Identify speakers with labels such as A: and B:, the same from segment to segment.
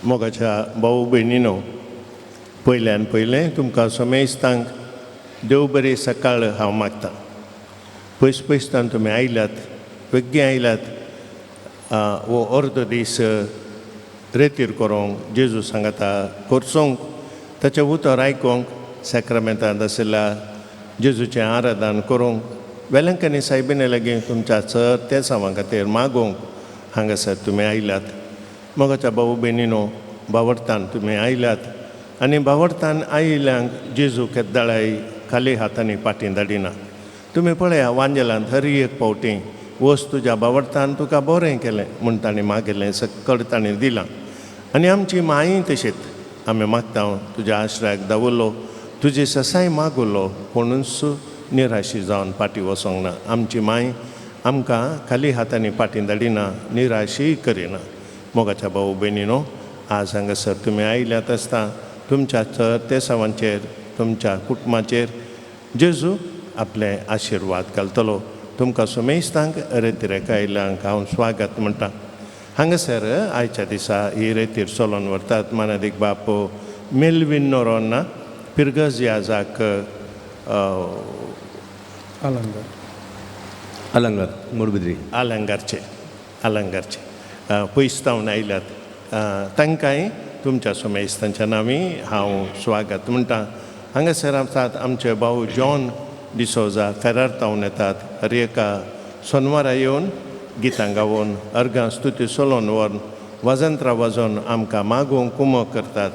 A: मोगाच्या भाऊ भयणीनो, पयल्यान पयलें तुमकां समेस्तांक देव बरी सकाळ हांव मागतां. पयस पयसतान तुमी आयल्यात, बेगीन आयल्यात. हो अर्दो दीस रेतीर करूंक, जेजू सांगाता करचोंक, ताचें उतर आयकोंक, सॅक्रामेंतांत आशिल्ल्या जेजूचें आराधन करूंक, वेलंकनी सायबिणे लागीं तुमच्या चड तेसांवां खातीर मागूंक हांगासर तुमी आयल्यात. मोगाच्या भाऊ भयणीनो, बावडतान तुमी आयल्यात आनी बावडतान आयिल्ल्यांक जेजू केद्दाळाय खाली हातांनी फाटीं धाडिना. तुमी पळया, वांजेलांत हर एक फावटी वच, तुज्या बावडतान तुका बरें केलें म्हूण ताणें मागिल्लें सकळ ताणें दिलां. आनी आमची माई तशीच आमी मागता, तुज्या आश्रयाक दवरलो, तुजी ससाय मागुलो, कोणूच निराशी जावन फाटीं वचोंक ना. आमची माय आमकां खाली हातांनी फाटीं धाडिना, निराशीय करिना. मोगाच्या भाऊ भयणीनो, आज हांगासर तुमी आयल्यात आसता, तुमच्या तेसावांचेर, तुमच्या कुटुंबाचेर जेजू आपले आशिर्वाद घालतलो. तुमकां सुमेस्तांक रेतिरेक आयिल्ल्यांक हांव स्वागत म्हणटा. हांगासर आयच्या दिसा ही रेतीर चलोवन व्हरतात मानादीक बाप मेलवीन नोरोन्ना, पिरगज याजाक.
B: अलंगार.
C: अलंगार, मोडबिद्री.
A: आलंगारचे, आलंगारचे पयस तावन आयल्यात. तांकांय तुमच्या सुमेस्तांच्या नांवी हांव स्वागत म्हणटा. हांगासर आसात आमचे भाऊ जॉन डिसोजा, फेरार तावन येतात. हर एका सोनवारा येवन गितां गावोन, अर्गां स्तुती चलोवन व्हरून, वाजंत्रां वाजोवन आमकां मागूंक कुमक करतात.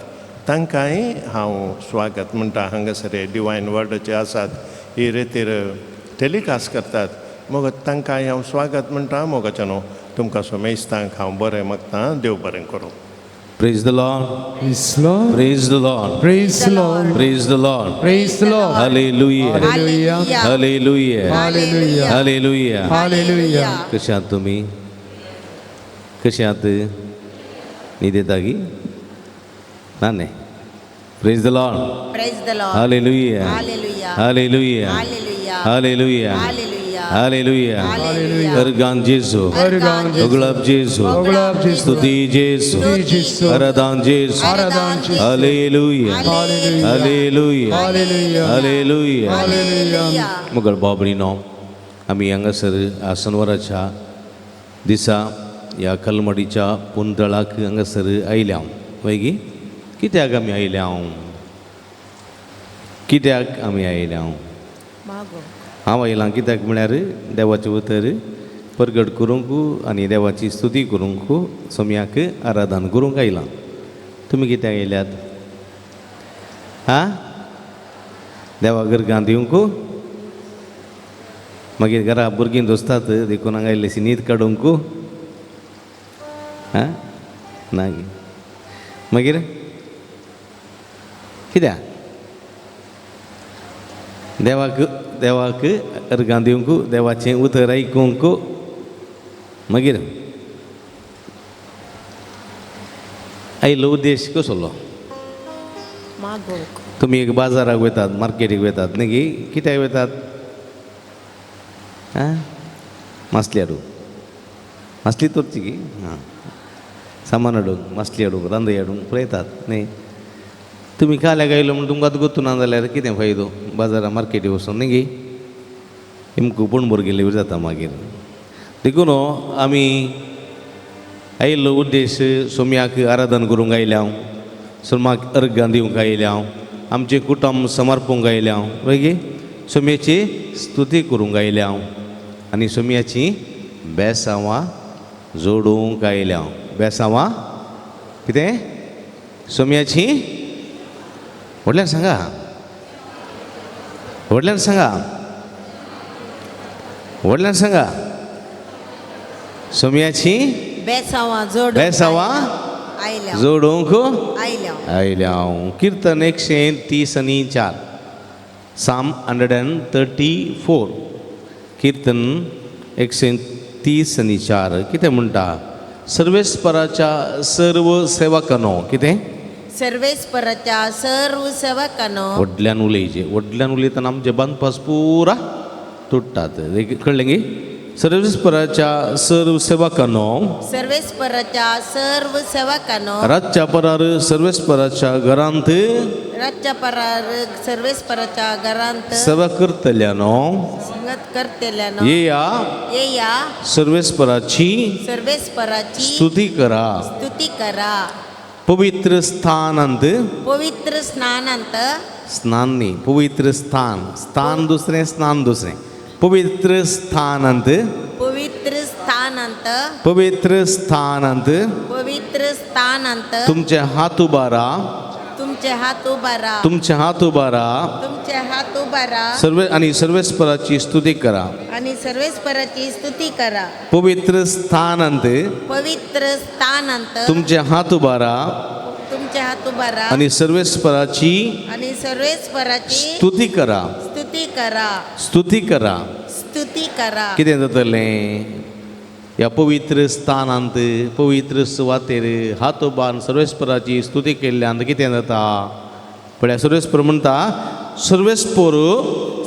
A: तांकांय हांव स्वागत म्हणटा. हांगासर डिवायन वर्डाचे आसात, ही रेतीर टेलिकास्ट करतात, मग तांकांय हांव स्वागत म्हणटा. मोगाच्या न्हू, तुमकां सोमेस्तांक हांव बरें मागता. देव बरें करूं.
C: Praise the Lord.
B: Praise the Lord.
C: Praise the Lord.
B: Praise the Lord.
C: Praise the Lord.
B: Praise the Lord.
C: Hallelujah.
B: Hallelujah.
C: Hallelujah.
B: Hallelujah.
C: Hallelujah.
B: Hallelujah.
C: कशे आहात तुमी? कशे आहात? न्हीद येता की ना? न्ही. Praise the Lord.
D: Praise the Lord.
C: Hallelujah.
D: Hallelujah.
C: Hallelujah.
D: Hallelujah.
C: Hallelujah.
D: Hallelujah.
C: Hallelujah.
D: Hallelujah.
C: Organ जेजू.
B: अर्गान जेजू.
C: ओगळप जेजू.
B: ओगळप जेजू.
C: स्तुती जेजू.
B: स्तुती जेजू.
C: आराधन जेजू.
B: आराधन जेजू.
C: Hallelujah.
B: Hallelujah.
C: Hallelujah.
B: Hallelujah.
C: Hallelujah.
B: Hallelujah.
C: मगळ भाव भयणीनो, आमी हांगासर सनवाराच्या दिसा ह्या कलमडीच्या पुंतळाक हांगासर आयल्या वय. कित्याक आमी आयल्या? कित्याक आमी आयल्या?
D: मागो.
C: हांव आयलां कित्याक म्हळ्यार देवाचें उतर परगट करूंक आनी देवाची स्तुती करूंक, सोम्याक आराधन करूंक आयलां. तुमी कित्याक आयल्यात? आं, देवा गर्गां दिवंक? मागीर घरा भुरगीं दोसतात देखून हांगा इल्लीशी न्हीद काडूंक? आं, ना. मागीर कित्याक? देवाक, देवाक अर्गां दिवंक, देवाचें उतर आयकूंक. मागीर आयलो उद्देश कसलो?
D: मागो.
C: तुमी एक बाजाराक वयतात, मार्केटीक वयतात न्ही गी? कित्याक वयतात? आं, मासली हाडूंक. मासली तोरची गी? आं, सामान हाडूंक, मासली हाडूंक, रांदय हाडूंक पळयतात न्ही. तुमी काल्याक आयलो म्हूण तुमकां आतां गोत्तू ना जाल्यार कितें फायदो बाजारां मार्केटी वचून न्ही गी? इमकू पण गेल्ले जाता मागीर. देखून आमी आयिल्लो उद्देश सोम्याक आराधन करूंक आयल्या, सोमाक अर्गां दिवंक आयल्या, आमचें कुटुंब समर्पूंक आयल्या मागीर सोम्याची स्तुती करूंक आयल्या आनी सोम्याची बेसांवां जोडूंक आयल्या. बेसांवां कितें? सोम्याची, व्हडल्यान सांगा, व्हडल्यान सांगा, व्हडल्यान सांगा. सोम्याची
D: बेसांवां जोडूंक
C: बेसांवां
D: आयल्या.
C: जोडूंक
D: आयल्या.
C: आयल्या. कीर्तन 134, साम 134. कीर्तन 134 कितें म्हणटा? सर्वेस्पराच्या सर्व सेवकांनो. कितें?
D: सर्वेस्पराच्या सर्व सेवकांनो.
C: व्हडल्यान उलयचे. व्हडल्यान उलयतना आमचे बांदपास पुरा तुट्टात, कळ्ळें गी? सर्वेस्पराच्या सर्व सेवकांनो,
D: सर्वेस्पराच्या सर्व सेवकांनो,
C: रातच्या परार सर्वेस्पराच्या घरांत
D: रातच्या परार सर्वेस्पराच्या घरांत
C: सेवा करतल्यानो,
D: संगत करतेल्यानो,
C: येया
D: येया
C: सर्वेस्पराची
D: सर्वेस्पराची
C: स्तुती करा.
D: स्तुती करा.
C: पवित्र स्थानांत,
D: पवित्र स्नानांत,
C: स्नान न्ही, पवित्र स्थान, स्थान दुसरें, स्नान दुसरें. पवित्र स्थानांत,
D: पवित्र स्थानांत,
C: पवित्र स्थानांत
D: पवित्र स्थानांत
C: तुमचे हात उबारा,
D: तुमचे हात उबारा,
C: तुमचे हात उबारा,
D: तुमचे हात उबारा
C: सर्व आणि सर्वेस्पराची स्तुती करा.
D: आणि सर्वेस्पराची स्तुती करा.
C: पवित्र स्थानांत
D: पवित्र स्थानांत
C: तुमचे हात उबारा
D: तुमचे हात उबारा
C: आणि सर्वेस्पराची
D: आणि सर्वेस्पराची
C: स्तुती करा.
D: स्तुती करा.
C: स्तुती करा.
D: स्तुती करा.
C: कितें जातलें ह्या पवित्र स्थानांत, पवित्र सुवातेर हात उबारून सर्वेस्पराची स्तुती केल्ल्यान कितें जाता? पळया, सर्वेस्पर म्हणटा, सर्वेस्पर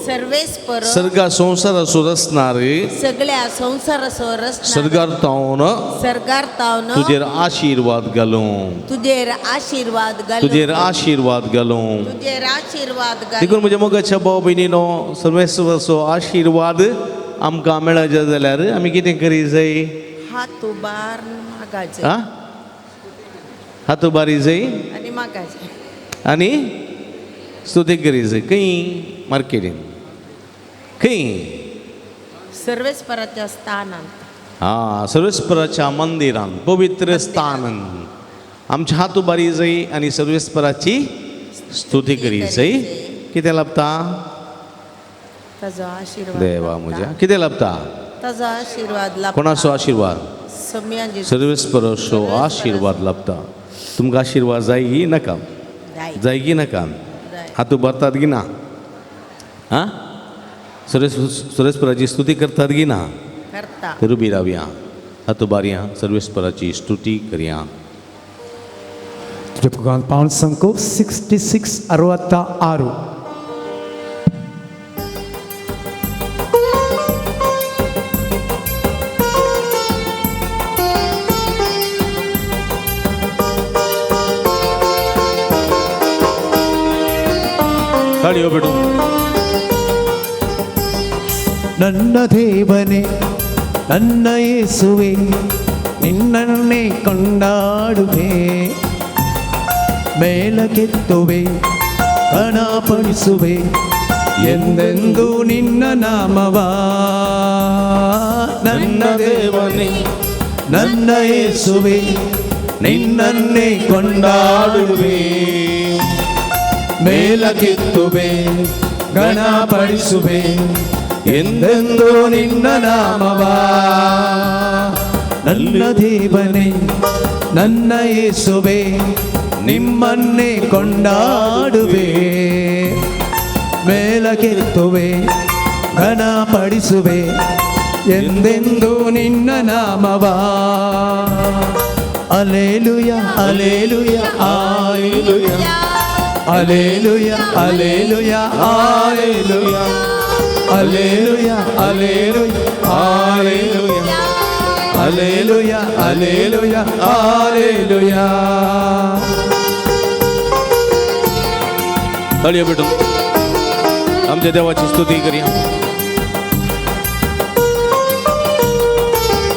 D: सर्वेस्पर
C: सर्गा संवसाराचो रचणार
D: सगळ्या संवसाराचो रचणार
C: सर्गार तावन
D: सर्गार तावन
C: तुजेर आशिर्वाद घालूं,
D: तुजेर आशीर्वाद घालूं,
C: तुजेर आशिर्वाद घालूं.
D: तुजेर आशीर्वाद घालूं.
C: देखून म्हज्या मोगाच्या भाव भयणीनो, सर्वेस्वराचो आशिर्वाद आमकां मेळचे जाल्यार आमी कितें करी जाय?
D: हात उबार मागायचे
C: आ हात उबारी जाय
D: आणि मागायचे
C: आनी स्तुती करी जाय. खंय? मार्केटीन. खंय?
D: सर्वेस्पराच्या स्थानांत.
C: आं, सर्वेस्पराच्या मंदिरान, पवित्र स्थानान आमच्या हात उबारी जाय आनी सर्वेस्पराची स्तुती करी जाय. कितें लाभता?
D: ताजो आशीर्वाद
C: देवा म्हज्या, कितें लाभता?
D: ताजो आशीर्वाद लाभता.
C: कोणाचो आशिर्वाद?
D: सम्याजी
C: सर्वेस्पराचो आशिर्वाद लाभता. तुमकां आशिर्वाद जाय की नाका?
D: जाय.
C: जाय की नाका?
D: जाय.
C: हात उबारतात की ना? आं, सर्वेस्पराची स्तुती करतात की ना?
D: करता.
C: तर उबी रावया, हात उबारया, सर्वेस्पराची स्तुती करया.
B: ಪಾವನ ಸಂಕು 66 66.
C: ताळयो भेटू.
B: ನನ್ನ ದೇವನೇ, ನನ್ನ ಯೇಸುವೆ, ನಿನ್ನನ್ನೇ ಕೊಂಡಾಡುವೆ, ಮೇಲಕ್ಕೆತ್ತುವೆ, ಕಣಪಡಿಸುವೆ ಎಂದೆಂದು ನಿನ್ನ ನಾಮವ. ನನ್ನ ದೇವನೇ, ನನ್ನ ಯೇಸುವೆ, ನಿನ್ನನ್ನೇ ಕೊಂಡಾಡುವೆ, ಮೇಲಕ್ಕೆತ್ತುವೆ, ಗಣಪಡಿಸುವೆ ಎಂದೆಂದು ನಿನ್ನ ನಾಮವ. ನನ್ನ ದೇವನೇ, ನನ್ನ ಯೇಸುವೆ, ನಿಮ್ಮನ್ನೇ ಕೊಂಡಾಡುವೆ, ಮೇಲಕ್ಕೆತ್ತುವೆ, ಘನಪಡಿಸುವೆ ಎಂದೆಂದು ನಿನ್ನ ನಾಮವ. Alleluia, alleluia, alleluia, alleluia, alleluia, alleluia, alleluia, alleluia, alleluia, alleluia, alleluia, alleluia.
C: ताळयो भेटू. आमच्या देवाची स्तुती करया.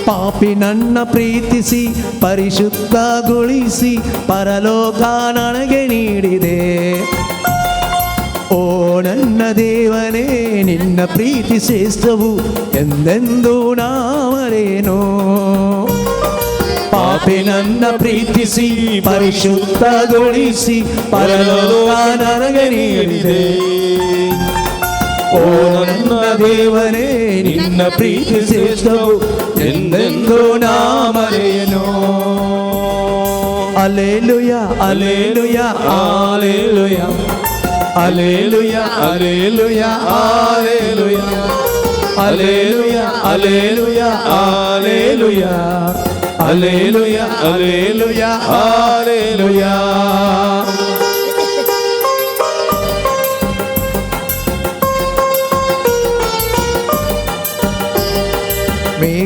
B: ಪಾಪಿ ನನ್ನ ಪ್ರೀತಿಸಿ ಪರಿಶುದ್ಧಗೊಳಿಸಿ ಪರಲೋಕ ನನಗೆ ನೀಡಿದೆ. ಓ ನನ್ನ ದೇವನೇ, ನಿನ್ನ ಪ್ರೀತಿ ಶ್ರೇಷ್ಠವು ಎಂದೆಂದೂ ನಾಮರೇನು. ಪಾಪಿ ನನ್ನ ಪ್ರೀತಿಸಿ ಪರಿಶುದ್ಧಗೊಳಿಸಿ ಪರಲೋಕ ನನಗೆ ನೀಡಿದೆ. ಓ ನನ್ನ ದೇವನೇ, ನಿನ್ನ ಪ್ರೀತಿ ಶ್ರೇಷ್ಠವು ಎಂದೆಂದೂ ನಾಮರೇನು. Alleluia, alleluia, alleluia, alleluia, alleluia, alleluia, alleluia, alleluia, alleluia, alleluia, alleluia, alleluia.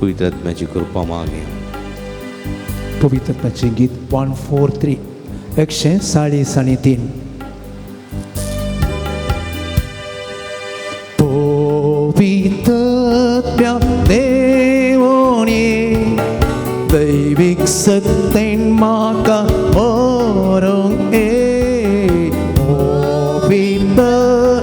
C: पवित्र आत्म्याची कृपा मागे.
E: पवित्र आत्म्याचें गीत 143 143. पवित्र आत्म्या देवोनी दैवीक सत्तेन म्हाका व्हरूंक ये. पवित्र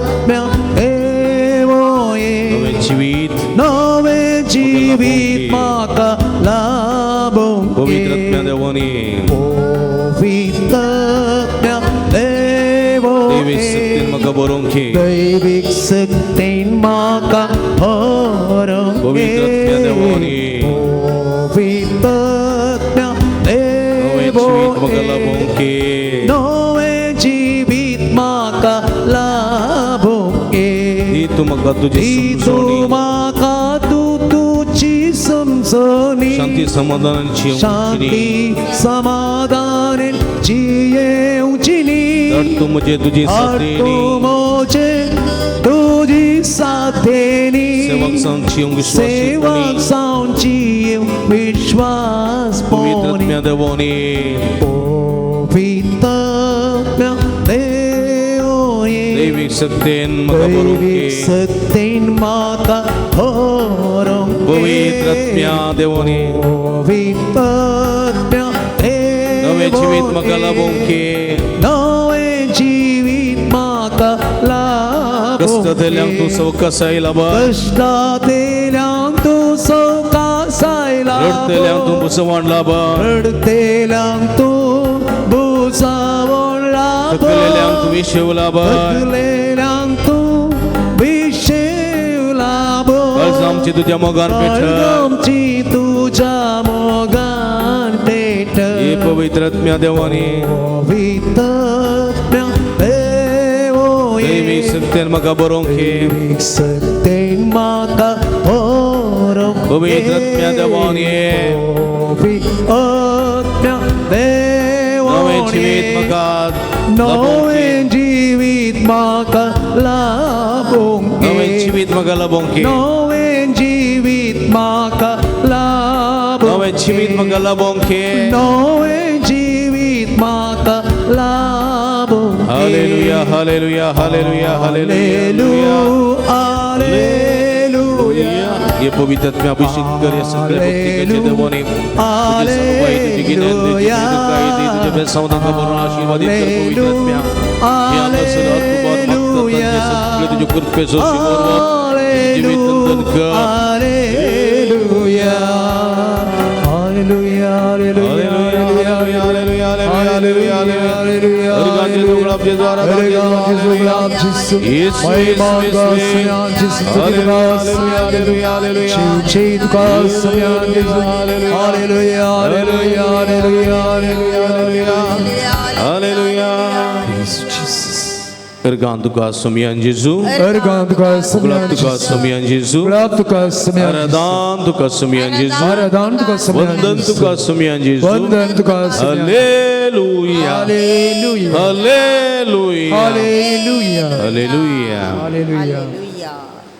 E: आत्म्या देवोनी
C: नवें जिवीत
E: नवें जिवीत म्हाका लाभूंक
C: पवित्र आत्म्या
E: ये.
C: देवोनी
E: पवित्र आत्म्या देवोनी
C: दैवीक शक्तीन म्हाका बरोवंक ये.
E: दैवीक शक्तीन म्हाका व्हरूंक
C: पवित्र आत्म्या देवोनी
E: पवित्र आत्म्या
C: नवें जिवीत म्हाका
E: देवोनी
C: लाभूंक ये.
E: नवें जिवीत म्हाका लाभूंक ये.
C: दी तूं म्हाका तुजी
E: दी तूं
C: समजणी
E: म्हाका तूं तुजी समजणी
C: शांती समाधानाची
E: शांती समाधान जियेवची
C: धाड तूं म्हजे तुजी साथेनी
E: तूं म्हजे तुजी साथेनी
C: सेवक सांगची विश्वास
E: सेवक सांगची विश्वास
C: पवित्र आत्म्या देवोनी
E: पवित्र आत्म्या देवोनी
C: दैवीक शक्तीन म्हाका बरोवंक
E: दैवीक
C: ये.
E: शक्तीन म्हाका व्हरूंक ये.
C: पवित्र आत्म्या देवोनी
E: पवित्र आत्म्या
C: नवें जिवीत म्हाका लाभूंक ये.
E: नवें जिवीत म्हाका लाभूंक
C: कश्टांतल्यान तूं
E: ये.
C: सवकासाय लाभ
E: कश्टांतल्यान तूं सवकासाय
C: रडटल्यांक तूं
E: लाभ
C: बुसवण लाभ
E: रडटल्यांक तूं बुसावण लाभ
C: थकलेल्यांक तूं विशेव लाभ
E: थकलेल्यांक तूं विशेव लाभ
C: आमची तुज्या मोगान पेट
E: आमची तुज्या मोगान पेट
C: हे पवित्र आत्म्या देवानी
E: पवित्र आत्म्या देवोनी
C: दैवीक शक्तीन म्हाका बरोवंक ये.
E: दैवीक शक्तीन म्हाका व्हरूंक
C: पवित्र आत्म्या देवानी
E: पवित्र आत्म्या
C: नवें जिवीत
E: देवोनी
C: म्हाका लाभूंक ये.
E: नवें जिवीत म्हाका लाभूंक
C: नवें
E: ये.
C: जिवीत म्हाका लाभूंक ये.
E: नवें जिवीत म्हाका लाभूंक
C: नवें जिवीत म्हाका लाभूंक ये.
E: नवें जिवीत म्हाका लाभूंक ये.
C: Hallelujah hallelujah hallelujah hallelujah
E: hallelujah.
C: हे पवित्र आत्म्या अभिषेक कर या सगळ्या भक्तिकाचे देवाने तुझे सर्व तुझी गिन्यान दे, तुझी दीर्घायु दे, तुझ्या बेसावधांका भरून आशीर्वादित कर पवित्र आत्म्या. हे हांगासर हात उबार मागतात तांचे सगळे तुझ्या कृपेचो आशीर्वाद जीवित नंदन कर.
E: Hallelujah hallelujah
C: hallelujah, hallelujah, hallelujah, hallelujah. येशू, येशू, येशू. Hallelujah, hallelujah, hallelujah. Hallelujah. अर्गां तुका सोमयान जेजू, गुलाब तुका सोमयान जेजू, आराधन तुका सोमयान जेजू, वंदन तुका सोमयान जेजू.
B: वंदन तुका
C: hallelujah,
B: hallelujah
C: hallelujah,
B: hallelujah
C: hallelujah.
B: Hallelujah.
D: Hallelujah.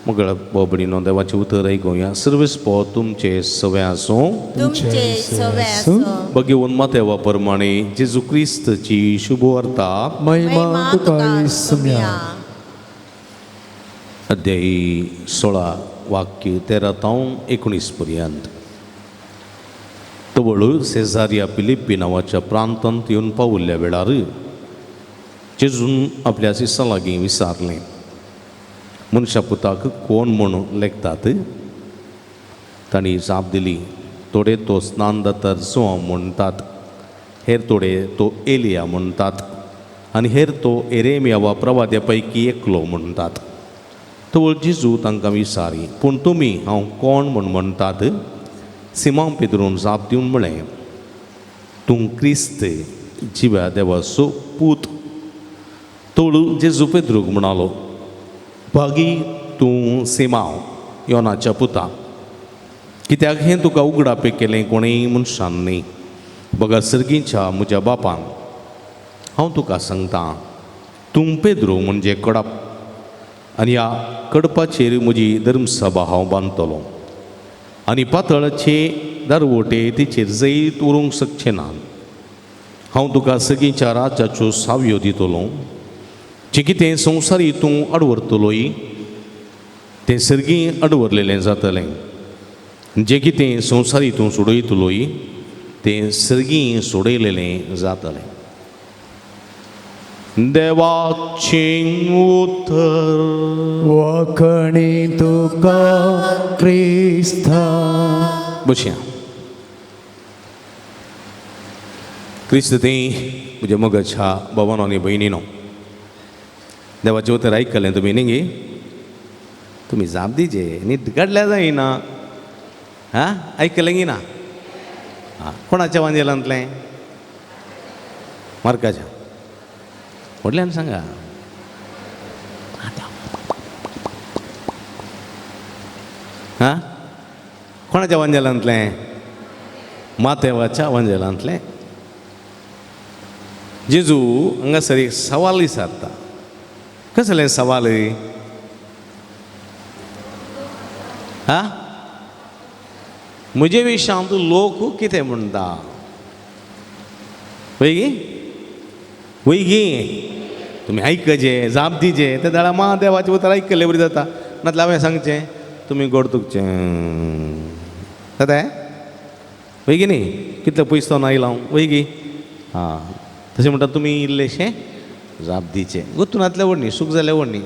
C: मगळ बोबडीनो देवाचें उतर आयकुया. सर्वेस पो तुमचे सवे आसूं.
D: तुमचे सवे आसूं.
C: भगवंत मातेवा प्रमाणे जेजू क्रिस्तची शुभवार्ता
B: महिमा तुका सुम्या.
C: अध्याय 16 वाक्य 13 तावन 19 पर्यंत. तवळ सेजारिया फिलिप्पी नांवाच्या प्रांतांत येवन पावल्ल्या वेळार जेजून आपल्या शिसां लागीं विचारलें, मनशा पुताक कोण म्हूण लेखतात? तांणी जाप दिली, थोडे तो स्नानदातार जुआंव म्हणटात, हेर थोडे तो एलिया म्हणटात आनी हेर तो एरेमिया वा प्रवाद्या पैकी एकलो म्हणटात. तवळ जेजू तांकां विचारी, पूण तुमी हांव कोण म्हूण म्हणटात? सिमांव पेद्रून जाप दिवन म्हळें, तूं क्रिस्त जिव्या देवाचो पूत. तवळ जेजू पेद्रूक म्हणालो, भागी तूं सिमांव योनाच्या पुता, कित्याक हें तुका उगडापें केलें कोणेय मनशान न्ही, बगर सर्गीच्या म्हज्या बापान. हांव तुका सांगता, तूं पेद्रू म्हणजे कडप, आनी ह्या कडपाचेर म्हजी धर्मसभा हांव बांदतलो आनी पातळाचे दरवटे तिचेर जैत उरूंक शकचे ना. हांव तुका सगळींच्या राज्याच्यो सावयो दितलो. जें कितें संवसारी तूं अडवरतलोय तें सर्गीं अडवरलेलें जातलें. जें कितें संवसारी तूं सोडयतलोय तें सर्गीं सोडयलेलें जातलें. देवाचें उतर.
B: वखणी तुका क्रिस्ता.
C: बसया. क्रिस्त थंय म्हज्या मोगाच्या भावानो आनी भयणीनो, देवाचें उतर आयकलें तुमी न्ही गे? तुमी जाप दिजे न्हीद काडल्या जायना. आं, आयकलें गी ना? आं, कोणाच्या वांजेलांतलें? मार्काच्या. व्हडल्यान सांगा. आं, कोणाच्या वांजेलांतलें? मातेवाच्या वांजेलांतलें. जेजू हांगासर एक सवाल विचारता. कसलें सवाल? आं, म्हजे विशांत लोक कितें म्हणटा? वय गी? वय गी? तुमी आयकचे, जाप दिजे. ते जाल्यार मा देवाचें उतर आयकल्ले बरी जाता. नातल्यार हांवें सांगचें तुमी गोड तुकचें जाता. वय गी न्ही? कितले पयस तो आयला हांव. वय गी? आं, तशें म्हणटा तुमी इल्लेशें जाप दिचें. गोतूनातलें व्हड न्ही, सूख जाल्यार व्हड न्ही,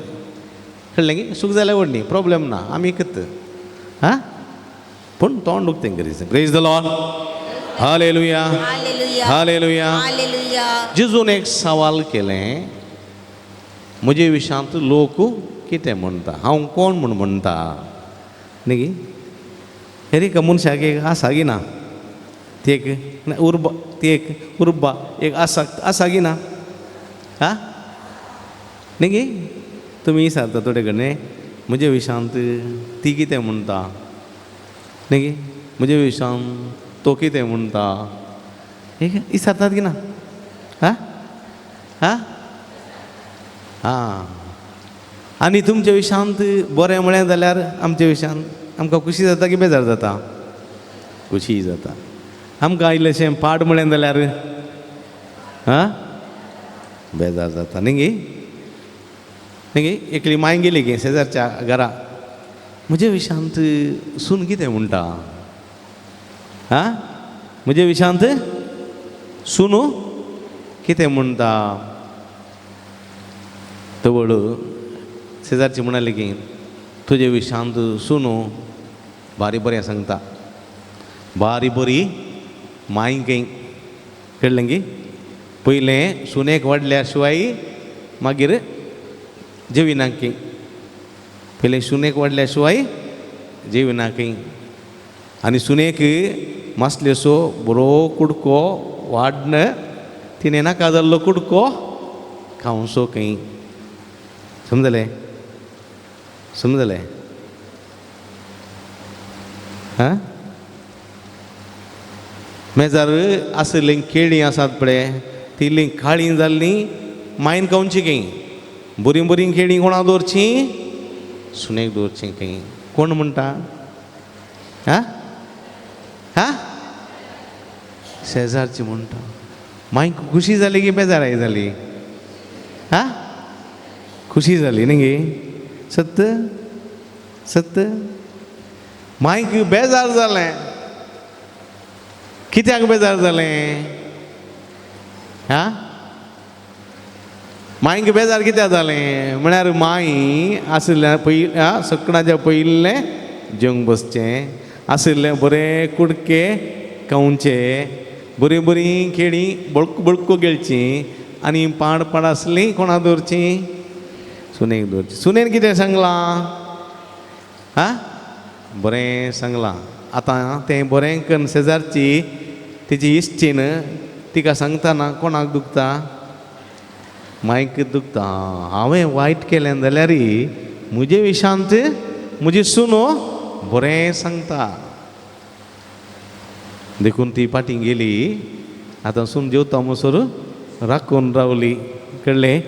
C: कळ्ळें गी? सूख जाल्यार व्हड न्ही, प्रोब्लेम ना, आमी एकत. आं, पूण तोंड उक्तें करीत. Praise the Lord. Hallelujah. Hallelujah. जेजून एक सवाल केलें, म्हजे विशांत लोक कितें म्हणटा, हांव कोण म्हूण म्हणटा न्ही गी? एका मनशाक एक आसा गी ना, ती एक उर्बा, ती एक उर्बा एक आसा, आसा गी ना? आं, न्ही गी? तुमी विचारता थोडे कडेन म्हजे विशांत ती कितें म्हणटा न्ही गी? म्हजे विशांत तो कितें म्हणटा, एक विचारतात की ना? आं आं आं. आनी तुमच्या विशांत बरें म्हळें जाल्यार आमच्या विशांत आमकां खुशी जाता की बेजार जाता? खुशी जाता. आमकां इल्लेशें पाड म्हळें जाल्यार आं बेजार जाता न्ही गी? न्ही गी? एकली माय गेली गे शेजारच्या घरा, म्हजे विशांत सून कितें म्हणटा? आं, म्हजे विशांत सून कितें म्हणटा? तवळ शेजारची म्हणाली की तुजे विशांत सून बारी बरें सांगता, बारी बरी माय खंय. कळ्ळें गी? पयलें सुनेक वाडल्या शिवाय मागीर जेविना खंय. पयलें सुनेक वाडल्या शिवाय जेविना खंय. आनी सुनेक मासलेसो बरो कुडको वाडन तिणें नाका जाल्लो कुडको खावचो खंय. समजलें? समजलें? आं, मेजार आशिल्लीं केळीं आसात पळय, ती इल्लीं काळीं जाल्लीं मायन खावची खंय. बरीं बरीं केळीं कोणाक दवरचीं? सुनेक दवरचीं खंय. कोण म्हणटा? आं आं, शेजारची म्हणटा. मागीर खुशी जाली की बेजाराय जाली? आं, खुशी जाली न्ही गे? सत्त सत्त. मागीर बेजार जालें. कित्याक बेजार जालें? आं, मायक बेजार कित्याक जालें म्हळ्यार माय आशिल्लें पयलीं आं सकणाच्या पयलें जेवंक बसचें आशिल्लें, बरें कुडके खावचे, बरीं बरीं केळीं बळकू बळकू गिळचीं आनी पाड पाड आसलीं कोणा दवरचीं? सुनेक दवरचीं. सुनेन कितें सांगलां? आं, बरें सांगलां. आतां तें बरें कन्न शेजारची तिची इश्टीन तिका सांगतना कोणाक दुखता? मायक दुखता. हांवें वायट केलें जाल्यार म्हजे विशांत म्हजी सुनो बरें सांगता. देखून ती फाटीं गेली. आतां सून जेवता म्हणसर राखून रावली. कळ्ळें?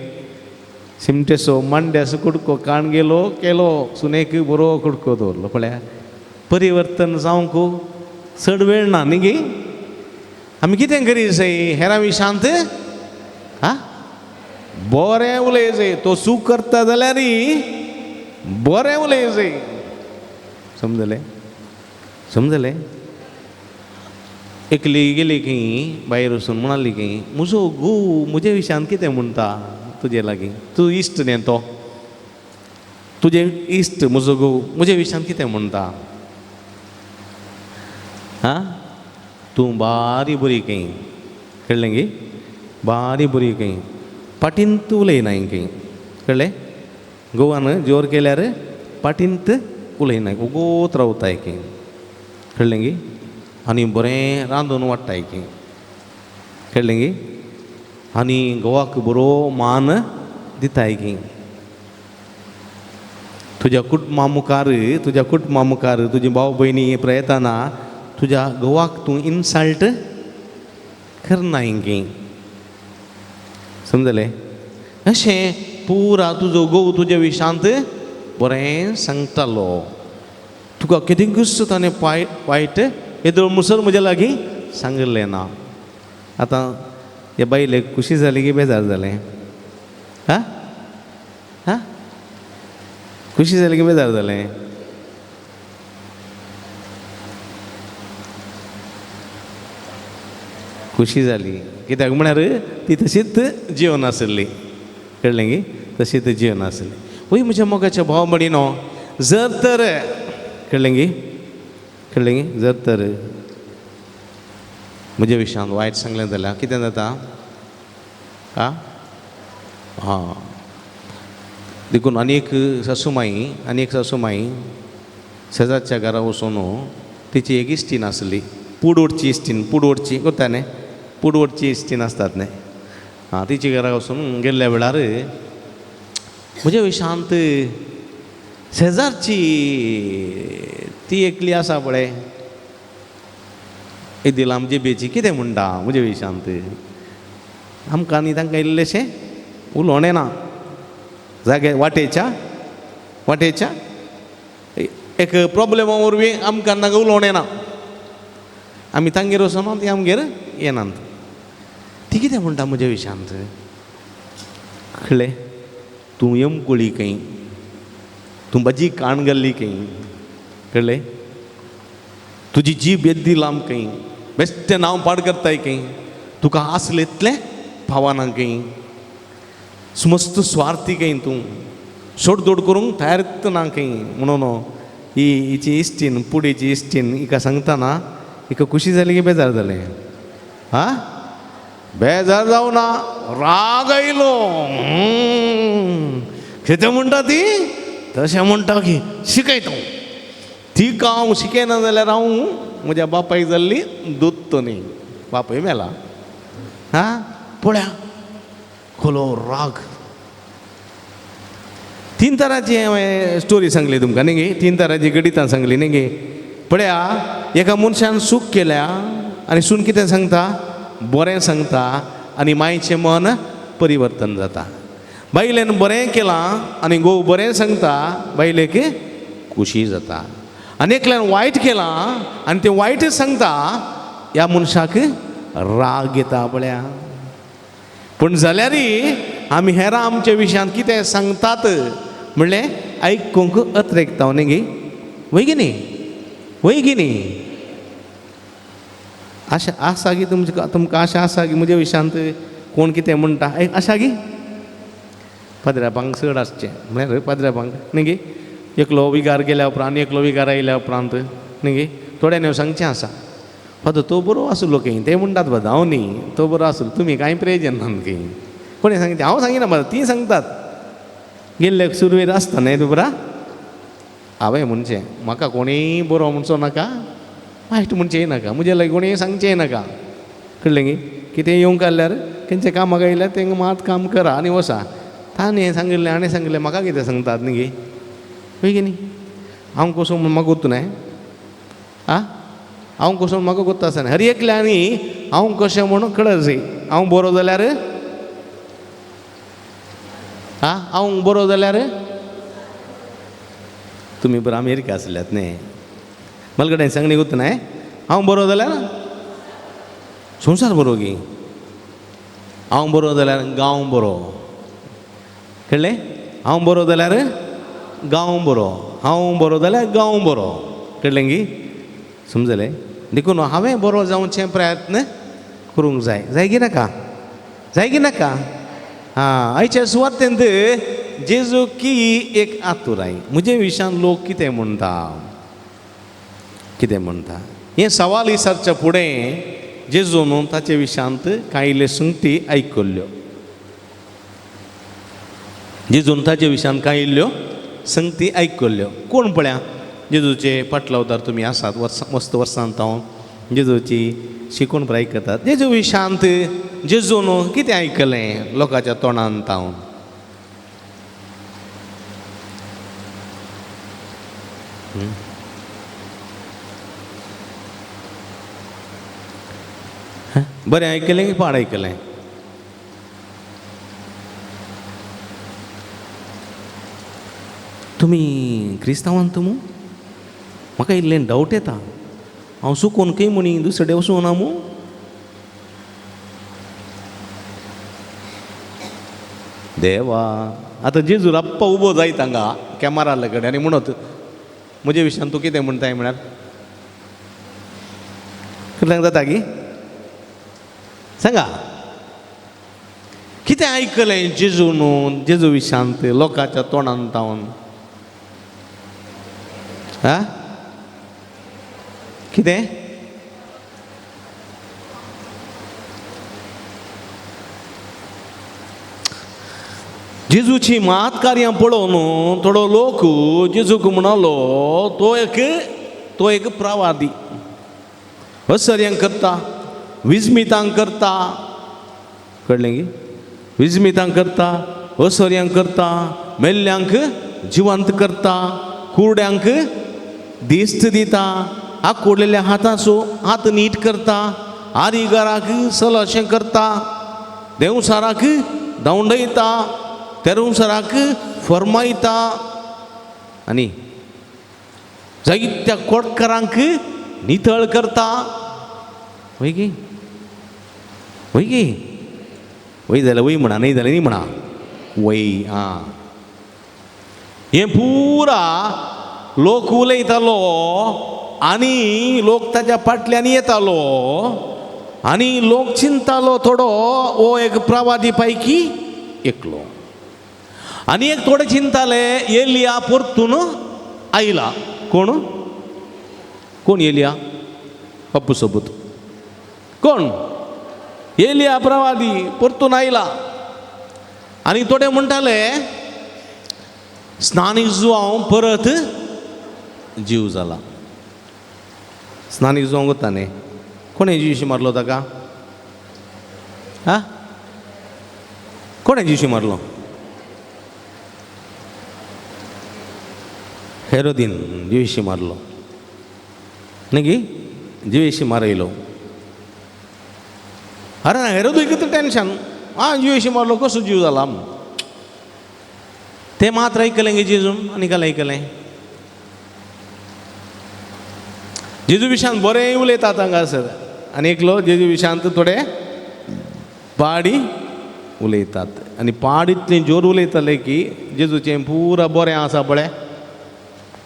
C: शिमटेसो मांड्यासो कुडको काण गेलो केलो, सुनेक बरो कुडको दवरलो. पळया परिवर्तन जावंक चड वेळ ना न्ही गे. आमी कितें करी जाय हेरां विशांत आं बरें उलय जाय. तो चूक करता जाल्यार बरें उलय जाय. समजलें? समजलें? एकली गेली खंय भायर वचून म्हणाली खंय म्हजो घोव म्हज्या विशयान कितें म्हणटा तुजे लागीं, तूं इश्ट न्ही तो, तुजें इश्ट म्हजो घोव म्हज्या विशयान कितें म्हणटा आं, तूं बारी बरी खंय, कळ्ळें गे, बारी बरी खंय, पाटींत उलयनाय खंय, कळ्ळें? गोवान जोर केल्यार पाटींत उलयनाय, उगोत रावताय खंय, कळ्ळें गे, आनी बरें रांदून वाडटाय खंय, कळ्ळें गे, आनी गोवाक बरो मान दिताय खंय. तुज्या कुटुंबा मुखार, तुज्या कुटुंबा मुखार तुजी भाव भयणी प्रयत्ना तुज्या घोवाक तूं इन्सल्ट करनाय खंय. समजलें? अशें पुरा तुजो घोव तुज्या विशांत बरें सांगतालो, तुका कितेंकूच ताणें वायट येदोळ मुसर म्हज्या लागीं सांगिल्लें ना. आतां ह्या बायलेक खुशी जाली की बेजार जालें? आं आं खुशी जाली की बेजार जालें? खुशी जाली. कित्याक म्हळ्यार ती तशीच जिवन आसली, कळ्ळें गी, तशीच जिवन आसली. वय म्हज्या मोगाच्या भाव भयणीनो, जर तर कळ्ळें गी, कळ्ळें गी, जर तर म्हज्या विशयान वायट सांगलें जाल्यार कितें जाता? आं हां, देखून आनी एक सासूमाई, आनी एक सासूमाई शेजारच्या घरा वचून तिची एक इश्टीन आसली, पुडवडची इश्टीन, पुडवडची करता न्ही, पुडवडची इश्टीन आसतात न्ही, आं तिच्या घरा वचून गेल्ल्या वेळार म्हज्या विशांत शेजारची ती एकली आसा पळय येदी लांब जिबेची, कितें म्हणटा म्हज्या विशांत, आमकां आनी तांकां इल्लेशें उलोवणें ना, जागे वाटेच्या वाटेच्या एक प्रोब्लेमा वरवीं आमकां तांकां उलोवणें ना, आमी तांगेर वचना ती आमगेर येनात. ती कितें म्हणटा म्हज्या विशांत, कळ्ळें, तूं यमकुळी खंय, तूं भाजी काण घाल्ली खंय, कळ्ळें, तुजी जीब येद्दी लांब खंय, बेश्टें नांव पाड करताय खंय, तुका आसलें इतलें पावना खंय, मस्त स्वार्थी खंय, तूं सोडदोड करूंक तयार ना खंय. म्हणून ही हिची इश्टीन, पुडेची इश्टीन हिका सांगतना हिका खुशी जाली की बेजार जालें? आं बेजार जावं ना, राग आयलो. कितें म्हणटा ती तशें म्हणटा की शिकयता तिका हांव, शिकयना जाल्यार हांव म्हज्या बापायक जाल्ली दूत न्ही, बापूय मेला. आं पळया खोलो राग. तीन तरांची हांवें स्टोरी सांगली तुमकां न्ही गे, तीन तरांची गणितां सांगली न्ही गे. पळया एका मनशान सूख केल्या आनी सून कितें सांगता, बरें सांगता आनी मायचें मन परिवर्तन जाता. बायलेन बरें केलां आनी घोव बरें सांगता, बायलेक खुशी जाता. आनी एकल्यान वायट केलां आनी तें वायट सांगता, ह्या मनशाक राग येता. पळया पूण जाल्यारय आमी हेरां आमच्या विशयांत कितें सांगतात म्हणलें आयकूंक अत्रेकता न्ही गे, वय गी न्ही, वय गी न्ही. आशा आसा गी तुमकां, तुमकां आशा आसा गी म्हज्या विशयांत कोण कितें म्हणटा आशा गी? पाद्र्यापांक चड आसचें म्हळ्यार पाद्र्यापांक न्ही गे, एकलो विगार गेल्या उपरांत एकलो विगार आयल्या उपरांत न्ही गे थोड्यांनी सांगचें आसा, फादर तो बरो आसलो खंय, ते म्हणटात बाबा हांव न्ही, तो बरो आसलो, तुमी कांय प्रयोजन ना खंय. कोणें सांगचें हांव सांगिना बाबा, तीं सांगतात. गेल्ले सुरवेर आसता न्ही दुबरा, हांवें म्हणचें म्हाका कोणीय बरो म्हणचो नाका, वायट म्हणचेंय नाका, म्हजे लागीं कोणीय सांगचेंय नाका, कळ्ळें गी. कितें येवंक आसल्यार खंयच्या कामाक आयल्यार तेंकां मात काम करा आनी वसा. ताणें सांगिल्लें हाणें सांगिल्लें म्हाका कितें सांगतात न्ही गे, हय की न्ही. हांव कसो म्हूण म्हाका गोत्तू न्हय, आं हांव कसो म्हाका गोत्त आसना. हर एकल्यांनी हांव कशें म्हणून कळत जाय. हांव बरो जाल्यार आं हांव बरो जाल्यार तुमी बरो अमेरिका आसल्यात न्ही, बलगडेन सांगणी गुत न्हय हांव बरो जाल्यार संवसार बरो गी, हांव बरो जाल्यार गांव बरो, कळ्ळें? हांव बरो जाल्यार गांव बरो, हांव बरो जाल्यार गांव बरो, कळ्ळें गी? समजलें? देखून हांवें बरो जावचें प्रयत्न करूंक जाय. जाय की नाका? जाय की नाका? आं, आयच्या सुवातेंत जेजू की एक आतुराय म्हजे विशयान लोक कितें म्हणटा, कितें म्हणटा हें सवाल विचारच्या फुडें जेजून ताचे विशयांत कांय इल्ले सुंगटी आयकल्ल्यो. जेजून ताचे विशयांत कांय इल्ल्यो संगती आयकल्ल्यो. कोण पळया जेजूचे पाटलावदार तुमी आसात, वर्सां मस्त वर्सांत हांव जेजूची शिकून पळय आयकतात. जेजू विशांत जेजून कितें आयकलें लोकांच्या तोंडांत हांव? बरें आयकलें की पाड आयकलें? तुमी क्रिस्तांवान तुमू? म्हाका इल्लें डावट येता, हांव चुकोन खंय म्हणी दुसरे वचूं ना मू? देवा, आतां जेजू राप्पा उबो जायत हांगा कॅमेरा कडेन आनी म्हणत म्हजे विशयान तूं कितें म्हणटाय म्हळ्यार कितल्यांक जाता की? सांगा कितें आयकलें जेजू न्हू जेजू विशांत लोकांच्या तोंडान तावन? आं, कितें? जेजूची मात कार्यां पळोवन थोडो लोक जेजूक म्हणालो तो एक प्रवादी, असर्यांक करता, विस्मितांक करता, कळ्ळें की? विस्मितांक करता, असर्यांक करता, मेल्ल्यांक जिवंत करता, कुरड्यांक दिस्त दिता, आकुडलेल्या हाताचो हात नीट करता, आरिगाराक सलशें करता, देंवसाराक धांवडयता, तेरुंसराक फरमायता आनी जायत्या कोटकारांक नितळ करता. वय की? वय की? वय जाल्यार वय म्हणा, न्हय जाल्यार न्ही म्हणा, वय. आं, हें पुरा लोक उलयतालो आनी लोक ताच्या फाटल्यान येतालो आनी लोक चिंतालो थोडो हो एक प्रवादी पैकी एकलो. आनी एक थोडे चिंताले एलिया परतून आयला. कोण? कोण एलिया? पप्पू सोबत कोण? एलिया प्रवादी परतून आयला. आनी थोडे म्हणटाले स्नानीक जुवांव परत जीव जाला. स्नानीक जुवांव वता न्ही, कोणें जिवशी मारलो ताका? आं, कोणें जिवशी मारलो? हेरोदीन जिवेशी मारलो न्ही गी? जिवेशी मारयलो. अरे हेरोदूय कितें टेंशन, आं जिवेशी मारलो कसो जीव जाला? ते मात्र आयकलें गे जेजून आनी काल आयकलें? जेजू विशांत बरें उलयतात हांगासर आनी एकलो जेजू विशांत थोडे पाडी उलयतात आनी पाड इतलें जोर उलयताले की जेजूचें पुरा बरें आसा पळय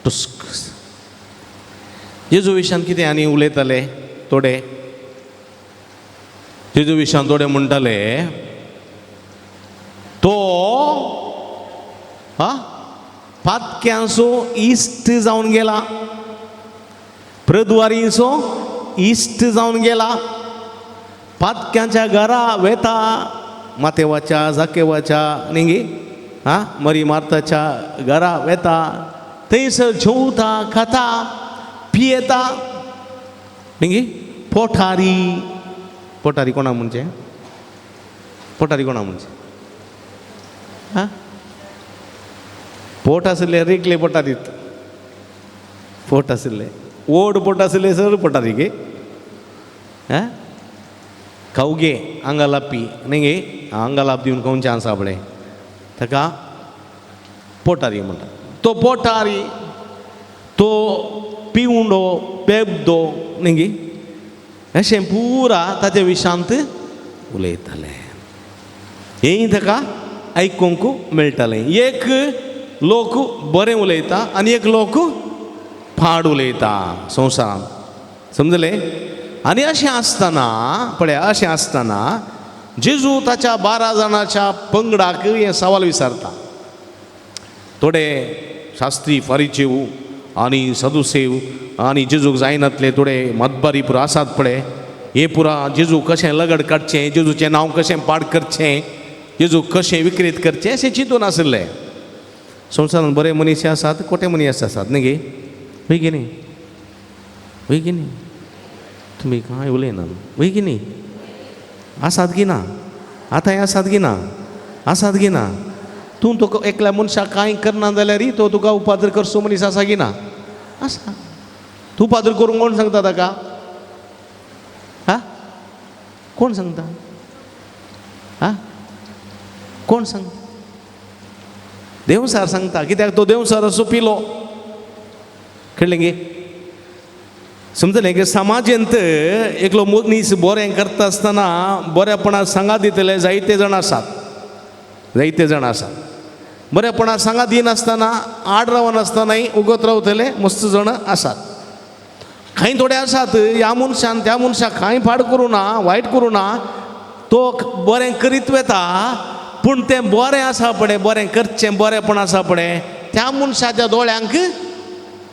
C: टुस्क. जेजू विशांत कितें आनी उलयताले थोडे? जेजू विशांत थोडे म्हणटाले तो हा पातक्यांचो इश्ट जावन गेला, प्रद्वारींचो इश्ट जावन गेला, पातक्यांच्या घरा वेता, मातेवाच्या जाकेवाच्या न्ही गी, आं मरी मार्ताच्या घरा वेता, थंयसर जेवता, खाता, पियेता न्ही गी. पोठारी, पोठारी कोणा म्हणचें? पोठारी कोणा म्हणचें? आं, पोट आशिल्ले रेगले पोटारीत, पोट आशिल्ले ओड पोट आशिल्ले सर पोटारी गे. आं, खावगे आंगालापी न्ही गे, आंगालाप दिवन खावचें आसा पळय ताका पोटारी म्हणटा. तो पोटारी तो पिवंडो बेबदो न्ही गी अशें पुरा ताच्या विशांत उलयताले. हें ताका आयकूंक मेळटालें. एक लोक बरें उलयता आनी एक लोक फाड उलयता संवसारांत, समजलें. आनी अशें आसतना पळया, अशें आसतना जेजू ताच्या 12 जाणाच्या पंगडाक हें सवाल विचारता. थोडे शास्त्री फारीचेव आनी सदुसेव आनी जेजूक जायनातले थोडे मतबारी पुरा आसात पळय, हे पुरा जेजू कशें लगड काडचें, जेजूचें नांव कशें पाड करचें, जेजू कशें विक्रीत करचें अशें चिंतून आशिल्लें. संवसारांत बरे मनीस आसात, खोटे मनीस आसात न्ही गे, वय की न्ही, वय की न्ही, तुमी कांय उलयना, वय की न्ही, आसात की ना, आतांय आसात की ना, आसात की ना. तूं तुका एकल्या मनशाक कांय करना जाल्यार तो तुका उपाद्र करचो मनीस आसा की ना, आसा. तूं उपाद्र करूंक कोण सांगता ताका? हा, कोण सांगता? हा, कोण सांगता? देवसार सांगता. कित्याक तो देवसार असो पिलो, कळ्ळें गे, समजलें की समाजेंत एकलो मनीस बरें करता आसतना बरेपणा सांगा दितले जायते जाण आसात, जायते जाण आसात. बरेपणा सांगा दिनासतना आड रावनासतनाय उगत रावतले मस्त जाण आसात. कांय थोडे आसात ह्या मनशान त्या मनशाक कांय पाड करूं ना, वायट करूं ना, तो बरें करीत वता, पूण तें बरें आसा पळय, बरें करचें बरेंपण आसा पळय, त्या मनशाच्या दोळ्यांक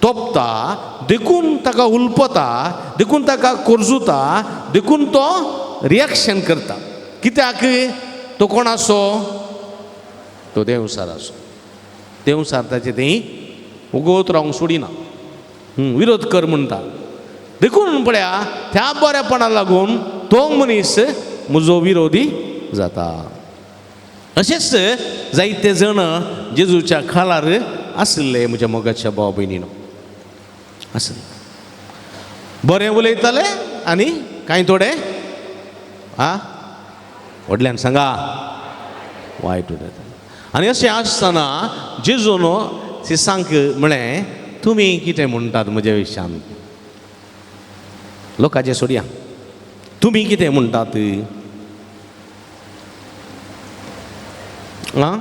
C: तोपता, देखून ताका हुलपता, देखून ताका कोरजुता, देखून तो रिएक्शन करता. कित्याक तो कोण आसो? तो देवसार आसो. देवसार ताचे थंय उगोत रावंक सोडिना, विरोध कर म्हणटा. देखून पळया त्या बरेपणा लागून तो मनीस म्हजो विरोधी जाता. अशेंच जायते जण जेजूच्या खालार आशिल्ले म्हज्या मोगाच्या भाव भयणीनो, आशिल्ले, बरें उलयताले आनी कांय थोडे आ व्हडल्यान सांगा वायट उलयताले. आनी अशें आसतना जेजून शिसांक म्हळें, तुमी कितें म्हणटात म्हज्या विशयान? लोकांचें सोडया, तुमी कितें म्हणटात? आं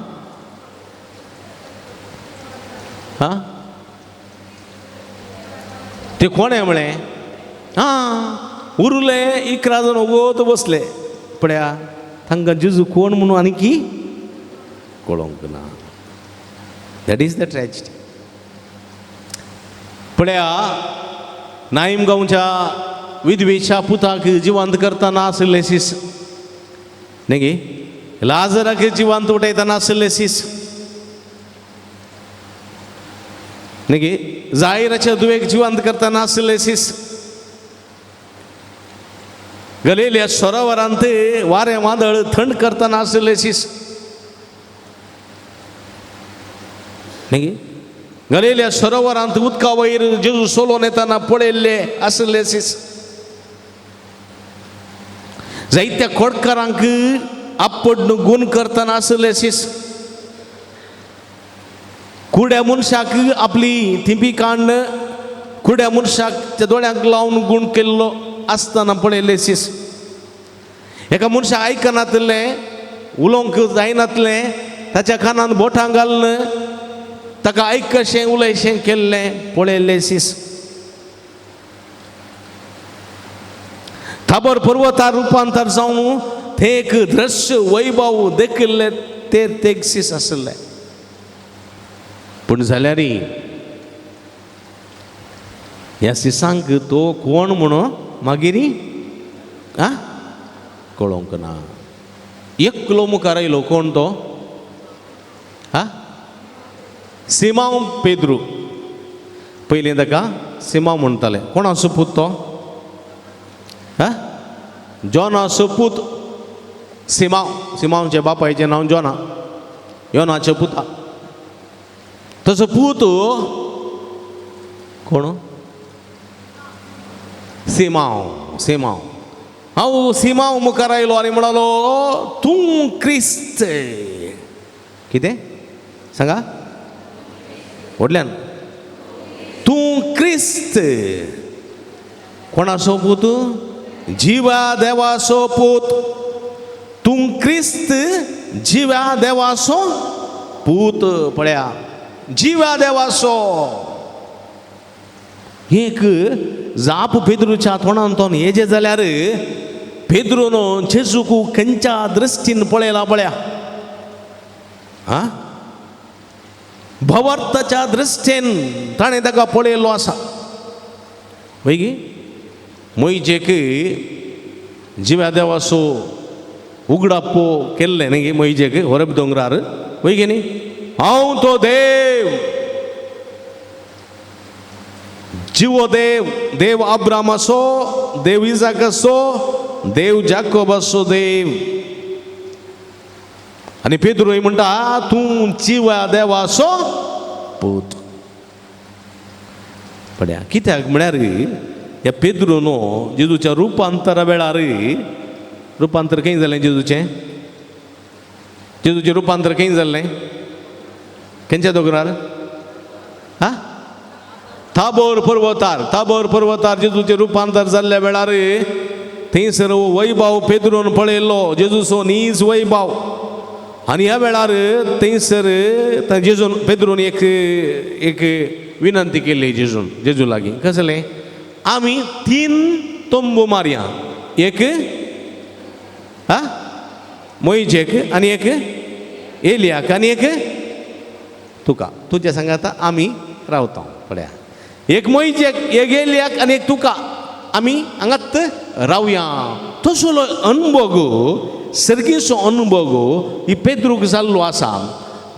C: आं ते कोणें म्हळें? आं उरले 11 जाण वोगोत बसले. पळया तांकां जेजू कोण म्हणून आनी की कळोंक ना. That is the tragedy. पळया नाईम गांवच्या विधवेच्या पुताक जिवंत करतना आशिल्ले शीस न्ही गे, लाजराक जिवंत उठयतना आशिल्ले शीस न्ही गे, जायराच्या दुवेक जिवंत करतना आशिल्ले शीस, गलेल्या सरोवरांत वारें वादळ थंड करतना आशिल्ले शीस न्ही गे, गलेल्या सरोवरांत उदका वयर जेजू सोलोन येतना पळयल्ले आशिल्ले शीस, जायत्या खोडकारांक आपड गुण करतना आशिल्ले शीस, कुड्या मनशाक आपली थिंपी काडून कुड्या मनशाक त्या दोळ्यांक लावन गुण केल्लो आसतना पळयल्ले शीस, एका मनशाक आयकनातलें, उलोवंक जायनातलें, ताच्या कानान बोटां घालून ताका आयकशें उलयशें केल्लें पळयल्ले शीस, थाबर पर्वतार रुपांतर जावन ते एक दृश्य वैभव देखिल्ले ते तेगसीस आशिल्ले. पूण जाल्यार ह्या सिसांक तो कोण म्हणून मागीर आ कळोंक ना. एकलो मुखार आयलो, कोण तो? आ सिमांव पेद्रू. पयलीं ताका सिमांव म्हणटाले. कोणाचो पूत तो? हा जॉनाचो पूत सिमांव. सिमांवच्या बापायचें नांव जॉना, योनाचे पुता. तसो पूत कोण? सिमांव. सिमांव हांव सिमांव मुखार आयलो आनी म्हणालो, तूं क्रिस्त. कितें सांगा व्हडल्यान, तूं क्रिस्त. कोणाचो पूत? जिवा देवाचो पूत. तूं क्रिस्त जिवा देवाचो पूत. पळया, जिवा देवाचो. एक जाप पेद्रूच्या तोंडांतून येजे जाल्यार पेद्रून जेजूक खंयच्या दृश्टीन पळयला पळया. आ भवार्थाच्या दृश्टीन ताणें ताका पळयल्लो आसा. वय मोयजेक जिव्या देवाचो उगडापो केल्लें न्ही मोयजेक होरब दोंगरार. वय न्ही, हांव तो देव, जिवो देव, देव अब्रामाचो, देव इजाकाचो, देव जाकोबाचो देव. आनी पेद्रू म्हणटा तूं जिवा देवाचो पूत. पळया कित्याक म्हळ्यार ह्या पेद्रून जेजूच्या रुपांतरा वेळार, रुपांतर खंय जालें जेजूचें? जेजूचें रुपांतर खंय जाल्लें? खंयच्या दोंगरार? हा, ताबोर पर्वतार. ताबोर पर्वतार जेजूचें रुपांतर जाल्ल्या वेळार थंयसर वैभाव पेद्रून पळयल्लो, जेजूचो नीज वैभाव. आनी ह्या वेळार थंयसर जेजून पेद्रून एक एक विनंती केली जेजून, जेजू लागीं. कसलें? आमी 3 तंबू मारया, एक हा मोयजेक आनी एक एलियाक आनी एक तुका, तुज्या सांगाता आमी रावता. पळया, एक मोयजेक, एक एलियाक आनी एक तुका, आमी हांगात रावया. तसलो अनुभव, सर्गीचो अनुभव ही पेद्रूक जाल्लो आसा.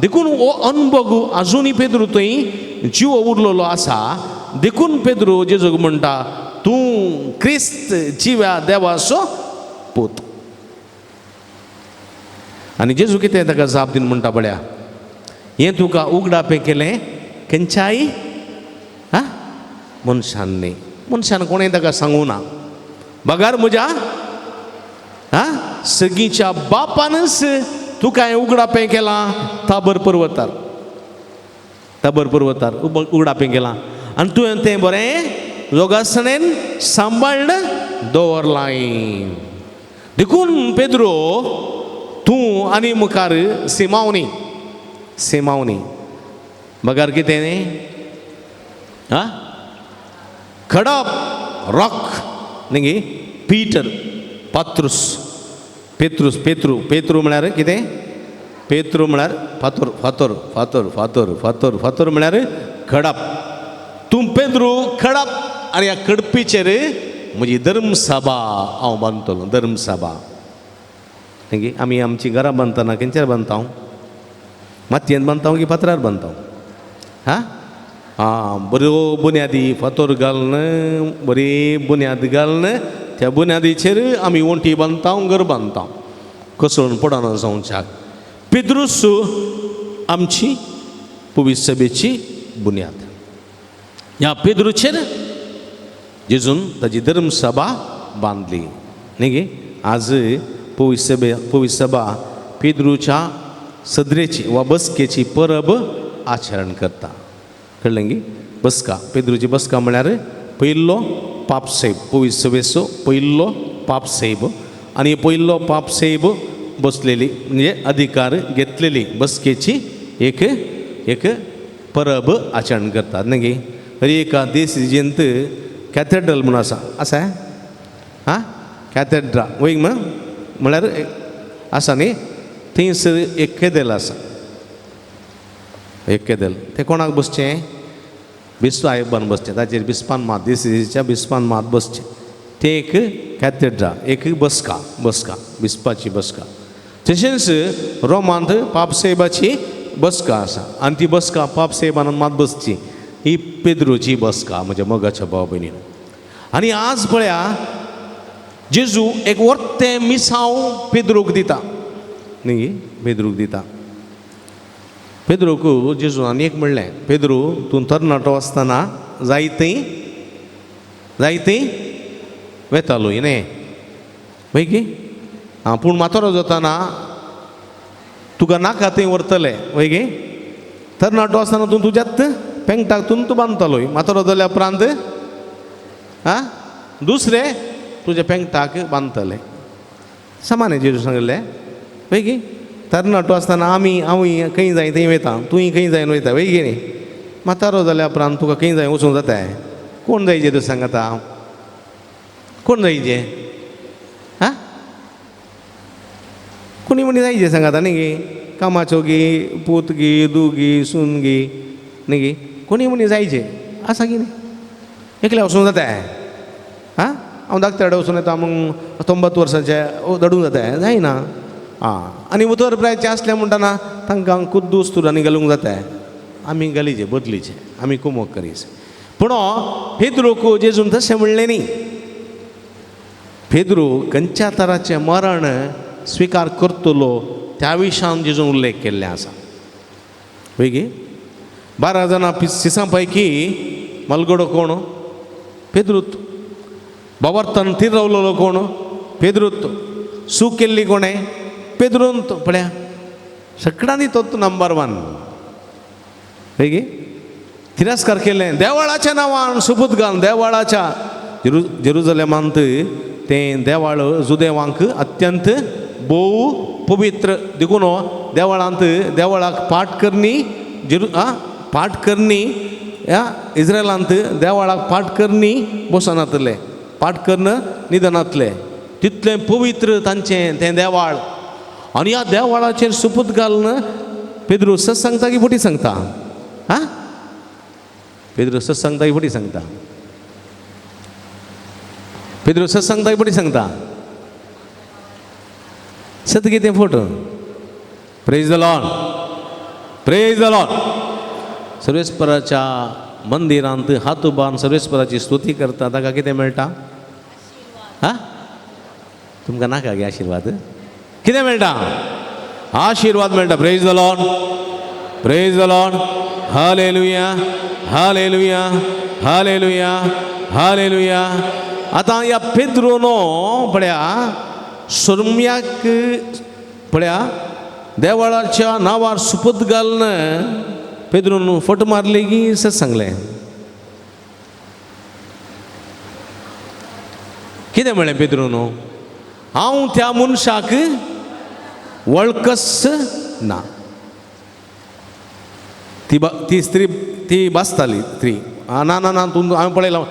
C: देखून हो अनुभव आजुनूय पेद्रू थंय जिवो उरलेलो आसा. देखून पेद्रू जेजूक म्हणटा तूं क्रिस्त जिव्या देवाचो पूत. आनी जेजू कितें ताका जाप दिवन म्हणटा पळया, हें तुका उगडापें केलें खंयच्याय हा मनशान न्ही. मनशान कोणें ताका सांगूं ना, बगार म्हज्या हा सगीच्या बापानच तुका हें उगडापें केलां. ताबर पर्वतार, ताबर पर्वतार उगडापें केलां आनी तुवें तें बरें योगासनेन सांबाळ्ळ दवरलां. देखून पेद्रो तूं आनी मुखार सिमावनी, सिमावनी बगार कितें न्ही हा खडप, रॉक न्ही. पीटर, पात्रूस, पेत्रूस, पेत्रू, पेत्रू म्हळ्यार कितें? पेत्रू म्हळ्यार फातोर, फातोर, फातोर, फातोर, फातोर, फातोर म्हळ्यार खडप. तूं पेद्रू खडप आनी ह्या खडपीचेर म्हजी धर्मसभा हांव बांदतलो. धर्मसभा न्ही. आमी आमची घरां बांदतना खंयचेर बांदता? मातयेन बांदता की फातरार बांदता? हा आं, बऱ्यो बुन्यादी फातोर घालून, बरी बुन्याद घालून त्या बुन्यादीचेर आमी वण्टी बांदता, घर बांदता, कोसळून पडना जावच्याक. पेद्रूस आमची पवित्र सभेची बुन्याद. ह्या पेद्रूचेर जेजून ताजी धर्मसभा बांदली न्ही गे. आज पवित्र सभा पेद्रूच्या सदरेची वा बसकेची परब आचरण करता. कळ्ळें गी? बसका, पेद्रूची बसका म्हळ्यार पयल्लो पापसेब, पवित्र सभेचो पयल्लो पापसेब. आनी पयल्लो पापसेब बसलेली म्हणजे अधिकार घेतलेली बसकेची एक एक परब आचरण करतात न्ही गे. एका देश कॅथेड्रल म्हूण आसा, आसा आं कॅथेड्रा वय म्हळ्यार आसा न्ही. थंयसर एक केदेल आसा, एक केदेल. तें कोणाक बसचें? बिस्पा सायबान बसचें. ताचेर बिस्पान मात, देसीच्या बिस्पान मात बसचें. तें एक कॅथेड्रा, एक बसका, बसका बिस्पाची बसका. तशेंच रोमांत पापसेबाची बसका आसा आनी ती बसका पापसेबान मात बसची. ही पेद्रूची बसका म्हज्या मोगाच्या भाव भयणीन. आनी आज पळया जेजू एक वर्तें मिसांव पेद्रूक दिता न्ही, पेद्रूक दिता. पेद्रूक जेजू आनी एक म्हणलें, पेद्रू तूं तरणाटो आसतना जायते जायते वेतालो न्ही वय की आं, पूण म्हातारो जाताना तुका नाका थंय व्हरतले वय गे. तरणाटो आसतना तूं तुज्यात पेंगटाक तूं तूं बांदतालो, म्हातारो जाल्या उपरांत आं दुसरे तुज्या पेंगटाक बांदतले. सामान्य जेजू सांगिल्लें वय तरणाटो आसतना आमी हांवूय खंय जाय थंय वयता, तूंय खंय जाय वयता वय न्ही. म्हातारो जाल्या उपरांत तुका खंय जाय वचूंक जाता. कोण जाय जेजू सांगता? कोण जायचे? आं, कोणी म्हणी जायचे सांगता न्ही गे, कामाचो गी, पूत गी, दू गी, सून गी, न्ही गी, कोणी म्हणी जायचे आसा की न्ही. एकल्या वचूंक जाता. आं, हांव धाकट्या वचून येता मग 90 वर्सांचे दडूंक जाता? जायना. आं, आनी उतर प्रायचे आसलें म्हणटना तांकां कुद्दूस तुरांनी घालूंक जाता. आमी घालीचे बदलीचे, आमी कुमोक करीच. पूण पेद्रूक जेजून तशें म्हणलें न्ही. पेद्रू खंयच्या तराचें मरण स्विकार करतलो त्या विशयान जेजून उल्लेख केल्ले आसा. वय गे, 12 जाणां सिसां पैकी मलगडो कोण? पेद्रूत. बावर्तन तिरवलेलो कोण? पेद्रूत. सूक केल्ली कोणें? पेद्रून. पळया सगळ्यांनी तोच नंबर 1. वय गे, तिरस्कार केलें देवळाच्या नांवान सोपूत घालून. देवळाच्या जेरुजलेमांत तें देवाळ जुदेवांक अत्यंत भोव पवित्र देखून देवळांत देवळाक पाठ करणी पाठ करणी ह्या इस्रायलांत देवळाक पाठ करणी बसनातले, पाठ करून निदनातले, तितलें पवित्र तांचें तें देवाळ. आनी ह्या देवळाचेर सोपूत घालून पेद्रू सत सांगता की फटी सांगता? आं, पेद्रू सत सांगता की फटी सांगता? पेद्रू सत सांगता की फटी सांगता? सत कितें फट? Praise the Lord, praise the Lord. सर्वेस्पराच्या मंदिरांत हात उबारून सर्वेस्पराची स्तुती करता ताका कितें मेळटा? आं, तुमकां नाका गे आशिर्वाद? कितें मेळटा? आशिर्वाद मेळटा. Praise the Lord, praise the Lord. Hallelujah, hallelujah, hallelujah, hallelujah. आतां ह्या पेद्रूनो पळया सोरम्याक पळया देवळाच्या नांवार सुपूत घालून पेद्रून फट मारली की सत सांगलें? कितें म्हणलें पेद्रून? हांव त्या मनशाक वळखस ना. ती ती स्त्री ती बासताली स्त्री. ना ना ना, तूं हांवें पळयलां.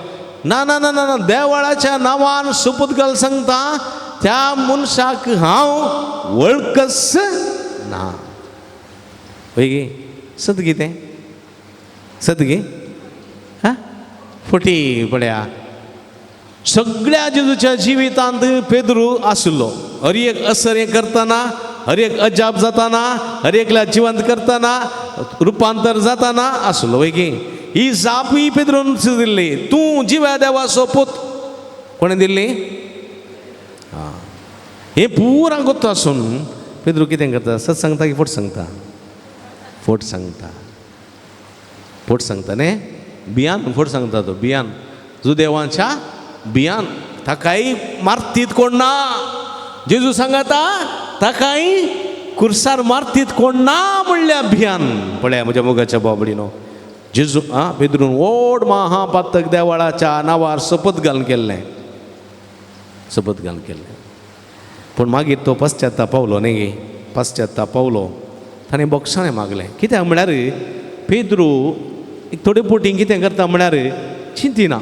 C: ना ना ना ना, देवळाच्या नांवान सोपूत घाल सांगता त्या मनशाक हांव वळखस ना. वय गे, सत कितें? सत गे? हां, फटी. पळया सगळ्या जेजूच्या जिवितांत पेद्रू आशिल्लो. हर एक असर हें करतना, हर एक अजाप जाताना, हर एकल्या जिवंत करतना, रुपांतर जाताना आसलो. वय गे, ही जापूय पेद्रून दिल्ली, तूं जिव्या देवाचो पूत. कोणें दिल्ली? आं, हें पुरा गोत्त आसून पेद्रू कितें करता? सत सांगता की फट सांगता? फट सांगता, फट सांगता न्ही, बियान फट सांगता तो. बियान जुदेवांच्या बियान ताकाय मारतीत कोण ना. जेजू सांगता ताकाय कुर्सार मारतीत कोण ना म्हणल्या भियान. पळया म्हज्या मोगाच्या बाबडीनो, जेजू आं पेद्रून व्हड महापातक देवळाच्या नांवार सोपत घालून केल्लें, सोपत घालून केल्लें. पूण मागीर तो पश्चाताप पावलो न्ही गे, पश्चाताप पावलो. ताणें बोगसाणें मागलें. कित्याक म्हळ्यार पेद्रू एक थोडे पोटी कितें करता म्हळ्यार चिंतिना,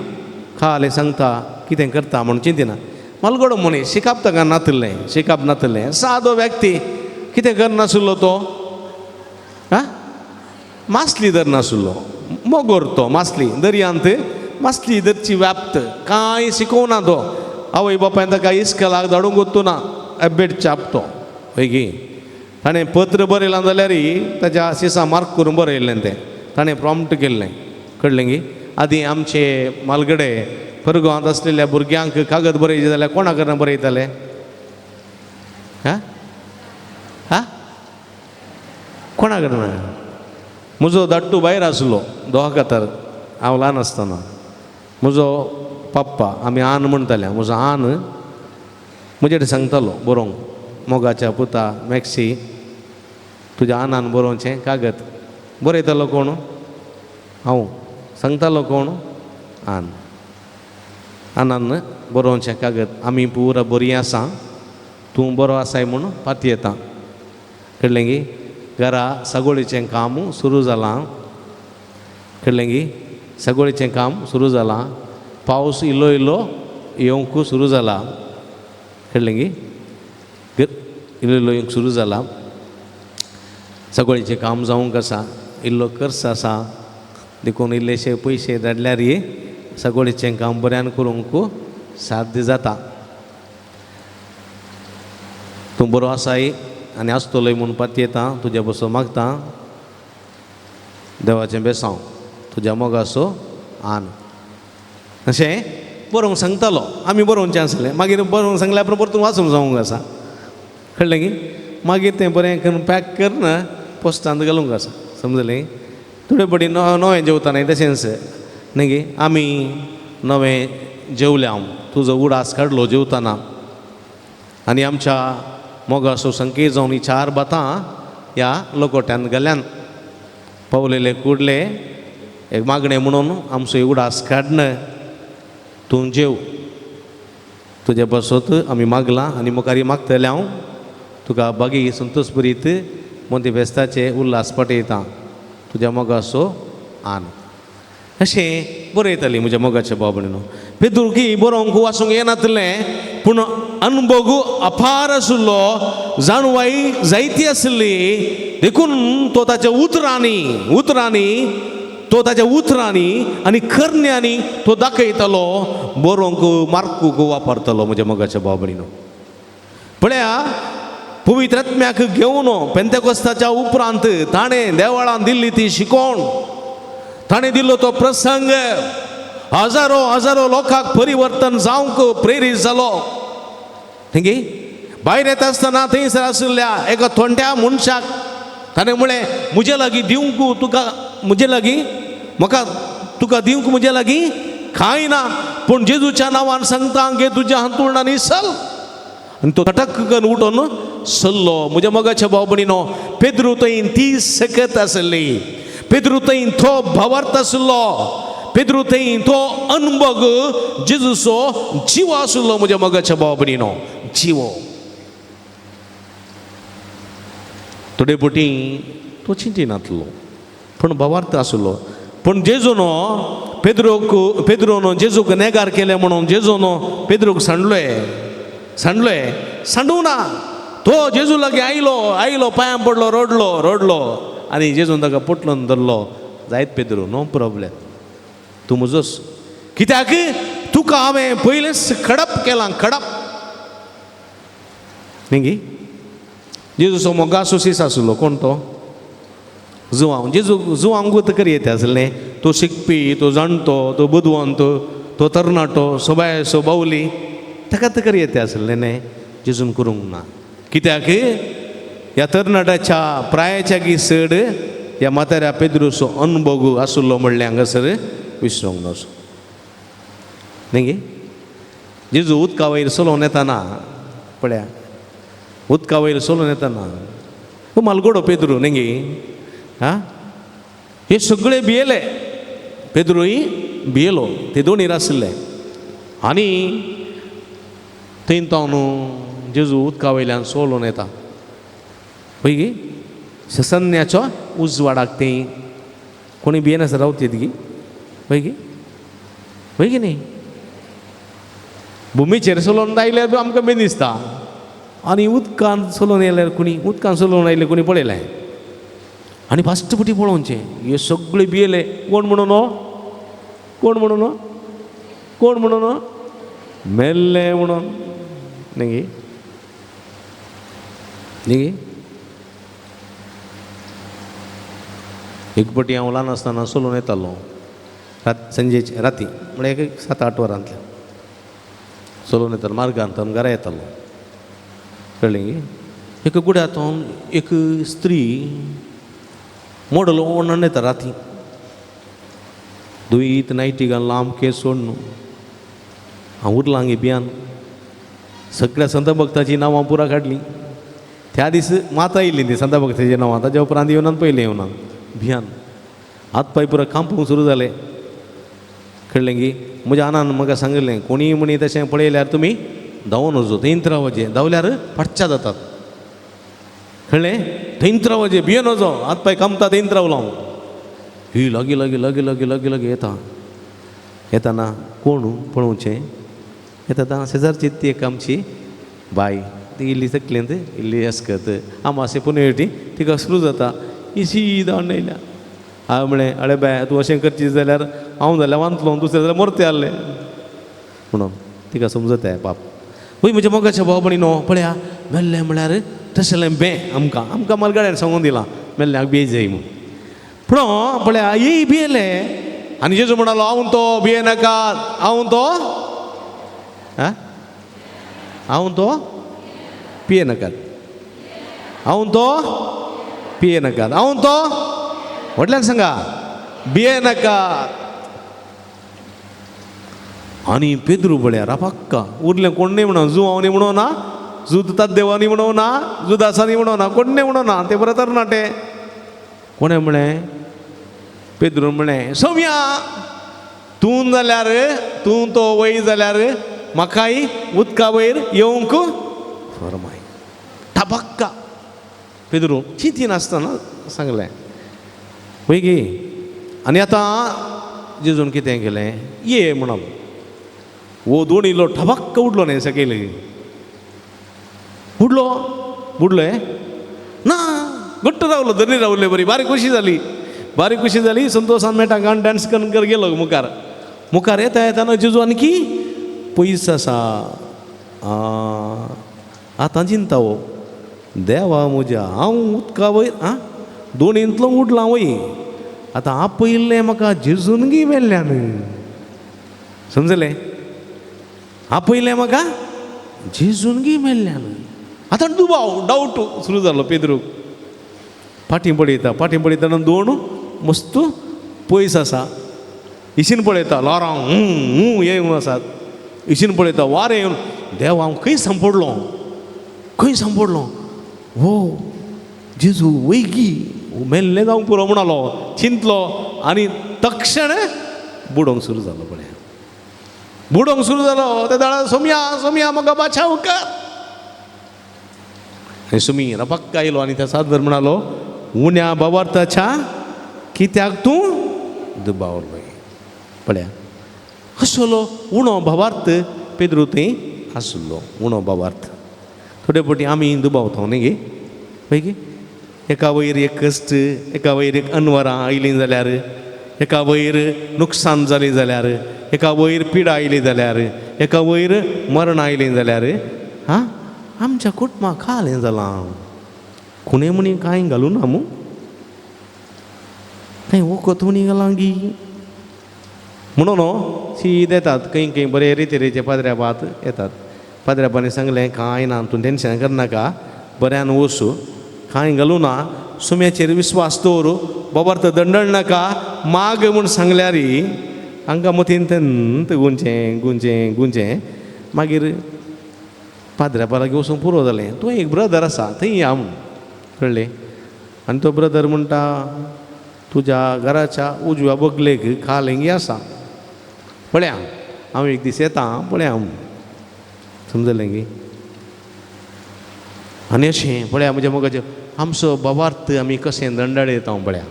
C: खालें सांगता कितें करता म्हणून चिंतिना. मलगडो मनीस, शिकाप ताका नातिल्लें, शिकाप नातिल्लें, सादो व्यक्ती, कितें करनाशिल्लो तो? आं, मासली धरनाशिल्लो, मोगोर तो, मासली दर्यांत मासली धरची व्याप्त, कांय शिकोवना तो. आवय बापायन ताका इस्कलाक धाडूंक वचूना, एबेट चाप तो. हय गी, ताणें पत्र बरयलां जाल्यार ताच्या सिसा मार्क करून बरयल्लें तें, ताणें प्रॉम्प्ट केल्लें. कळ्ळें गी? आदीं आमचे मालगडे परगांवांत आसलेल्या भुरग्यांक कागद बरयचे जाल्यार कोणा कडल्यान बरयताले? आं आं, कोणा कडल्यान? म्हजो धाडटू भायर आसलो दोहा कातार, हांव ल्हान आसतना. म्हजो पप्पा, आमी आन म्हणटाले, म्हजो आन म्हजे कडेन सांगतालो बरोवंक, मोगाच्या पुता मॅक्सी तुज्या आनान बरोवचें कागद. बरयतालो कोण? हांव. सांगतालो कोण? आन. आनान बरोवचें कागद, आमी पुरा बरी आसा, तूं बरो आसाय म्हूण पातयेता. कळ्ळें गी? घरा सगोळीचें काम सुरू जालां. कळ्ळें गी? सगोळीचें काम सुरू जालां. पावस इल्लो इल्लो येवंक सुरू जाला. कळ्ळें गी? इल्लो इल्लो येवंक सुरू जाला. सगळीचें काम जावंक आसा, इल्लो खर्च आसा, देखून इल्लेशे पयशे धाडल्यार सगळीचें काम बऱ्यान करूंक साध्य जाता. तूं बरो आसाय आनी आसतलोय म्हूण पातयेता, तुज्या बसो मागता. देवाचें बेसांव, तुज्या मोगाचो आन. अशें बरोवंक सांगतालो. आमी बरोवचें आसलें, मागीर बरोवंक सांगल्यार परतून वाचूंक जावंक आसा. कळ्ळें गी? मागीर तें बरें करून पॅक करून पोस्टांत घालूंक आसा. समजलें? थोडे पटी नवें जेवता न्ही तशेंच न्ही गी? आमी नवें जेवल्या, तुजो उडास काडलो जेवताना आनी आमच्या मोगाचो संकेत जावन ही चार भातां ह्या लोकोट्यान घाल्यान पावलेले कुडले एक मागणें म्हणून आमचो उडास काडन तूं जेव. तुज्या पासत आमी मागलां आनी मुखार मागतलें हांव तुका बागी संतोष बरीत मोती फेस्ताचे उल्हास पाटयता, तुज्या मोगाचो आन. अशें बरयताली म्हज्या मोगाच्या भाव भयणीनो. पेदुरकी बरोवंक वाचूंक येनातलें, पूण अनुभव अपार आशिल्लो, जाणवाय जायती आशिल्ली. देखून तो ताच्या उतरांनी तो ताच्या उतरांनी आनी करण्यांनी तो दाखयतालो, बरोवंक मार्कूक वापरतालो म्हज्या मोगाच्या भाव भयणीनो. पळया, पवित्र आत्म्याक घेवन पेंतेकोस्ताच्या उपरांत ताणें देवळान दिल्ली ती शिकोवण, ताणें दिल्लो तो प्रसंग हजारो हजारो लोकांक परिवर्तन जावंक प्रेरीत जालो. थिंगी भायर येता आसतना थंयसर आशिल्ल्या एका थोंट्या मनशाक ताणें म्हळें, म्हजे लागीं दिवंक तुका, म्हजे लागीं म्हाका तुका दिवंक म्हजे लागीं कांय ना, पूण जेजूच्या नांवान सांगता गे तुज्या हांतुळणांनी चल. आनी तो तटक करून उठून सल्लो. म्हज्या मोगाच्या भाव भयणीनो, पेद्रू थंय ती सकत आसली, पेद्रू थंय तो भावार्थ आशिल्लो, पेद्रू थंय तो अनभोग जेजूचो जिवो आशिल्लो. म्हज्या मोगाच्या भाव भयणीनो, जिवो थोडे पटी तो चिंतिनातलो, पूण भावार्थ आशिल्लो. पूण जेजूनो पेद्रोक, पेद्रोनो जेजूक नेगार केलें म्हणून जेजूनो पेद्रोक सांडलोय सांडलोय सांडूं ना. तो जेजू लागीं आयलो, आयलो, पांयां पडलो, रडलो रडलो आनी जेजून ताका पोटलोन धरलो. जायत पेद्रो, नो प्रॉब्लेम, तूं म्हजोच, कित्याक तुका हांवें पयलेंच खडप केलां, खडप. न्ही गी? जेजूचो मोगाचो सीस आशिल्लो. कोण तो? जुवांव. जेजू जुवांकूच करी येता आसलें. तो शिकपी, तो जाणटो, तो बुदवंत, तो तरणाटो, सोबायसो बावली, ताका तर करी येता आसलें न्ही. जेजून करूंक ना. कित्याक ह्या तरणाट्याच्या प्रायाच्या गी चड ह्या म्हाताऱ्या पेद्रूचो अनुभव आशिल्लो म्हणलें हांगासर विसरूंक नजो. न्ही गी? जेजू उदका वयर चलोवन येताना पळया, उदका वयर चलोवन येताना तो मालगोडो पेद्रू न्ही गी? आं, हे सगळे भियेले, पेद्रूय भियेलो, ते दोनीर आशिल्ले. आनी थंय तो न्हू जेजू उदका वयल्यान चलोवन येता पळय गी, ससन्याचो उजवाडाक ती कोणी भियेनासतना रावतीत गी, पळय गी, पळय गी न्ही? भुमीचेर चलोवन आयल्यार आमकां बी दिसता, आनी उदकान चलोवन येयल्यार कोणी, उदकान चलोवन आयले कोणी पळयलें आनी फास्ट पटी पळोवचें. हे सगळे भियेले. कोण म्हणून हो? कोण म्हणून हो? कोण म्हणून हो? मेल्ले म्हणून. न्ही गी? न्ही गी? एक पटी हांव ल्हान आसतना चलोवन येतालो सांजेचे, राती म्हळ्यार एक 7-8 वरांतल्यान चलोवन येतालो, मार्गांत घरा येतालो. कळ्ळें गी? एक गुड्यांतून एक स्त्री मोडल ओडून येता राती, दुयीत नायटी घालून, लांब केंस सोडून. हांव उरलां गे भियान. सगळ्या संत भक्ताचीं नांवां पुरा काडलीं. त्या दीस माता येयल्ली ती संत भक्ताचीं नांवां, ताच्या उपरांत येवनात, पयलें येवनात. भियान हात पांय पुरा कांपूंक सुरू जाले. कळ्ळें गी? म्हज्या आनान म्हाका सांगिल्लें कोणीय म्हणी तशें पळयल्यार तुमी धांवून वचो थंयत रावचें धांवल्यार फाटच्या जातात कळ्ळें थंयत रावचें भियेन वचो हात पांय कामता थंयत रावलो हांव ही लागीं लागीं लागीं लागीं लागीं लागीं येता येताना कोण पळोवचें येता आतां शेजारची ती एक आमची बाय ती इल्ली तकलेंत इल्ली अस्कत आमासे पुनवेटी तिका सुरू जाता ही शीद धांवन येयल्या. हांवें म्हळें अळे बाय तूं अशें करची जाल्यार हांव जाल्यार वांतलो दुसरें जाल्यार मरते आहलें म्हणून तिका समजत आहे बाप. वय म्हज्या मोगाच्या भाव भयणीनो पळया मेल्लें म्हळ्यार तशें बें आमकां आमकां मालगाड्यान सांगून दिलां मेल्ल्याक बे जाय म्हूण. पूण पळया येय भियेले आनी जेजू म्हणालो हांव तो भिये नाका हांव तो आं हांव तो पिये नाकात हांव तो पिये नाकात हांव तो व्हडल्यान सांगा भिये नाकात. आनी पेद्रू पळया रापक्का उरलें कोण न्ही म्हणून जू हांव न्ही म्हणो ना जू देवानी म्हणो ना जुदासांनी म्हणो ना कोण न्ही म्हणो ना ते बरें तरणाटे. कोणें म्हळें पेद्रून म्हळें सोम्या तूं जाल्यार तूं तो वय जाल्यार म्हाकाय उदका वयर येवंक फरमाय. टबक्का पेद्रू चिंती नासतना सांगलें वय गे. आनी आतां जेजून कितें केलें ये म्हणालो वो दोन इल्लो ठबक्क उडलो न्ही सकयल उडलो बुडलो हे ना घट्ट रावलो धरणी रावले बरी बारीक खुशी जाली बारीक खुशी जाली संतोषान मेळटा गाण डांस करून कर गेलो मुखार मुखार येता येताना जेजू आणखी पयस आसा. आतां चिंता हो देवा म्हज्या हांव उदका वयर आं दोणींतलो उडलां वय आतां आपयल्लें म्हाका जेजून गी मेल्ल्यान समजलें आपयलें म्हाका जेजून गी मेल्ल्यान. आतां दुबाव डावट सुरू जालो पेद्रूक फाटीं पळयता फाटीं पळयतना दोन मस्त पयस आसा इशीन पळयता लोरां हूं येवन आसात इशीन पळयता वारें येवन देव हांव खंय सांपडलो खंय सांपडलो हो जेजू वयगी मेल्लें जावंक पुरो म्हणालो चिंतलो आनी तक्षण बुडोवंक सुरू जालो पळय बुडोवंक सुरू जालो ते दाळा सोमया सोमया म्हाका बाचाव कर. आनी सुमी रपक्का आयलो आनी त्या सादर म्हणालो उण्या बाबार्थाच्या कित्याक तूं दुबावलो पळया कसलो उणो भावार्थ पेद्रू थंय आसलो उणो भावार्थ. थोडे फावटी आमी दुबावता न्ही गे पळय गे एका वयर एक कश्ट एका वयर एक अनवरां आयलीं जाल्यार एका वयर नुकसान जालें जाल्यार एका वयर पिडा आयली जाल्यार एका वयर मरण आयलें जाल्यार आं आमच्या कुटुंबाक खालें जालां कोणें म्हणी कांय घालूं ना मू कांय वखद म्हणी घालां गी म्हणून शीद येतात खंय खंय बरे रिते पाद्र्या भात येतात. पाद्र्याबांनी सांगलें कांय ना तूं टेंशन करनाका बऱ्यान वचू कांय घालूं ना सुम्याचेर विस्वास दवर बाबार तर दंडण नाका माग म्हूण सांगल्यार हांकां मतीन तेंत गुंचें गुंचें गुंचें मागीर पाद्र्यापा लागीं वचूंक पुरो जालें. तो एक ब्रदर आसा थंय या म्हूण कळ्ळें. आनी तो ब्रदर म्हणटा तुज्या घराच्या उजव्या बगलेक कालिंगी आसा पळया हांव एक दीस येता पळया म्हूण समजलें गी. आनी अशें पळया म्हज्या मोगाचें आमचो बाबार्थ आमी कशें दंडाळे येता पळया.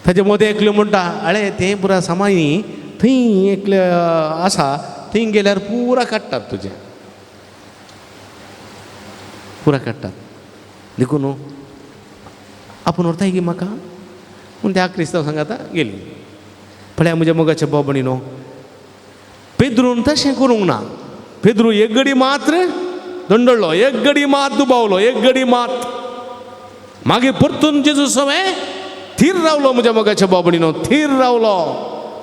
C: ताजे मदें एकल्यो म्हणटा अळे तें पुरा सामाई थंय एकले आसा थंय गेल्यार पुरा काडटात तुजें पुरा काडटात देखून आपूण व्हरताय की म्हाका पूण त्या क्रिस्तांव सांगाता गेली. पळया म्हज्या मोगाच्या भाव भयणीनो पेद्रून तशें करूंक ना. पेद्रू एक गडी मात्र दंडळ्ळो एक गडी मात दुबावलो एक गडी मात मागीर परतून जेजू सवें थीर रावलो म्हज्या मोगाच्या भाव भयणीनो थीर रावलो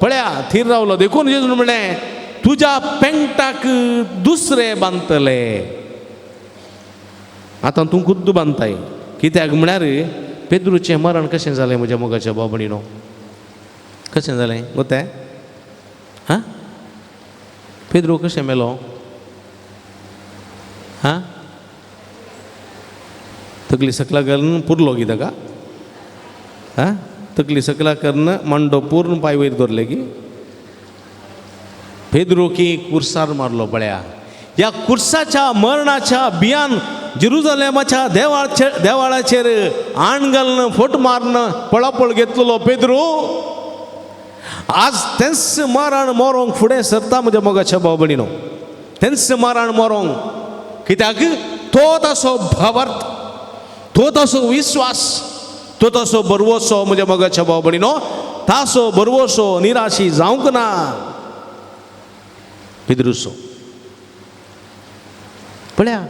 C: पळया थीर रावलो. देखून जेजून म्हणलें तुज्या पेंटाक दुसरे बांदतले आतां तूं खुद्द बांदताय. कित्याक म्हळ्यार पेद्रूचें मरण कशें जालें म्हज्या मोगाच्या भाव भयणीनो कशें जालें गोते हां पेद्रू कशें मेलो हां तकली सकला घालून पुरलो की ताका हां तकली सकला करून मांडो पूर्ण पांय वयर दवरले की पेद्रो की कुर्सार मारलो पळया. ह्या कुर्साच्या मरणाच्या बियान जेरुजलेमाच्या देवाळाचेर आण घालून फोट मारून पळापळ घेतलेलो पेद्रो आज तेंच मरण मरोंक फुडें सरता म्हज्या मोगाच्या भाव भयणीनो. तेंच मरण मरोंक कित्याक तो ताचो भावार्थ, तो ताचो विस्वास, तो ताचो बरवसो म्हज्या मोगाच्या भाव भयणीनो. ताचो बरवसो निराशी जावंक ना पेद्रुसो. पळया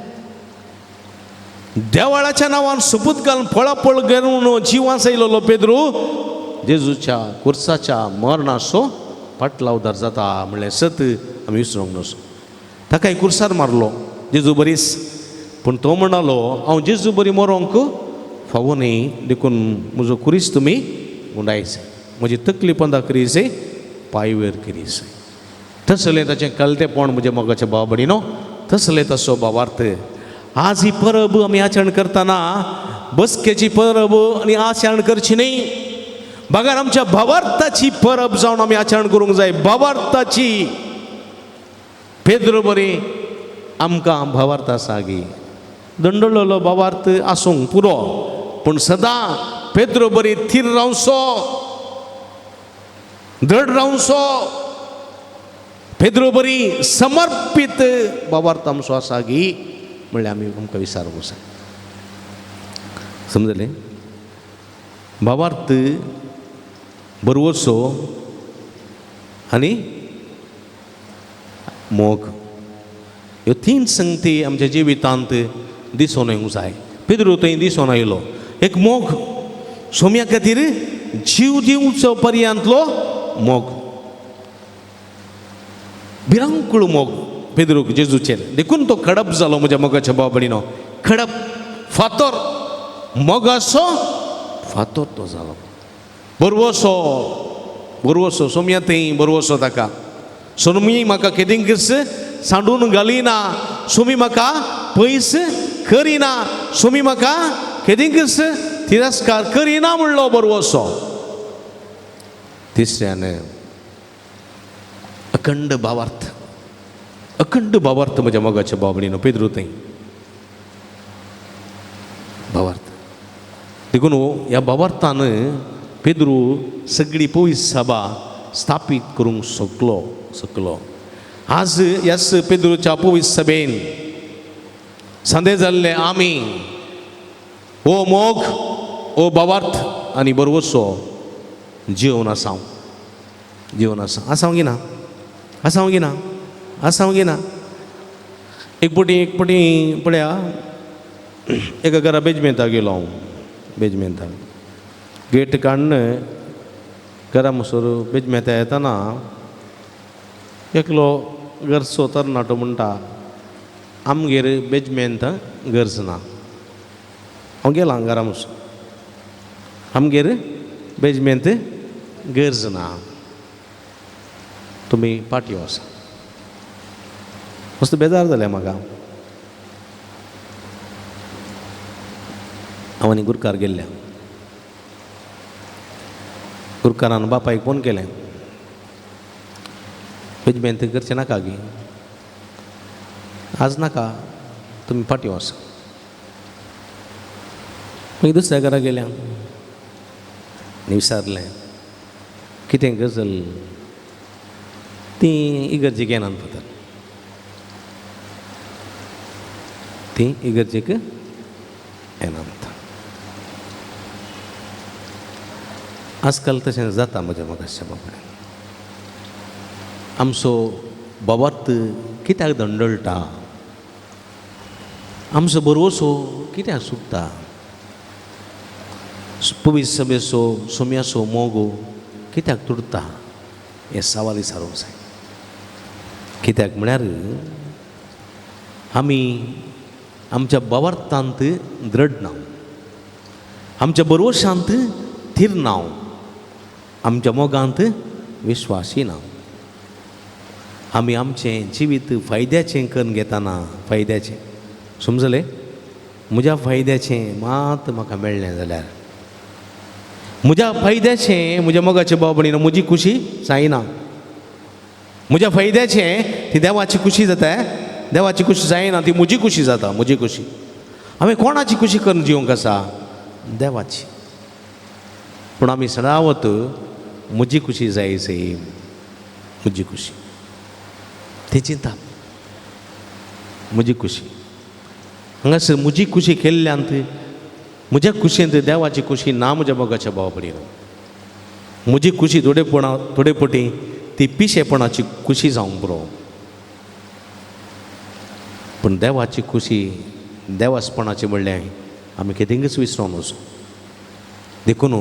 C: देवाळाच्या नांवान सोपूत घालून पळापळ घेवन जिवान सयलेलो पेद्रू जेजूच्या कुर्साच्या मरणाचो पाटलावदार जाता म्हणलें सत आमी विसरूंक नसो. ताकाय कुर्सार मारलो जेजू बरीच, पूण तो म्हणालो हांव जेजू बरी मरोंक फावो न्ही, देखून म्हजो कुरीस तुमी गुंडायचे, म्हजी तकली पंदा करीसे पांयवेर करीसे. तसलें ताचें कलतेपण म्हज्या मोगाच्या भाव भयणीनो, तसलें तसो भावार्थ. आज ही परब आमी आचरण करतना बसकेची परब आनी आचरण करची न्ही, बगर आमच्या भावार्थाची परब जावन आमी आचरण करूंक जाय. भावार्थाची पेद्रो बरी आमकां भावार्थ आसा गी, दंडलेलो भावार्थ आसूंक पुरो, पूण सदां पेद्रो बरी थीर रावचो, दृढ रावचो. पेद्रो बरी समर्पीत भावार्थ आमचो आसा गी म्हणल्यार आमी आमकां विचारूंक जाय. समजलें? भावार्थ बरवसो आनी मोग ह्यो तीन संगती आमच्या जिवितांत दिसून येवंक जाय. पेद्रो थंय दिसून आयलो एक मोग, सोम्या खातीर जीव दिवचो पर्यंतलो मोग, भिरांकूळ मोग पेद्रूक जेजूचेर. देखून तो खडप जालो म्हज्या मोगाच्या भाव भयणीनो. खडप फातर, मोगाचो फातर तो जालो. बरवसो बरवसो सोम्या थंय बरवसो ताका, सोमी म्हाका केदिंकच सांडून घालिना, सोमी म्हाका पयस करिना, सोमी म्हाका केदिंकच तिरस्कार करिना म्हणलो बरवसो. तिसऱ्यान अखंड भावार्थ, अखंड भावार्थ म्हज्या मोगाच्या भाव भयणीनो पेद्रू थंय भावार्थ. देखून ह्या भावार्थान पेद्रू सगळी पवित्र सभा स्थापीत करूंक शकलो शकलो. आज ह्याच पेद्रूच्या पवित्र सभेन संदेश जाल्ले आमी हो मोग, हो भावार्थ आनी बरवसो जिवन आसा, जिवन आसा. आसा गी ना? आसा गी ना? आसा गी ना? एक फावटी पळया एका घरा बेजमेंताक गेलो हांव. बेजमेंताक गेट काडून घरा म्हणसर बेजमेंता येतना एकलो घरचो तरणाटो म्हणटा आमगेर बेजमेंत गरज ना. हांव गेलां घरा म्हणसर आमगेर बेजमेंत गरज ना, तुमी पाटयो आसा. मस्त बेजार जालें म्हाका. हांव आनी गुरकार गेल्ल्या गुरकारान बापायक फोन केलें, बेजमेंत करचें नाका गी, आज नाका, तुमी फाटीं वचा. मागीर दुसऱ्या घरा गेल्या आनी विचारलें कितें गजल, ती इगर्जेक येनात फादर, ती इगर्जेक येनात. आजकाल तशें जाता म्हज्या मोगाच्या बापायन. आमचो बाबार्थ कित्याक दंडळटा, आमचो बरवसो कित्याक सुकता, पवित्र सभेचो सोम्याचो मोगो कित्याक तुटता हें सवाल विचारूंक जाय. कित्याक म्हळ्यार आमी आमच्या बावार्थांत दृढ ना, आमच्या बरवशांत थीर ना, आमच्या मोगांत विश्वासी ना. आमी आमचें जिवीत फायद्याचें करून घेतना, फायद्याचें समजलें, म्हज्या फायद्याचें मात म्हाका मेळ्ळें जाल्यार म्हज्या फायद्याचें म्हज्या मोगाचे भाव भयणीनो म्हजी खुशी जायना, म्हज्या फायद्याचें ती देवाची खुशी जाता. देवाची खुशी जायना, ती म्हजी खुशी जाता. म्हजी खुशी हांवें कोणाची खुशी करून जिवंक आसा? देवाची. पूण आमी सदावत म्हजी खुशी जाय सई, म्हजी खुशी तें चिंता, म्हजी खुशी हांगासर म्हजी खुशी केल्ल्यांत म्हज्या खुशयेंत देवाची खुशी ना. म्हज्या मोगाच्या भावा भयणीनो, म्हजी खुशी थोडेपणा थोडे पटी ती पिशेपणाची खुशी जावंक पुरो, पूण देवाची खुशी देवासपणाची म्हणल्यार आमी कितेंकच विसरोन वचूं. देखून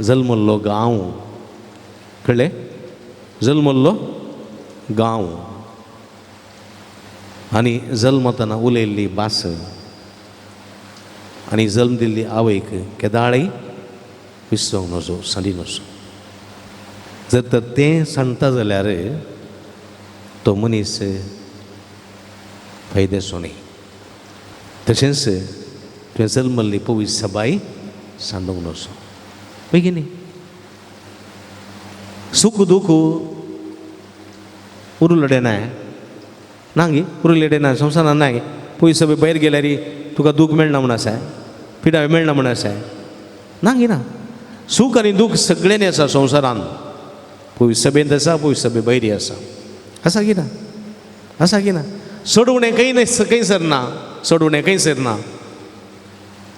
C: जल्मल्लो गांव कळ्ळें, जल्मल्लो गांव आनी जल्मतना उलयल्ली भास आनी जल्म दिल्ली आवयक केदाळय विसरोंक नजो, सांडी नजो. जर तर तें सांडटा जाल्यार तो मनीस फायद्याचो न्ही. तशेंच तुवें जल्मल्ली पवित्र सबाय सांडूंक नजो. बेगीन न्ही सुख दुख उरुलडे ना ना गे, उरुलडे ना संवसारान ना गे. पयस सगळे भायर गेल्यार तुका दूख मेळना म्हूण आसा, पिडाय मेळना म्हूण आसा ना गे ना. सूख आनी दूख सगळ्यांनी आसा संवसारान. पयस सभेंत आसा, पयस सभे भायर आसा. आसा की ना? आसा की ना? चड उणें खंय न्हय, खंय सर ना, चड उणें खंय सर ना.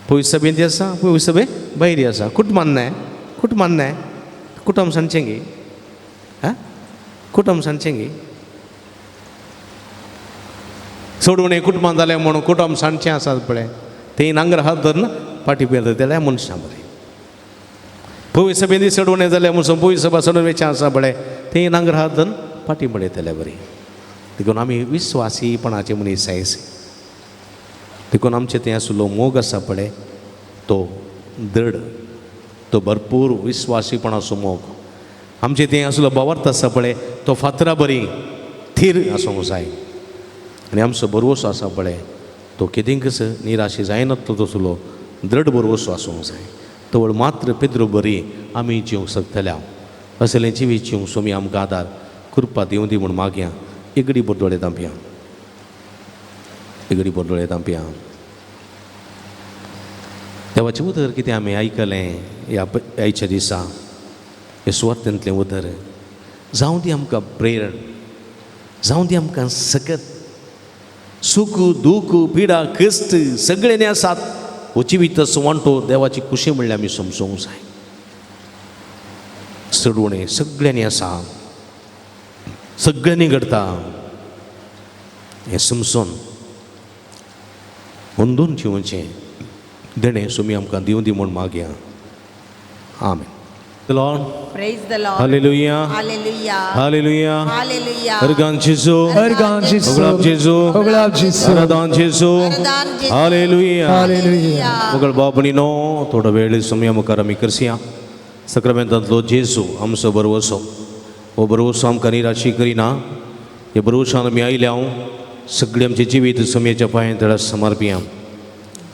C: पयस सभेंत आसा, पयस सभे भायर आसा. कुटुंबान न्हय, कुटुंबान न्हय, कुटुंब सांगचें गे, आं कुटुंब सांगचें गे. चड उणें कुटुंबान जालें म्हणून कुटुंब सांगचें आसा पळय, तें नांगर हात धरून फाटी पेरता जाल्यार मनशां बरें. पयस सभेंत चड उणें जालें म्हणून पयस सभा चडून वेचें आसा पळय, तें नांगर हात धरून फाटी पळयतले बरें. देखून आमी विस्वासीपणाचे मनीस आयज. देखून आमचें थंय आशिल्लो मोग आसा पळय तो दृढ, तो भरपूर विस्वासीपणाचो मोग. आमचें थंय आशिल्लो भावार्थ आसा पळय तो फातरा बरी थीर आसूंक जाय. आनी आमचो भरवंसो आसा पळय तो कितेंकच निराशी जायना तो तसलो दृढ भरवंसो आसूंक जाय. तवळ मात्र पेद्रो बरी आमी जिवंक शकतल्या. असलें जिवीत जिवंक स्वामी आमकां आदार कृपा दिवं दी म्हूण मागया. एगडी बोरदोळे दांपया, एगडी बोरदोळे दांपया. देवाचें उतर कितें आमी आयकलें ह्या आयच्या दिसा, हे सुवार्थेंतलें उतर जावं दी आमकां प्रेरण, जावं दी आमकां सकत. सुख दूख पिडा कश्ट सगळ्यांनी आसात. हो जिवीत वांटो देवाची खुशी म्हणल्यार आमी समजूंक जाय. चडवणें सगळ्यांनी आसा, सगळ्यांनी घडता हें समजून अंदून जिवचें देणें सुमी आमकां दिवं दी म्हूण मागया. आमेन. Lord.
D: Praise the Lord.
C: Hallelujah.
D: Hallelujah.
C: Hallelujah.
D: Hallelujah.
C: Organ जेजू,
B: अर्गान जेजू,
C: उगडाप जेजू,
B: उगडाप जेजू,
C: आराधन जेजू.
D: आराधन जेजू.
C: हालेलुया.
B: हालेलुया.
C: मुगळ बाबणीनो, थोडो वेळ सुमया मुखार आमी करसया. सक्रामेंतांतलो जेजू आमचो बरवसो, हो बरवसो आमकां निराशी करिना. हे बरवसान आमी आयल्या हांव सगळें आमचें जिवीत सुमयेच्या पांयां तळा समर्पिया.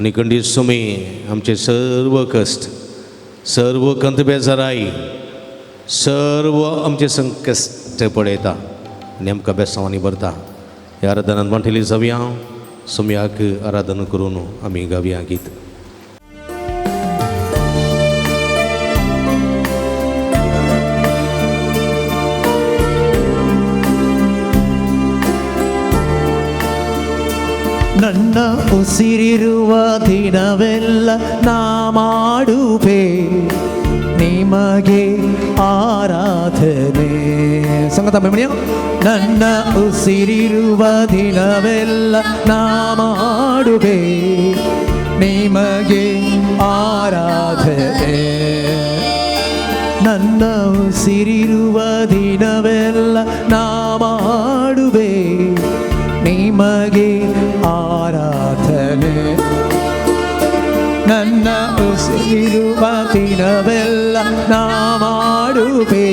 C: आनी खंडीत सुमी आमचे सर्व कश्ट, सर्व कंत बेजाराय, सर्व आमचे संकश्ट पळयता आनी आमकां बेसांवांनी भरता. ह्या आराधनान वांटेली जावया. सुमयाक आराधना करून आमी गावया गीत.
B: ನನ್ನ ಉಸಿರಿರುವ ದಿನವೆಲ್ಲ ನಾ ಮಾಡುವೆ ನಿಮಗೆ ಆರಾಧನೆ. ಸಂಗತ ಬೆಮಣಿಯ. ನನ್ನ ಉಸಿರಿರುವ ದಿನವೆಲ್ಲ ನಾ ಮಾಡುವೆ ನಿಮಗೆ ಆರಾಧನೆ. ನನ್ನ ಉಸಿರಿರುವ ದಿನವೆಲ್ಲ ನಾ ಮಾಡುವೆ ನಿಮಗೆ ಆರಾಧನೆ. ನನ್ನ ಉಸಿರಿರುವ ದಿನವೆಲ್ಲ ನಾ ಮಾಡುವೆ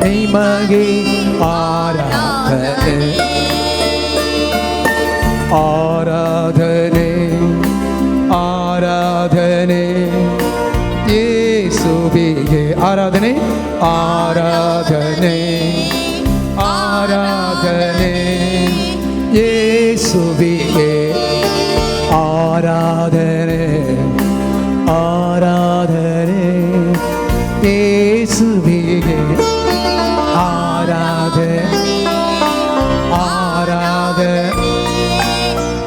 B: ನಿಮಗೆ ಆರಾಧನೆ. ಆರಾಧನೆ ಆರಾಧನೆ ಯೇಸುವಿಗೆ ಆರಾಧನೆ, ಆರಾಧನೆ ಯೇಸುವಿಗೆ ಆರಾಧನೆ, ಆರಾಧನೆ ಯೇಸುವಿಗೆ ಆರಾಧನೆ, ಆರಾಧನೆ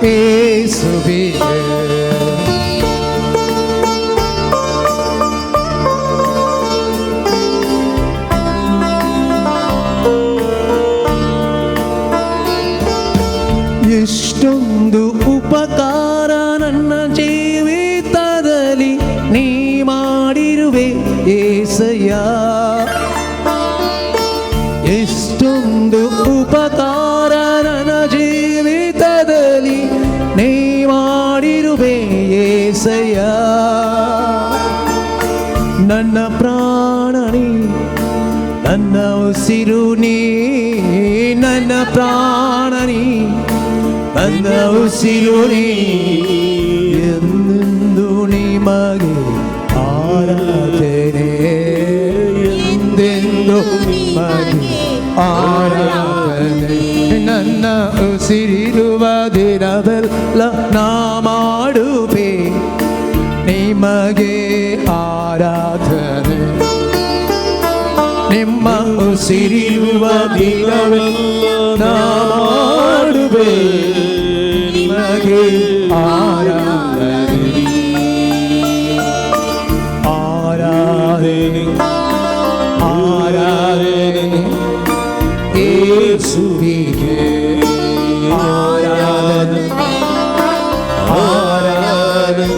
B: ಯೇಸುವಿಗೆ. ಎಷ್ಟೊಂದು ಉಪಕಾರ ನನ್ನ ಜೀವಿತದಲ್ಲಿ ನೀ ಮಾಡಿರುವೆ ಏಸಯ್ಯ, ಎಷ್ಟೊಂದು ಉಪಕಾರ ನನ್ನ ಜೀವಿತದಲ್ಲಿ ನೀ ಮಾಡಿರುವೆ ಏಸಯ್ಯ. ನನ್ನ ಪ್ರಾಣನಿ, ನನ್ನ ಉಸಿರು ನೀ, ನನ್ನ ಪ್ರಾಣನಿ, ನನ್ನ ಉಸಿರು ನೀ, ಎಂದೆಂದು ನಿಮಗೆ ಆರಾಧನೆ, ಎಂದೆಂದು ನಿಮಗೆ ಆರಾಧನೆ. ನನ್ನ ಉಸಿರಿರುವ ದಿನವೆಲ್ಲ ನಾ ಮಾಡುವೆ ನಿಮಗೆ ಆರಾಧನೆ, ನಿಮ್ಮ ಉಸಿರಿರುವ ದಿನವೆಲ್ಲ ನಾ ಮಾಡುವೆ ನಿಮಗೆ ಆರಾಧನೆ, ಆರಾಧನೆ, ಆರಾಧನೆ ಯೇಸುವಿಗೆ ಆರಾಧನೆ, ಆರಾಧನೆ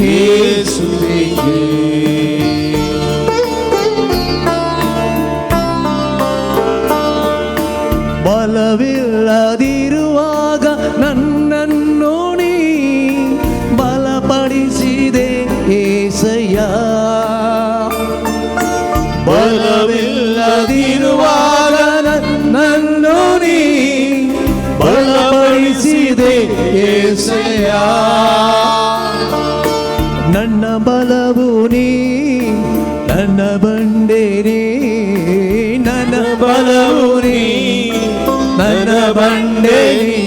B: ಯೇಸುವಿಗೆ. ಬಲವಿಲ್ಲದಿರುವಾಗ ನನ್ನನ್ನು ನೀ ಬಲಪಡಿಸಿದೆ ಏಸಯ್ಯ, ಬಲವಿಲ್ಲದಿರುವಾಗ ನನ್ನನ್ನು ನೀ ಬಲಪಡಿಸಿದೆ ಏಸಯ್ಯ. ನನ್ನ ಬಲವು ನೀ, ನನ್ನ ಬಂಡೆ ನೀ, ನನ್ನ ಬಲವು ನೀ, ನನ್ನ ಬಂಡೆ ನೀ,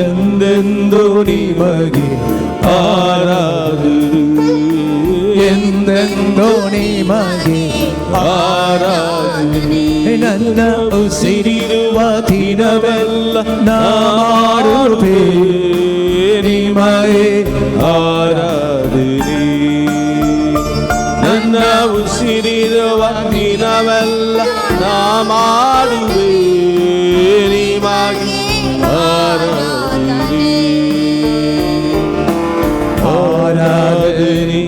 E: ಎಂದೆಂದು ನಿಮಗೆ ಆರಾಧನೆ,
B: ಎಂದೆಂದು ನಿಮಗೆ
E: ಆರಾಧನೆ.
B: ನನ್ನ ಉಸಿರಿರುವ ದಿನವೆಲ್ಲ ನಾ ಮಾಡುವೆ ನಿಮಗೆ
E: ಆರಾಧನೆ. ನನ್ನ ಉಸಿರಿರುವ ದಿನವೆಲ್ಲ ನಾ ಮಾಡುವೆ ನಿಮಗೆ ಆರಾಧನೆ, ಆರಾಧನೆ,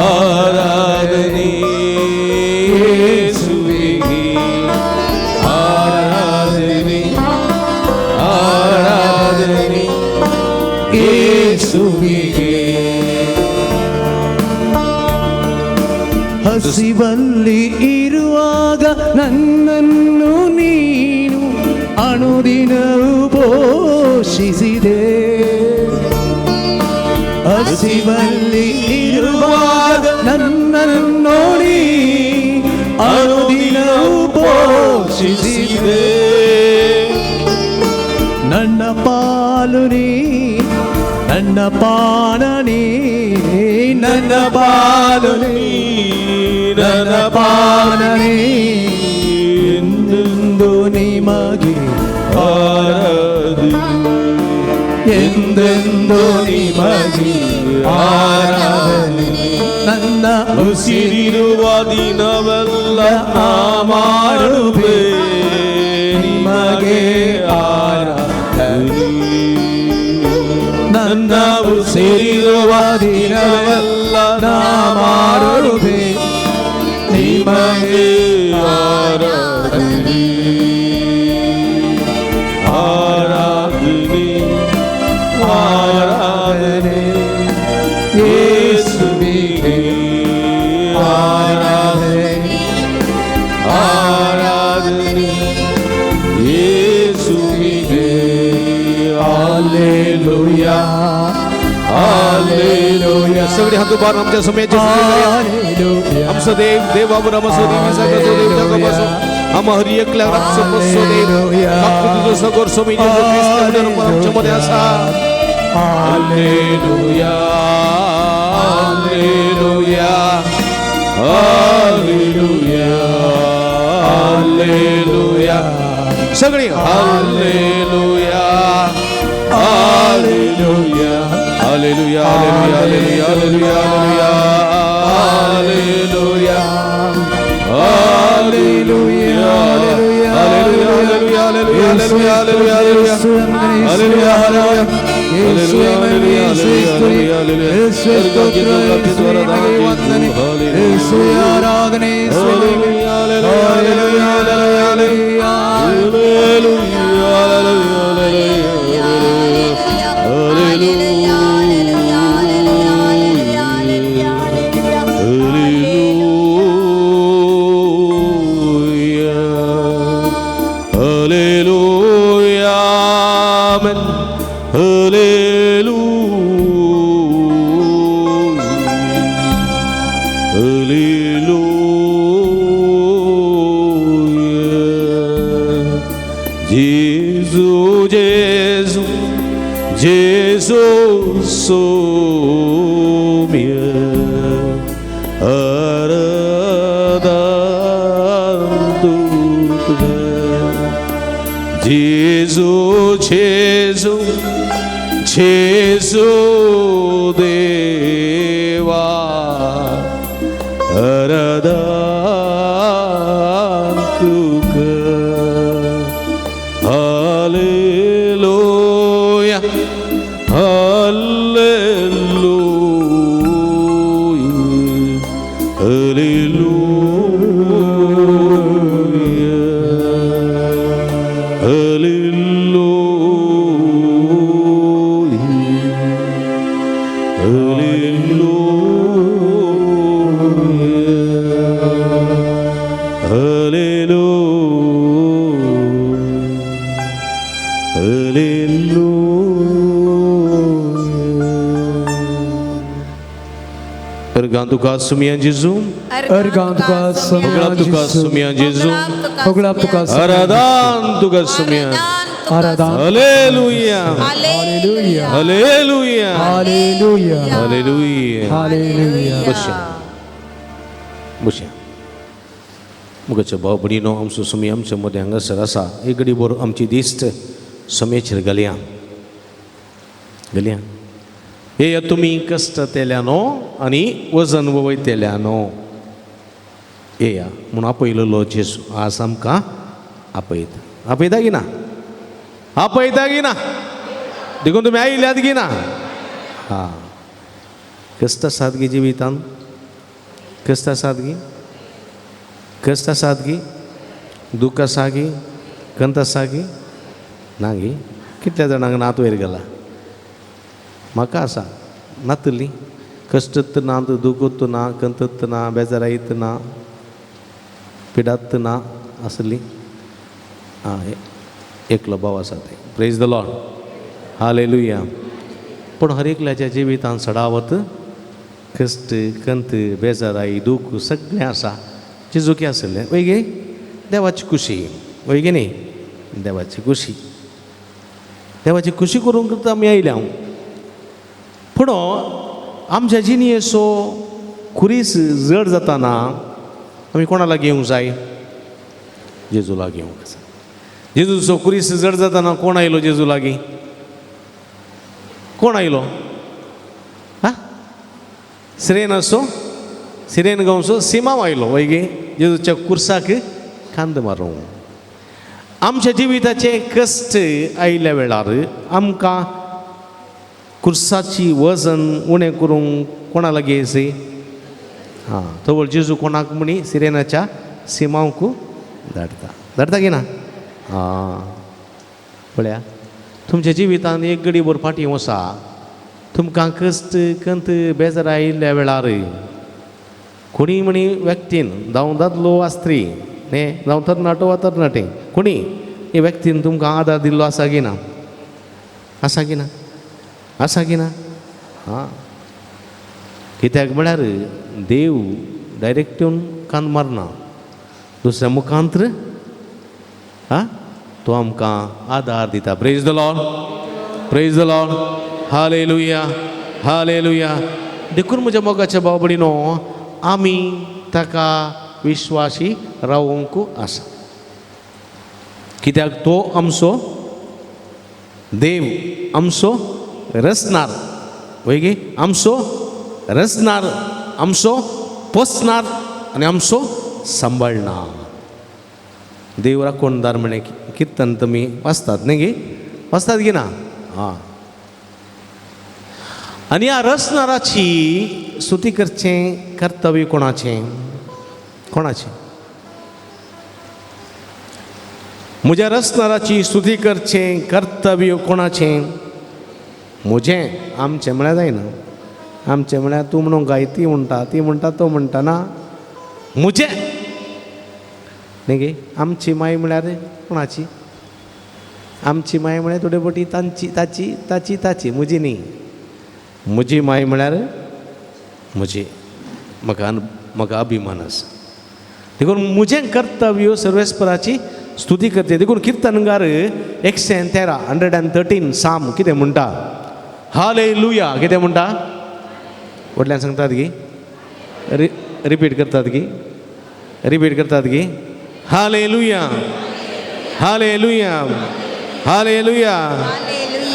E: ಆರಾಧನೆ ಯೇಸುವಿಗೆ ಆರಾಧನೆ, ಆರಾಧನೆ ಯೇಸುವಿಗೆ.
B: ಹಸಿವಲ್ಲಿ ಇರುವಾಗ ನನ್ನನ್ನು ನೀನು ಅನುದಿನವೂ ಪೋಷಿಸಿದೆ, ಹಸಿವಲ್ಲಿ ಇರುವಾಗ ನನ್ನನ್ನು ನೀ ಅನುದಿನವೂ ಪೋಷಿಸಿದೆ. ನನ್ನ ಪಾಲು ನೀ, ನನ್ನ ಪಾನ ನೀ, ನನ್ನ ಪಾಲು ನೀ, ನನ್ನ ಪಾನ ನೀ, ಎಂದೆಂದು ನಿಮಗೆ
E: ಆರಾಧನೆ,
B: ಎಂದೆಂದು ನಿಮಗೆ ಆರಾಧನೆ. ನನ್ನ
E: ಉಸಿರಿರುವ ದಿನವೆಲ್ಲ ನಾ ಮಾಡುವೆ ನಿಮಗೆ ಆರಾಧನೆ, ನನ್ನ ಉಸಿರಿರುವ ದಿನವೆಲ್ಲ ನಾ ಮಾಡುವೆ ನಿಮಗೆ ಆರಾಧನೆ, ಆರಾಧನೆ, ಆರಾಧನೆ ಯೇಸುವಿಗೆ ಆರಾಧನೆ, ಆರಾಧನೆ ಯೇಸುವಿಗೆ.
B: Hallelujah,
E: hallelujah.
C: सगळे हात उभारून आमच्या समयाची स्तुती करूया.
B: हालेलुया,
C: आमचा देव देव अब्राम असो, देव इसहाक असो, देव याकोब असो, आमा हर एकल्याक रातचो बसो दे. फक्त तुजो सगोर स्वामी जेजू क्रिस्त आमच्या मदें आसा. Hallelujah, hallelujah, hallelujah, hallelujah. सगळी hallelujah, hallelujah, hallelujah, hallelujah, hallelujah, hallelujah, hallelujah, hallelujah, hallelujah, hallelujah, hallelujah, hallelujah, hallelujah. Hallelujah, amen. Hallelujah, hallelujah. Gesù, Gesù, Gesù mio, Gesù, Gesù, Gesù Deva, Aradankuka. Hallelujah, hallelujah, hallelujah, hallelujah, hallelujah, hallelujah, hallelujah. Ergan तुका सुमियान जेजू,
B: अर्गां तुका
C: होगळाप तुका सुमियान जेजू,
B: होगळाप तुका
C: आराधान तुका सुमियान.
B: आराधान.
C: Hallelujah,
B: hallelujah,
C: hallelujah,
B: hallelujah,
C: hallelujah.
B: Hallelujah.
C: बसया बसया. मुखाच्या भाव भयणीनो, आमचो सुमी आमच्या मदें हांगासर आसा. एक घडी बरो आमची दिश्ट सुमेचेर घालया घालया. हे तुमी कश्ट तेल्यानो आनी वजन वयतेल्यानो येया म्हूण आपयलेलो जेजू आज आमकां आपयता. आपयता की ना? आपयता की ना? देखून तुमी आयल्यात की ना? हां, कश्ट आसात गी जिवितान? कश्ट आसात गी? कश्ट आसात गी? दूख आसा गी? कंत आसा गी? ना गी? कितल्या जाणांक नात वयर गेला? म्हाका आसा नातली. कश्टत ना, दुखत ना, कंतत ना, बेजारायत ना, पिडात ना आसली. आं, एकलो भाव आसा ते. Praise the Lord, hallelujah. पूण हर एकल्याच्या जिवितान सडावत कश्ट, कंत, बेजाराय, दूख सगळें आसा. जेजूकी आसलें वय गे देवाची खुशी, वय गे न्ही? देवाची खुशी, देवाची खुशी करूंक आमी आयल्या. पूण आमच्या जिणेचो खुरीस जड जाताना आमी कोणा लागीं येवंक जाय? जेजू लागीं येवंक जाय. जेजूचो खुरीस जड जाताना कोण आयलो जेजू लागीं? कोण आयलो? हा, सिरेन आसो, सिरेन गांवचो सिमांव आयलो वय गे जेजूच्या कुर्साक कांद मारूंक. आमच्या जिविताचे कश्ट आयिल्ल्या वेळार आमकां कुर्साची वजन उणें करूंक कोणा लागीं येयसी? हां, तवळ जेजू कोणाक म्हणी सिरेनाच्या सिमांवक धाडटा. धाडटा की ना? हां, पळया तुमच्या जिवितान एक घडी भर फाटीं वसा, तुमकां कश्ट, कंत, बेजार आयिल्ल्या वेळार कोणी म्हणी व्यक्तीन, जावं दादलो वा स्त्री, न्ही, जावं तरणाटो वा तरणाटे, कोणी हे व्यक्तीन तुमकां आदार दिल्लो आसा की ना? आसा की ना? आसा की ना? हां, कित्याक म्हळ्यार देव डायरेक्ट येवन कान मारना, दुसऱ्या मुखांत्र आं तो आमकां आदार दिता. Praise the Lord, praise the Lord, hallelujah, hallelujah. देखून म्हज्या मोगाच्या भाव भयणीनो आमी ताका विश्वासी रावंक आसा, कित्याक तो आमचो देव, आमचो रचणार, वय गे, आमचो रचणार, आमचो पोसणार आनी आमचो सांबाळणार. देव राखणदार म्हणे किर्तन तुमी वाचतात न्ही गे, वाचतात गी ना? आं, आनी ह्या रचणाराची स्तुती करचें कर्तव्य कोणाचें? कोणाचें? म्हज्या रचणाराची स्तुती करचें कर्तव्य कोणाचें? म्हजें. आमचें म्हळ्यार जायना, आमचें म्हळ्यार तूं म्हणून गाय, ती म्हणटा, ती म्हणटा, तो म्हणटा, ना, म्हजें न्ही गे. आमची माय म्हळ्यार कोणाची? आमची माय म्हळ्यार थोडे फावटी तांची, ताची, ताची, ताची, म्हजी न्ही. म्हजी माय म्हळ्यार म्हजी, म्हाका म्हाका अभिमान आसा. देखून म्हजें कर्तव्य सर्वेस्पराची स्तुती करचें. देखून किर्तनगार 113 113 साम कितें म्हणटा? हालेलुया. कितें म्हणटा? व्हडल्यान सांगतात गी, रिपीट करतात गी, रिपीट करतात गी. Hallelujah, hallelujah, hallelujah.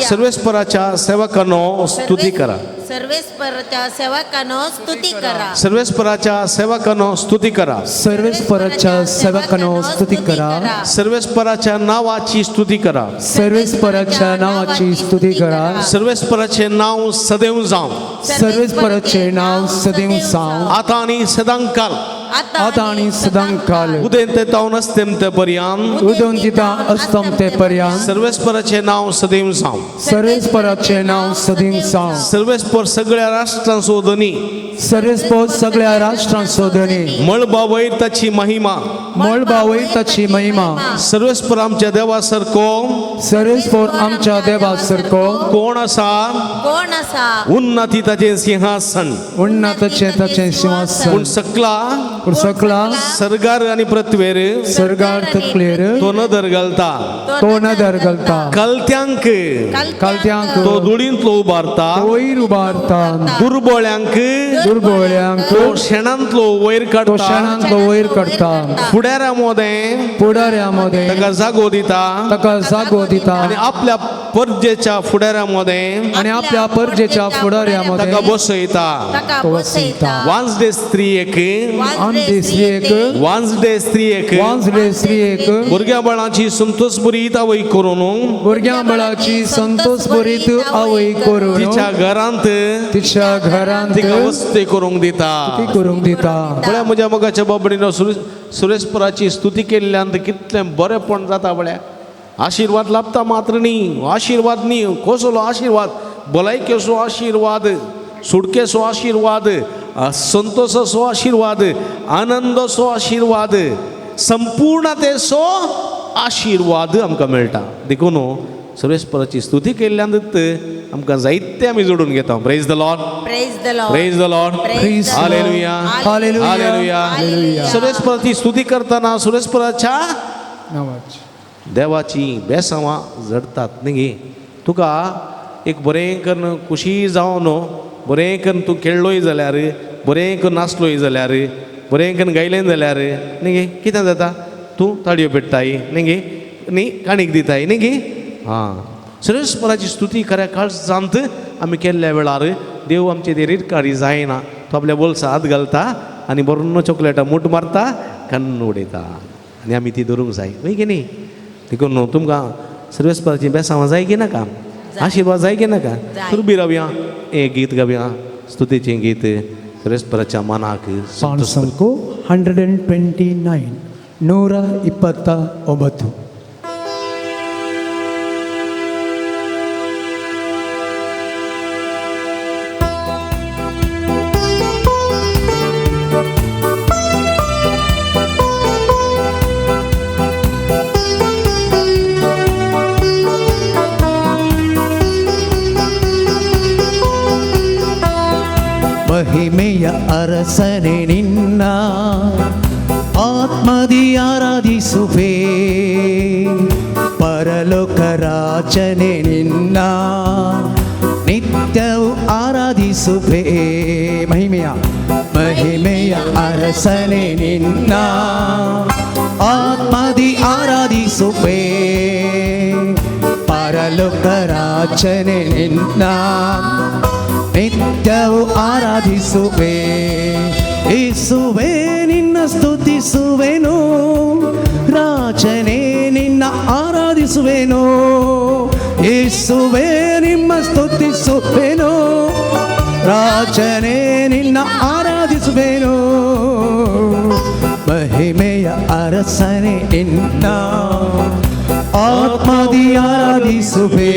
C: सर्वेस्पराच्या सेवकांनो स्तुती करा.
D: सर्वेस्पराच्या सेवकांनो स्तुती करा.
C: सर्वेस्पराच्या सेवकांनो स्तुती करा.
B: सर्वेस्पराच्या सेवकांनो स्तुती करा.
C: सर्वेस्पराच्या नावाची स्तुती करा.
B: सर्वेस्पराच्या नावाची स्तुती करा.
C: सर्वेस्पराचे नाव सदैव जावं.
B: सर्वेस्पराचे नाव सदैव जावं.
C: आता आनी सदांकाल.
B: आता आनी सदांकाल.
C: उदेंते तावन अस्तेमते पर्यंत.
B: उदेंतिता अस्तमते पर्यंत.
C: सर्वेस्पराचे नाव सदैव जावं.
B: सर्वेस्पराचे नाव सदैव जावं.
C: सर्वेस्पर सगळ्या राष्ट्रांचो धनी.
B: सर्वेस्पर सगळ्या राष्ट्रांचो धनी.
C: मळबा वयर ताची महिमा.
B: मळबा वयर ताची महिमा.
C: सर्वेस्पर आमच्या देवा सारको.
B: सर्वेस्पर आमच्या देवा सारको.
C: कोण आसा?
D: कोण आसा?
C: उन्नती ताचें सिंहासन.
B: उन्नताचें ताचें सिंहासन.
C: पूण सकला,
B: पूण सकला
C: सरगार आनी पृथ्वेर
B: सरगार तकलेर
C: तो नदर घालता.
B: तो नदर घालता.
C: कलत्यांक
B: कलत्यांक
C: तो धुळींतलो उबारता.
B: वयर उबारता.
C: दुर्बळ्यांक
B: दुर्बळ्यांक
C: तो शेणांतलो वयर
B: तो
C: काडटा.
B: शेणांतलो वयर काडटा.
C: फुडाऱ्या मदें
B: फुडाऱ्या मदें
C: ताका जागो दिता.
B: ताका जागो दिता.
C: आनी आपल्या परजेच्या फुडाऱ्या मदें
B: आनी आपल्या परजेच्या फुडाऱ्या मदें
C: ताका बसयता.
D: ताका बसयता.
C: वांजडे स्त्रियेक,
B: वांजडे स्त्रियेक,
C: वांजडे स्त्रियेक,
B: वांजडे स्त्रियेक
C: भुरग्या बाळाची संतोष भरीत आवय करून,
B: भुरग्यां बाळाची संतोष भरीत आवय करून,
C: तिच्या घरांत
B: तिच्या घरांत
C: तिका वस्ती करूंक दिता.
B: ती करूंक दिता.
C: म्हळ्यार म्हज्या मोगाच्या बाबडीनो सुरेशपराची स्तुती केल्ल्यान कितलें बरेंपण जाता. म्हळ्यार आशिर्वाद लाभता मात्र न्ही, आशिर्वाद न्ही, कसलो आशिर्वाद? भलायकेचो आशिर्वाद, सुटकेचो आशिर्वाद, संतोषाचो आशिर्वाद, आनंदाचो आशिर्वाद, संपूर्णतेचो आशिर्वाद आमकां मेळटा. देखून सर्वेस्पराची स्तुती केल्ल्यान आमकां जायते आमी जोडून घेता. Praise the Lord,
D: praise the Lord,
C: praise the Lord,
B: praise
C: hallelujah,
B: hallelujah,
C: hallelujah.
B: Hallelujah.
C: सर्वेस्पराची स्तुती करतना सर्वेस्पराच्या
B: नावाची
C: देवाची बेसांवां जडतात न्ही गे. तुका एक बरें करून खुशी जावन बरें करून तूं खेळ्ळोय जाल्यार, बरें करून नाचलोय जाल्यार, बरें करून गायलें जाल्यार न्ही गे कितें जाता? तूं ताळयो पेट्टाय न्ही गे, न्ही काणीक दिताय न्ही गे. आं, सर्वेस्पराची स्तुती खऱ्या काळजांत आमी केल्ल्या वेळार देव आमचे ते रिटकारी जायना. तो आपल्या बोल्सा हात घालता आनी बरो चॉकलेटां मूठ मारता, कन्न उडयता आनी आमी ती धरूंक जाय वय की न्ही. देखून तुमकां सर्वेस्पराची बेसांवां जाय की नाका? आशिर्वाद जाय की नाका? तर उबी रावया, हें गीत गावया, स्तुतीचें गीत सर्वेस्पराच्या मनाक.
B: ಪಾಣಸಂಕು 129 129.
F: ಮಹಿಮೆಯ ಅರಸನೆ ನಿನ್ನ ಆತ್ಮದಿ ಆರಾಧಿಸುವೆ. ಪರಲೋಕ ರಾಜನೇ ನಿನ್ನ ನಿತ್ಯವೂ ಆರಾಧಿಸುವೆ. ಮಹಿಮೆಯ ಮಹಿಮೆಯ ಅರಸನೇ ನಿನ್ನ ಆತ್ಮದಿ ಆರಾಧಿಸುವೆ. ಪರಲೋಕ ರಾಜನೇ ನಿನ್ನ ನಿತ್ಯವೂ ಆರಾಧಿಸುವೆ. ಯೇಸುವೇ ನಿನ್ನ ಸ್ತುತಿಸುವೆನು, ರಾಜನೇ ನಿನ್ನ ಆರಾಧಿಸುವೆನು. ಯೇಸುವೇ ನಿಮ್ಮ ಸ್ತುತಿಸುವೆನು, ರಾಜನೇ ನಿನ್ನ ಆರಾಧಿಸುವೆನು. ಮಹಿಮೆಯ ಅರಸನೇ ನಿನ್ನ ಆತ್ಮದಿ ಆರಾಧಿಸುವೆ.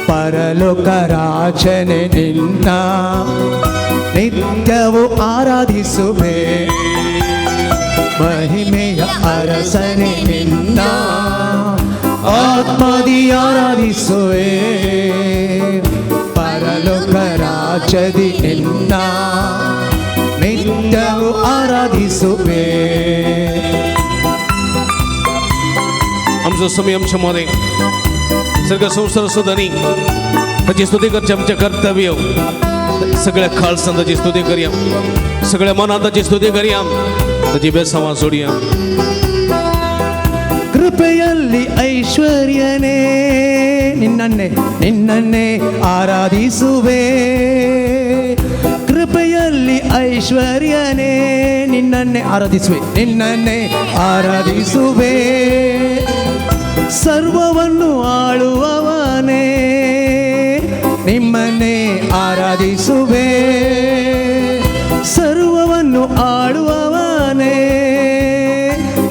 F: ಪರಲೋಕ ರಾಜನೇ ನಿನ್ನ ನಿತ್ಯವೂ ಆರಾಧಿಸುವೆ. ಮಹಿಮೆಯ ಅರಸನೇ ನಿನ್ನ ಆತ್ಮದಿ ಆರಾಧಿಸುವೆ. ಪರಲೋಕ ರಾಜದಿ ನಿನ್ನ ನಿತ್ಯವೂ ಆರಾಧಿಸುವೆ.
C: आमचो समय आमच्या मदें सगळ्या संवसार धनी ताची स्तुती करचें आमचें कर्तव्य. सगळ्या खालसान ताची स्तुती करया, सगळ्या मनान ताची स्तुती करया, ताची बेसांवां सोडया.
F: ಕೃಪೆಯಲ್ಲಿ ಐಶ್ವರ್ಯನೇ ನಿನ್ನನ್ನೇ ನಿನ್ನನ್ನೇ ಆರಾಧಿಸುವೆ. ಕೃಪೆಯಲ್ಲಿ ಐಶ್ವರ್ಯನೇ ನಿನ್ನನ್ನೇ ಆರಾಧಿಸುವೆ, ನಿನ್ನನ್ನೇ ಆರಾಧಿಸುವೆ. ಸರ್ವವನ್ನು ಆಳುವವನೇ ನಿಮ್ಮನ್ನೇ ಆರಾಧಿಸುವೆ. ಸರ್ವವನ್ನು ಆಳುವವನೇ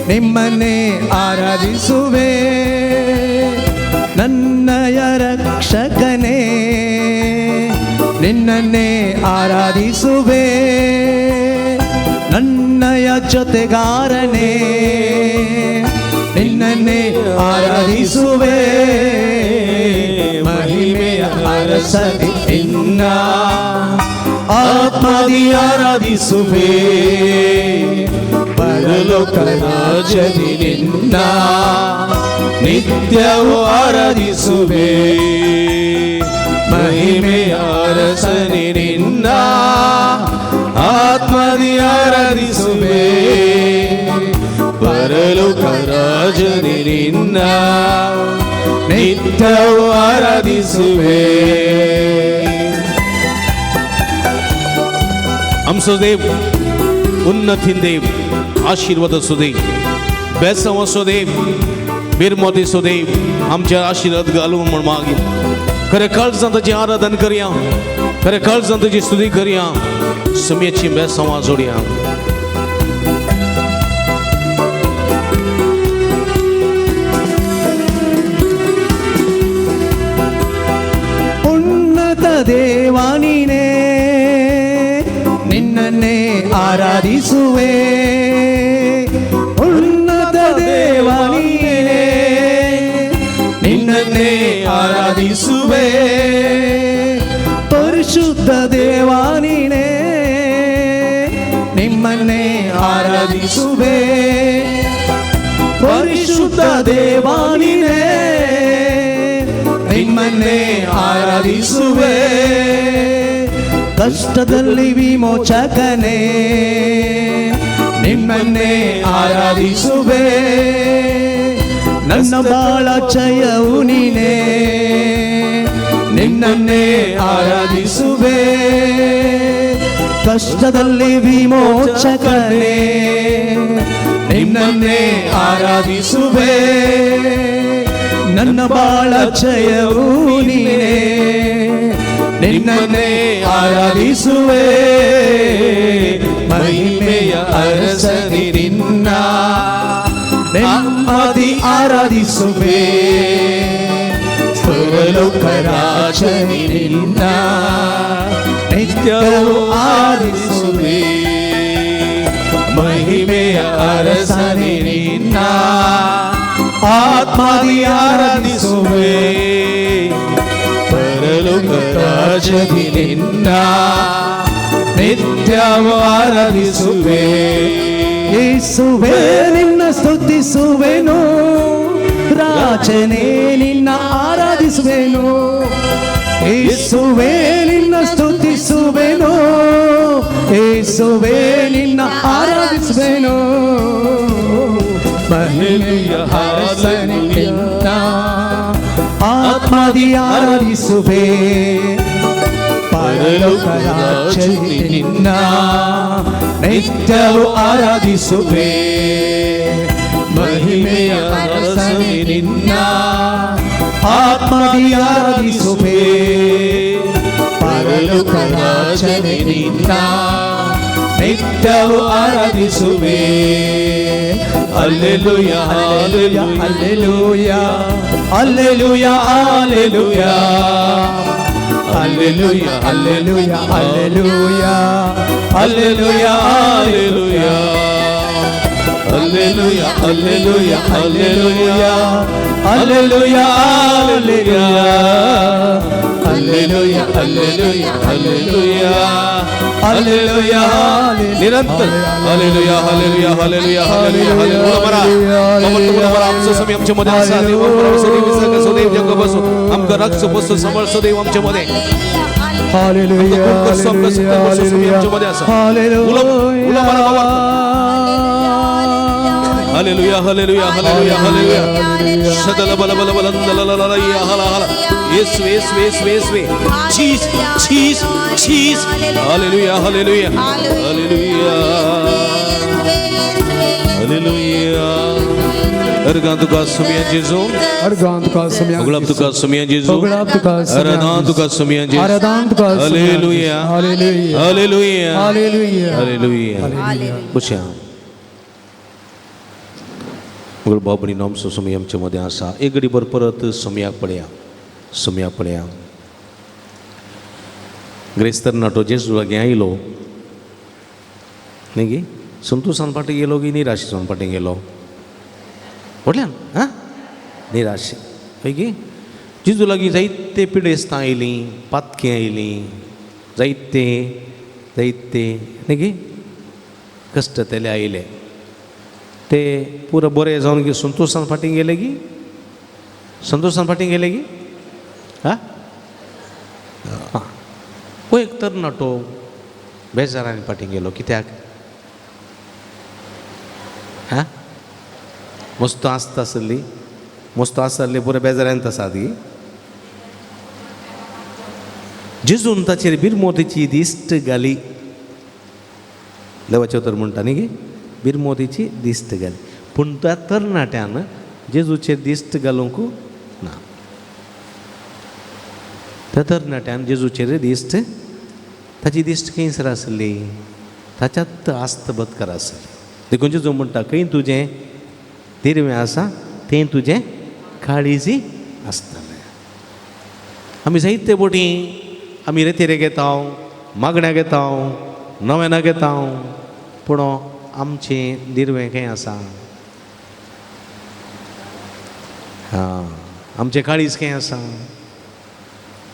F: ನಿಮ್ಮನ್ನೇ ಆರಾಧಿಸುವೆ. ನನ್ನಯ ರಕ್ಷಕನೇ ನಿನ್ನನ್ನೇ ಆರಾಧಿಸುವೆ. ನನ್ನಯ ಜೊತೆಗಾರನೇ ನಿನ್ನನ್ನೇ ಆರಾಧಿಸುವೆ. ಮಹಿಮೆಯ ಅರಸನೇ ನಿನ್ನ ಆತ್ಮದಿ ಆರಾಧಿಸುವೆ. ಪರಲೋಕ ರಾಜದಿ ನಿನ್ನ
E: ನಿತ್ಯವೂ ಆರಾಧಿಸುವೆ. ಮಹಿಮೆಯ ಅರಸನೇ ನಿನ್ನ ಆತ್ಮದಿ ಆರಾಧಿಸುವೆ. ಪರಲೋಕ ರಾಜನೇ ನಿನ್ನ ನಿತ್ಯವೂ ಆರಾಧಿಸುವೆ.
C: आमचो देव उन्नतीन देव, आशिर्वाद असो देव, बेसांव असो देव, बिरमोत असो देव, आमच्या आशिर्वाद घालूं म्हूण मागीर खरें काळजान ताचें आराधन करया, खरें काळजान ताची स्तुती करया, समयाची बेसांवां जोडया.
F: ಉನ್ನತ ದೇವ ನೀನೇ ನಿನ್ನನ್ನೇ ಆರಾಧಿಸುವೆ. ಉನ್ನತ ದೇವ ನೀನೇ ನಿನ್ನನ್ನೇ ಆರಾಧಿಸುವೆ. ಪರಿಶುದ್ಧ ದೇವ ನೀನೇ ನಿಮ್ಮನ್ನೇ ಆರಾಧಿಸುವೆ. ಪರಿಶುದ್ಧ ದೇವ ನೀನೇ ನಿಮ್ಮನ್ನೇ ಆರಾಧಿಸುವೆ. ಕಷ್ಟದಲ್ಲಿ ವಿಮೋಚಕನೇ ನಿಮ್ಮನ್ನೇ ಆರಾಧಿಸುವೆ. ನನ್ನ ಬಾಳ ಜಯವು ನೀನೇ ನಿನ್ನನ್ನೇ ಆರಾಧಿಸುವೆ. ಕಷ್ಟದಲ್ಲಿ ವಿಮೋಚಕನೇ ನಿನ್ನನ್ನೇ ಆರಾಧಿಸುವೆ. ನನ್ನ ಬಾಳ ಜಯವು ನೀನೇ ನಿನ್ನನ್ನೇ ಆರಾಧಿಸುವೆ. ಮಹಿಮೆಯ ಅರಸನೇ ನಿನ್ನ ನೆಮ್ಮದಿ ಆರಾಧಿಸುವೆ. ಪರಲೋಕ ರಾಜನೇ ನಿನ್ನ ನಿತ್ಯವೂ ಆರಾಧಿಸುವೆ.
E: ಮಹಿಮೆಯ ಅರಸನೇ ನಿನ್ನ ಆತ್ಮದಿ ಆರಾಧಿಸುವೆ. ಪರಲೋಕ ರಾಜದಿ ನಿನ್ನ ನಿತ್ಯವೂ ಆರಾಧಿಸುವೆ.
F: ಯೇಸುವೇ ನಿನ್ನ ಸ್ತುತಿಸುವೆನು,
B: ರಾಜನೇ ನಿನ್ನ ಆರಾಧಿಸುವೆನು, ಯೇಸುವೇ ನಿನ್ನ ಸ್ತುತಿಸುವೆನು, ಯೇಸುವೇ ನಿನ್ನ ಆರಾಧಿಸುವೆನು. ಮಹಿಮೆಯ ಅರಸನೇ ನಿನ್ನ ಆತ್ಮದಿ ಆರಾಧಿಸುವೆ, ಪರಲೋಕ ರಾಜನೇ ನಿನ್ನ ನಿತ್ಯವೂ ಆರಾಧಿಸುವೆ.
E: ಮಹಿಮೆಯ ಅರಸನೇ ನಿನ್ನ
B: ಆತ್ಮದಿ ಆರಾಧಿಸುವೆ, ಪರಲೋಕ ರಾಜನೇ ನಿನ್ನ ನಿತ್ಯವೂ ಆರಾಧಿಸುವೆ.
E: Hallelujah,
B: hallelujah, hallelujah, hallelujah, hallelujah, hallelujah, hallelujah,
E: hallelujah, hallelujah, hallelujah, hallelujah,
B: hallelujah,
E: hallelujah, hallelujah, hallelujah, hallelujah. निरंतर hallelujah, hallelujah, hallelujah, hallelujah, hallelujah. आमचो समय आमच्या मध्ये आसा. देव आमकां सदैव जग बसो, आमकां राखचो बसो, सांबाळचो देव आमच्या मध्ये.
B: Hallelujah,
E: hallelujah, hallelujah, hallelujah, hallelujah. सदल बल बल बल लल लल या हला हला. येसु येसु येसु येसु. चीज चीज चीज. Hallelujah, hallelujah, hallelujah, hallelujah. अर्गां तुका सुमिया जेजू,
B: अर्गां तुका सुमिया,
E: उगळाप तुका सुमिया जेजू,
B: उगळाप तुका
E: आराधना तुका सुमिया जेजू,
B: आराधना तुका.
E: Hallelujah,
B: hallelujah,
E: hallelujah,
B: hallelujah,
E: hallelujah. बसया. मगळ बाबणी नामसो सुमी आमच्या मध्ये आसा. एक घडी भर परत सुमयाक पळया, सुमयाक पळया. ग्रेस्त तरणाटो जेजू लागीं आयलो न्ही गी, संतोशान फाटीं गेलो की निराशेसान फाटीं गेलो? व्हडल्यान आं निराशे हय गी. जेजू लागीं जायते पिडेस्तां आयलीं, पातकीं आयलीं, जायते जायते न्ही गी कश्ट तेले आयले. ते पुरो बरें जावन गी संतोशान फाटीं गेले गी, संतोशान फाटीं गेले गी. आं हो एक तरणाटो बेजारान फाटीं गेलो. कित्याक? आं मस्त आसता आसली, मस्त आसली, पुरो बेजारांत आसा ती. जेजून ताचेर बिरमोतीची दिश्ट घाली. देवाचें उतर म्हणटा न्ही गी, बिरमोतीची दिश्ट घाली. पूण त्या तरणाट्यान जेजूचेर दिश्ट घालूंक ना. त्या तरणाट्यान जेजूचेर दिश्ट, ताची दिश्ट खंयसर आसली? ताच्यात आस्त बदकर आसली. देखून जेजू म्हणटा, खंय तुजें दिरवें आसा तें तुजें काळीजी आसतलें. आमी जायते बोटी आमी रेतेरे घेता, मागण्या घेता, नव्याना घेता, पूण आमचें दिरवें खंय आसा? आं आमचें काळीज खंय आसा?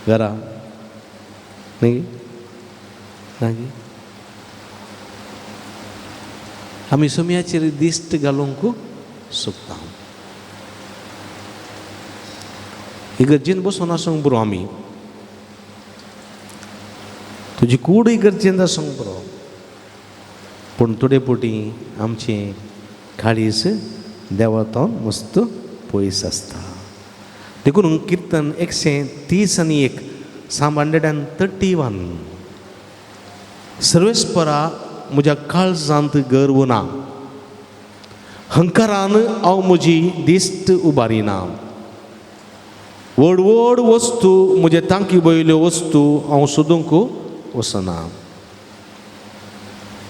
E: घरा न्ही न्ही. आमी सुमयाचेर दिश्ट घालूंक सोदता. इगर्जेन बसून आसूंक बरो, आमी तुजी कूड इगर्जेन आसूंक बरो, पूण थोडे पोटी आमचें काळीज देवातो मस्त पयस आसता. देखून किर्तन 131 Psalm 131. सर्वेस्परा म्हज्या काळजांत गर्व ना, हंकारान हांव म्हजी दिश्ट उबारिना. व्हड व्हड वस्तू म्हजे तांकी वयल्यो वस्तू हांव सोदूंक वचना.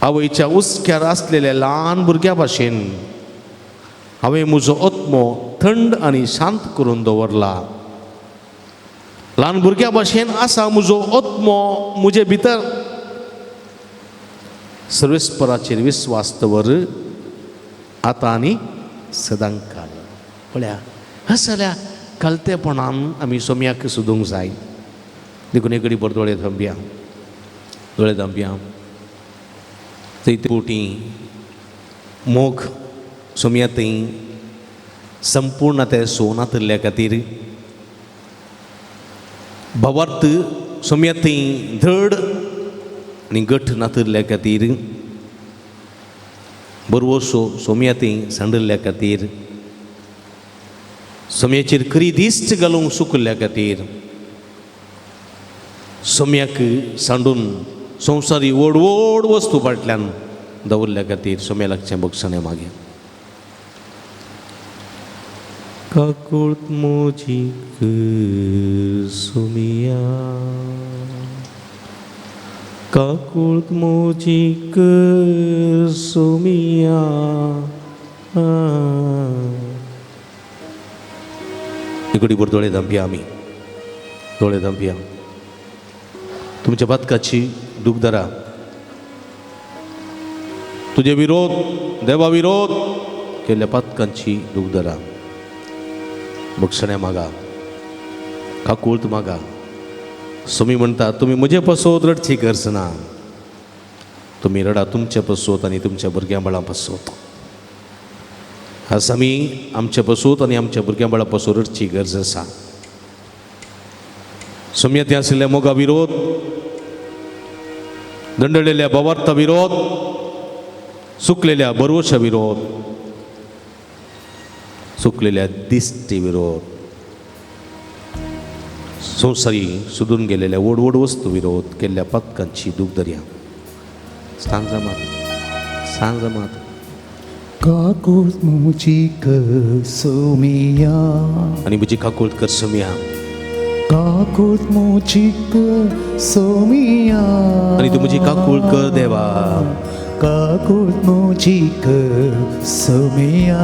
E: आवयच्या हुस्क्यार आसलेल्या ल्हान भुरग्या भाशेन हांवें म्हजो आत्मो थंड आनी शांत करून दवरला. ल्हान भुरग्या भाशेन आसा म्हजो आत्मो म्हजे भितर. सर्वेस्पराचेर विस्वास दवर आतां आनी सदांकाल. पळया हसल्या कलतेपणान आमी सोम्याक सोदूंक जाय. देखून एक घडी भर दोळे धांपया, दोळे धांपया. थंय पोटी मोग सोम्या थंय संपूर्ण ते सोनातल्या खातीर भावार्थ सोम्या थंय धड आनी गठ नातिल्ल्या खातीर बरवसो सोम्या थंय सांडिल्ल्या खातीर सोम्याचेर खरी दिश्ट घालूंक सुकिल्ल्या खातीर सोम्याक सांडून संवसारी व्हड व्हड वस्तू फाटल्यान दवरल्या खातीर सोम्या लागचें बक्षणें मागीर काकूळत मोजी सोमिया काकूळत मोजी सोमिया. इकडे बर दोळे धांपया, आमी दोळे धांपया. तुमच्या पातकाची दूख धरा. तुजे विरोध देवा विरोध केल्ल्या पातकांची दूख धरा. बक्षण्या मागा, काकूळत मागा. सोमी म्हणटा तुमी म्हजे पसोत रडची गरज ना, तुमी रडा तुमचे पसोत आनी तुमच्या भुरग्यां बाळां पसोत. आज आमी आमचे पसोत आनी आमच्या भुरग्यां बाळां पसोत रडची गरज आसा. सोम्या थंय आशिल्ल्या मोगा विरोध, दंडलेल्या भावार्था विरोध, सुकलेल्या बरवशा विरोध, सुकलेल्या दिश्टी विरोध, संवसारी सुदून गेलेल्या व्हड व्हड वस्तू विरोध केल्ल्या पातकांची दूख दर्या. सांज मात, सांज मात.
F: काकूळत म्हजी कर सोमिया
E: आनी म्हजी काकूळत कर सोमिया.
F: काकूळत म्हजी कर सोमिया
E: आनी तूं म्हजी काकूळत कर देवा.
F: काकूळत म्हजी कर सोमिया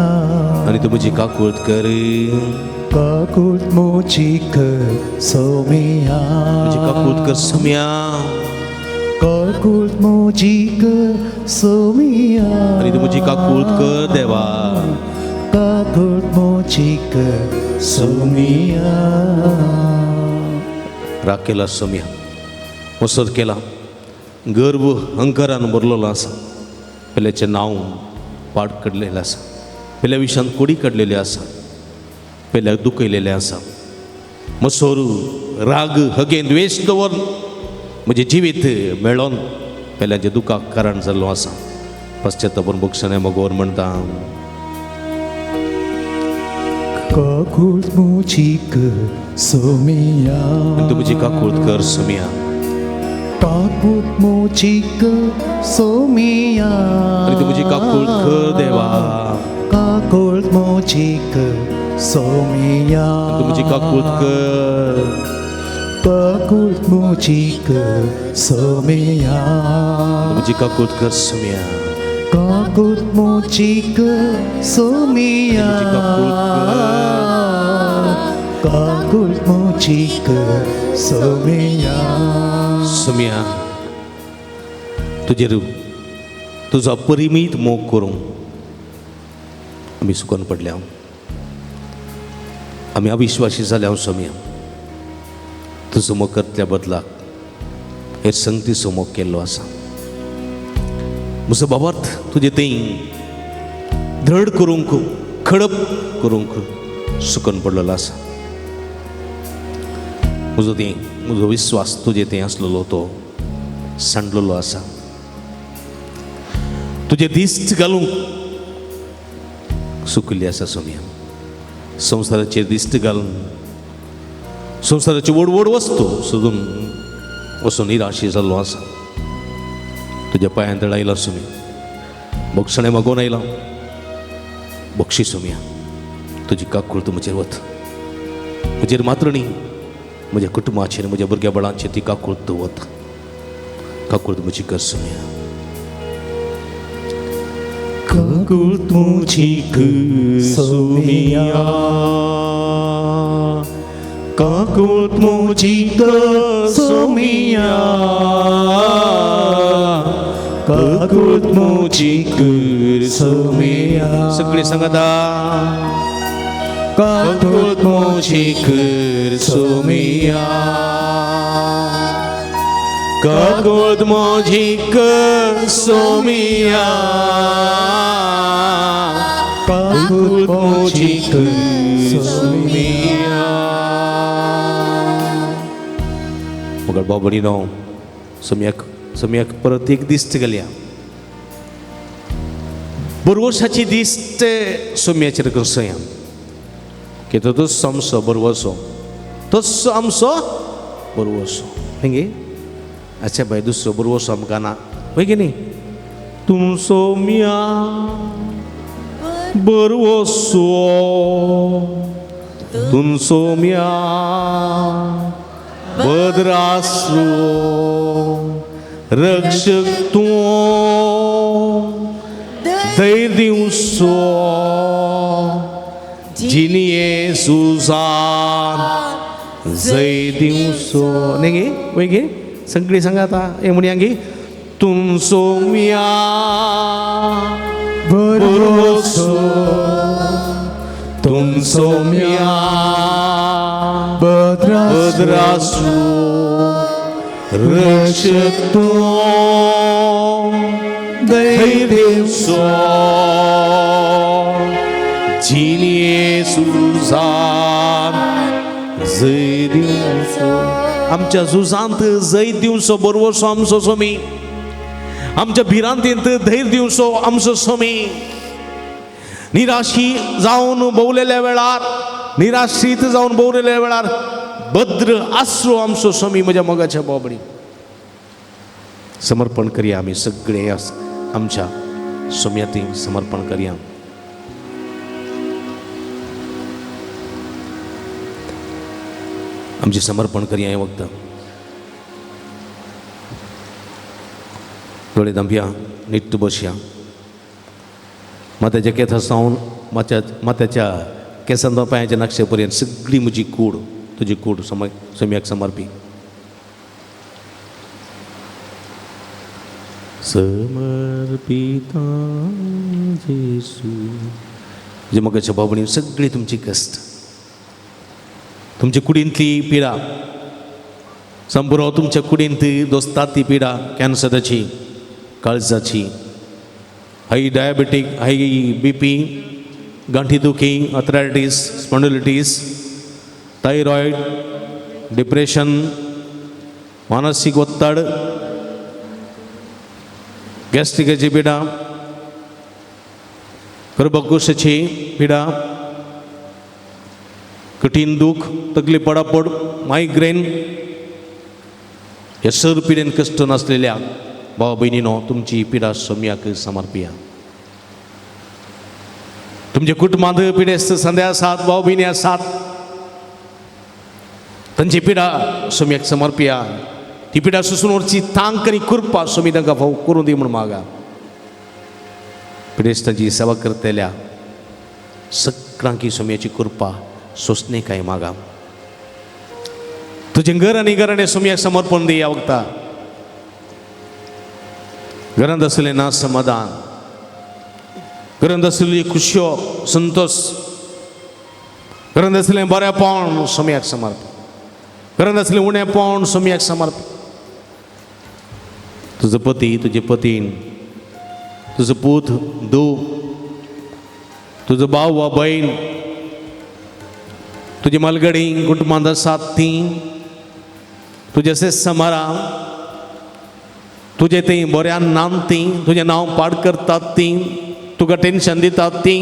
E: आनी तूं म्हजी काकूळत कर.
F: काकूळत म्हजी कर सोमिया
E: म्हजी काकूळत कर सोमिया.
F: काकूळत म्हजी कर सोमिया
E: आनी तूं म्हजी काकूळत कर देवा.
F: काकूळत म्हजी कर सोमिया.
E: राग केला सोम्या, मसर केला, गर्व अहंकारान भरलेलो आसा. पेल्याचें नांव पाड काडलेलें आसा, पेल्या विशान कोडी काडलेली आसा, पेल्याक दुखयलेलें आसा. मसोर राग हगे द्वेश दवर म्हजें जिवीत मेळोन पेल्याचें दुखाक कारण जाल्लो आसा. पश्चातापून बक्षणें मगोर म्हणटा
F: काकूळत म्हजी कर सोमिया
E: आनी तूं म्हजी काकूळत कर सोमिया.
F: काकूळत म्हजी कर सोमिया
E: आनी तूं म्हजी काकूळत कर देवा.
F: काकूळत म्हजी कर सोमिया
E: आनी तूं म्हजी काकूळत कर.
F: काकूळत म्हजी कर सोमिया
E: तूं म्हजी काकूळत कर सोमिया.
F: काकूळत म्हजी कर सोमिया.
E: म्हजी काकूळत कर.
F: काकूळत म्हजी कर सोमिया.
E: सोमिया तुजेर तुजो परिमीत मोग करूंक आमी सुकून पडल्या, आमी अविश्वासी जाल्या. सोमिया तुजो मोग करतल्या बदलाक हे संगतीचो मोग केल्लो आसा. म्हजो बाबार्थ तुजे थंय धड करूंक खडप करूंक सुकून पडलेलो आसा. म्हजो थंय म्हजो विस्वास तुजे थंय आसलेलो तो सांडलेलो आसा. तुजे दिश्ट घालूंक सुकिल्ली आसा सोम्या. संवसाराचेर दिश्ट घालून संवसाराची व्हड व्हड वस्तू सोदून वचून निराशी जाल्लो आसा. तुज्या पांयां तळ आयला सोम्या, बक्षणें मागोवन आयला. बक्षी सोम्या, तुजी काकूळत म्हजेर वत, म्हजेर मात्र न्ही म्हज्या कुटुंबाचेर म्हज्या भुरग्या बाळांचेर ती काकूळत वत. काकूळत म्हजी कर सोम्या.
F: काकूळत म्हजी कर सोमिया काकूळत म्हजी कर सोमिया काकूळत म्हजी कर सोमिया.
E: सगळी सांगता
F: काकूळत म्हजी कर सोमिया
E: काकूळत म्हजी कर सोमिया.
B: काकूत
E: म्हजी कर सोम्या.
C: मगर बाबडीनो सोम्याक सोम्याक परत एक दिस्त घालया. बरवसाची दिस्त सोम्याचेर करसया की तो तसो आमचो बरवसो, तसो आमचो बरवसो न्ही. अच्छा बाय, दुसरो बरवसो आमकां ना, वय की न्ही?
E: तूं सोम्या बरवसो, तूं सोम्या भद्रासो, रक्षक तूं धैर्य दिवसो, जिनिये सुजान जय दिवसो.
C: न्ही गे, वय गे? सगळीं सांगा आतां हें म्हणया गे,
E: तूं सोम्या
B: बरवसो,
E: तूं सोम्या
B: भद्रासो,
E: रक्षक तूं
B: धैर्य
E: दिवसो, जिनिये सुजान जय दिवसो.
C: आमच्या झुजांत जैत दिवचो बरवसो आमचो सोमी, आमच्या भिरांतींत धैर्य दिवचो आमचो सोमी. निराशी जावन भोवलेल्या वेळार, निराशीत जावन भोवलेल्या वेळार भद्र आसरो आमचो सोमी. म्हज्या मोगाच्या बाबडी समर्पण करया आमी सगळे आमच्या सोम्याती समर्पण करया. आमचें समर्पण करया हें वखदां. दोळे धांपया, निट्ट बसया. मात्याच्या केंसां सावन मात्याच्या केंसां पांयाच्या नक्षे पर्यंत सगळी म्हजी कूड तुजी कूड सोम्याक समर्पी. समर्पिता जेसू. जे मोगाच्या बाबणी सगळी तुमची कश्ट, तुमच्या कुडींतली पिडा संपुरो, तुमच्या कुडींत दोस्तात ती पिडा, कॅन्सराची, काळजाची, हाय डायबेटीक, हाय बीपी, गांठी दुखी, अर्थरायटीस, स्पॉन्डिलिटीस, थायरॉयड, डिप्रेशन, मानसीक ಒತ್ತಡ, गॅस्ट्रिकाची पिडा, गर्भकोशाची पिडा, कठीण दूख, तकली पडापड, मायग्रेन, ह्या सर पिडेन कश्ट नासलेल्या भाव भयणीनो तुमची पिडा सोम्याक समर्पिया. तुमच्या कुटुंबांत पिडेस्त संध्या आसात, भाव भयणी आसात, तांची पिडा सोम्याक समर्पिया. ती पिडा सोसून व्हरची तांक आनी कृपा सोमी तांकां फाव करूं दी म्हूण मागा. पिडेस्तांची सेवा करतल्या सगळ्यांकी सोम्याची कृपा सोंसणे काय मागा. तुजें घर आनी घराणें सोम्याक समर्पण दी. ह्या वखता घरांत आसलें ना समाधान, घरांत आसलेली खुशयो संतोष, घरांत आसलें बरेंपण सोम्याक समर्पण, घरांत आसलें उणेपण सोम्याक समर्पण. तुजो पती, तुजे पतीन, तुजो पूत धूव, तुजो भाव वा भयण, तुजी मालगडी कुटुंबांत आसात ती, तुजे समारा, तुजें ती बऱ्यान नाम ती, तुजें नांव पाड करतात ती, तुका टेन्शन दितात ती,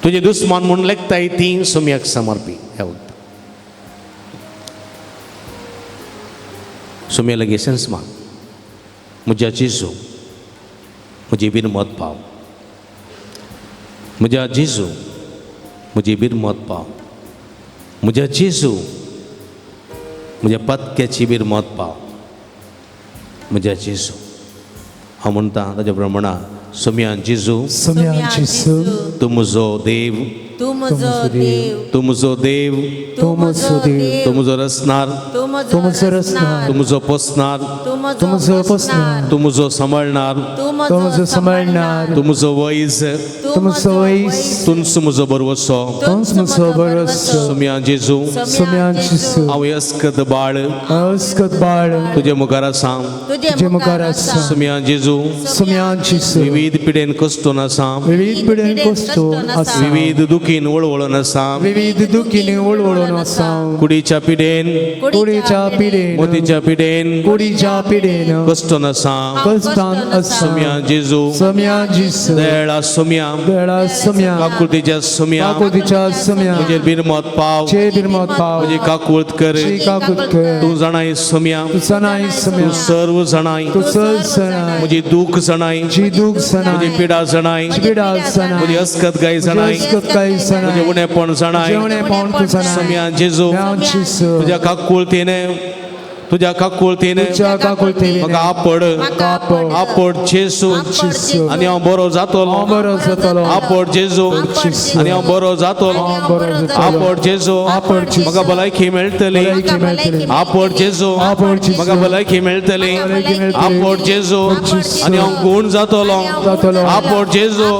C: तुजें दुस्मान म्हूण लेखताय ती सोम्याक समर्पी. ह्या वखदां सोम्या लागीं सेन्स माग, म्हज्या जेजू म्हजी बिरमत पाव, म्हज्या जेजू म्हजी बिरमत पाव, म्हज्या जेजू म्हज्या पातक्याची बिरमत पाव, म्हज्या जेजू. हांव म्हणटा ताच्या प्रमाणा, सोम्या जेजू,
B: सोम्या जेजू,
C: तूं म्हजो देव,
D: तूं म्हजो देव,
E: तूं म्हजो देव,
D: तूं म्हजो देव,
E: तूं म्हजो रचणार,
D: तूं म्हजो रचणार,
E: तूं म्हजो पोसणार,
D: तूं म्हजो पोसणार,
E: तूं म्हजो सांबाळणार,
D: तूं म्हजो सांबाळणार,
E: तूं म्हजो वैज,
D: तूं म्हजो वैज,
E: तूंच म्हजो भरवसो.
B: तूंच म्हजो भरवसो.
E: सुम्या जेजू,
B: सुम्या जेजू,
E: हांव अस्कत बाळ,
B: अस्कत बाळ,
E: तुजे मुखार आसा,
D: तुजे मुखार आसा.
E: सुम्या जेजू,
B: सुम्या जेजू,
E: विविध पिडेन कश्टून आसा,
B: विविध पिडेन कश्टून आसा,
E: विविध दुखीन वळवळून आसा,
B: विविध दुखीन वळवळून आसा,
E: कुडीच्या पिडेन,
B: कुडीच्या पिडेन,
E: मोतीच्या पिडेन,
B: कुडीच्या पिडेन
E: कश्टून आसा.
B: कश्टान आसा.
E: सुम्या जेजू,
B: सुम्या जेजू,
E: दयाळा सुम्या,
B: दयाळा सुम्या,
E: काकुळतीच्या सुम्या,
B: काकुळतीच्या सुम्या,
E: म्हजेर बिरमत पाव,
B: म्हजेर बिरमत पाव,
E: म्हजी काकूळत कर,
B: म्हजी काकूळत कर,
E: तूं जाणाय सुम्या,
B: तूं जाणाय सुम्या,
E: तूं सर्व जाणाय,
B: तूं सर्व जाणाय,
E: म्हजी दूख जाणाय,
B: म्हजी दूख जाणाय,
E: म्हजी पिडा जाणाय,
B: म्हजी पिडा जाणाय,
E: म्हजी अस्कत गाय जाणाय,
B: अस्कत गाय जाणाय,
E: म्हजें उणेपण जाणाय,
B: म्हजें उणेपण तूं जाणाय,
E: सुम्या जेजू,
B: जेजू,
E: तुज्या काकुळतीने, तुज्या काकुळतीने,
B: तुज्या काकुळतीने
E: म्हाका आपड, आपड जेजू, आनी हांव बरो जातलो,
B: हांव बरो जातलो,
E: आपड जेजू, आनी हांव बरो जातलो, आपड जेजू, म्हाका भलायकी मेळटली, आपड जेजू, म्हाका भलायकी मेळटली, आपड जेजू, आनी हांव गूण जातलो, आपड जेजू,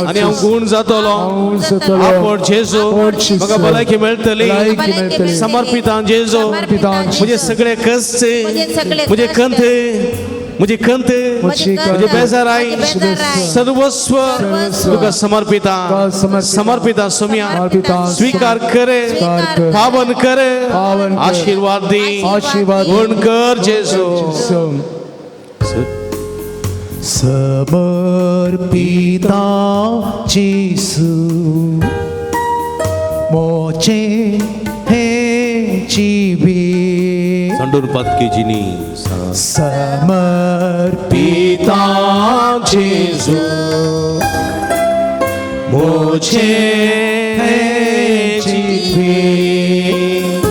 E: आनी हांव गूण जातलो, आपड जेजू, म्हाका भलायकी मेळटली, समर्पितां जेजू, म्हजे सगळे कश्ट, म्हजे कंत, म्हजी कंत, म्हजे बेजाराय, सर्वस्व तुका समर्पिता, समर्पिता सुम्या, स्वीकार करे, पावन करे, आशीर्वाद दी, गुण कर जेजू.
F: समर्पिता जेजू, मोचे हे जिवीत,
E: संडूर पातकेजिनी,
F: समर्पिता जेजू, मोचे हे जिवीत,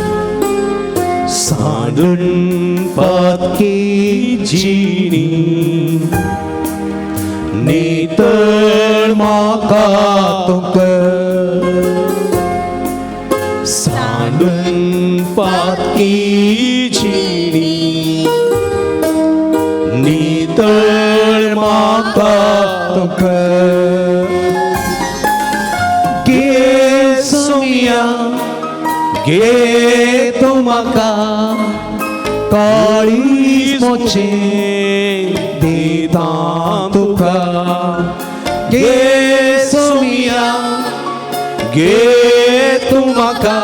F: सांडून पातकेजिनी, नितळ म्हाका तूं कर, सांडून पातकेजिनी, नितळ म्हाका तूं कर, गे सुम्या, गे तूं म्हाका काळीज मोचें दिता तुका, गे सुम्या, गे तूं म्हाका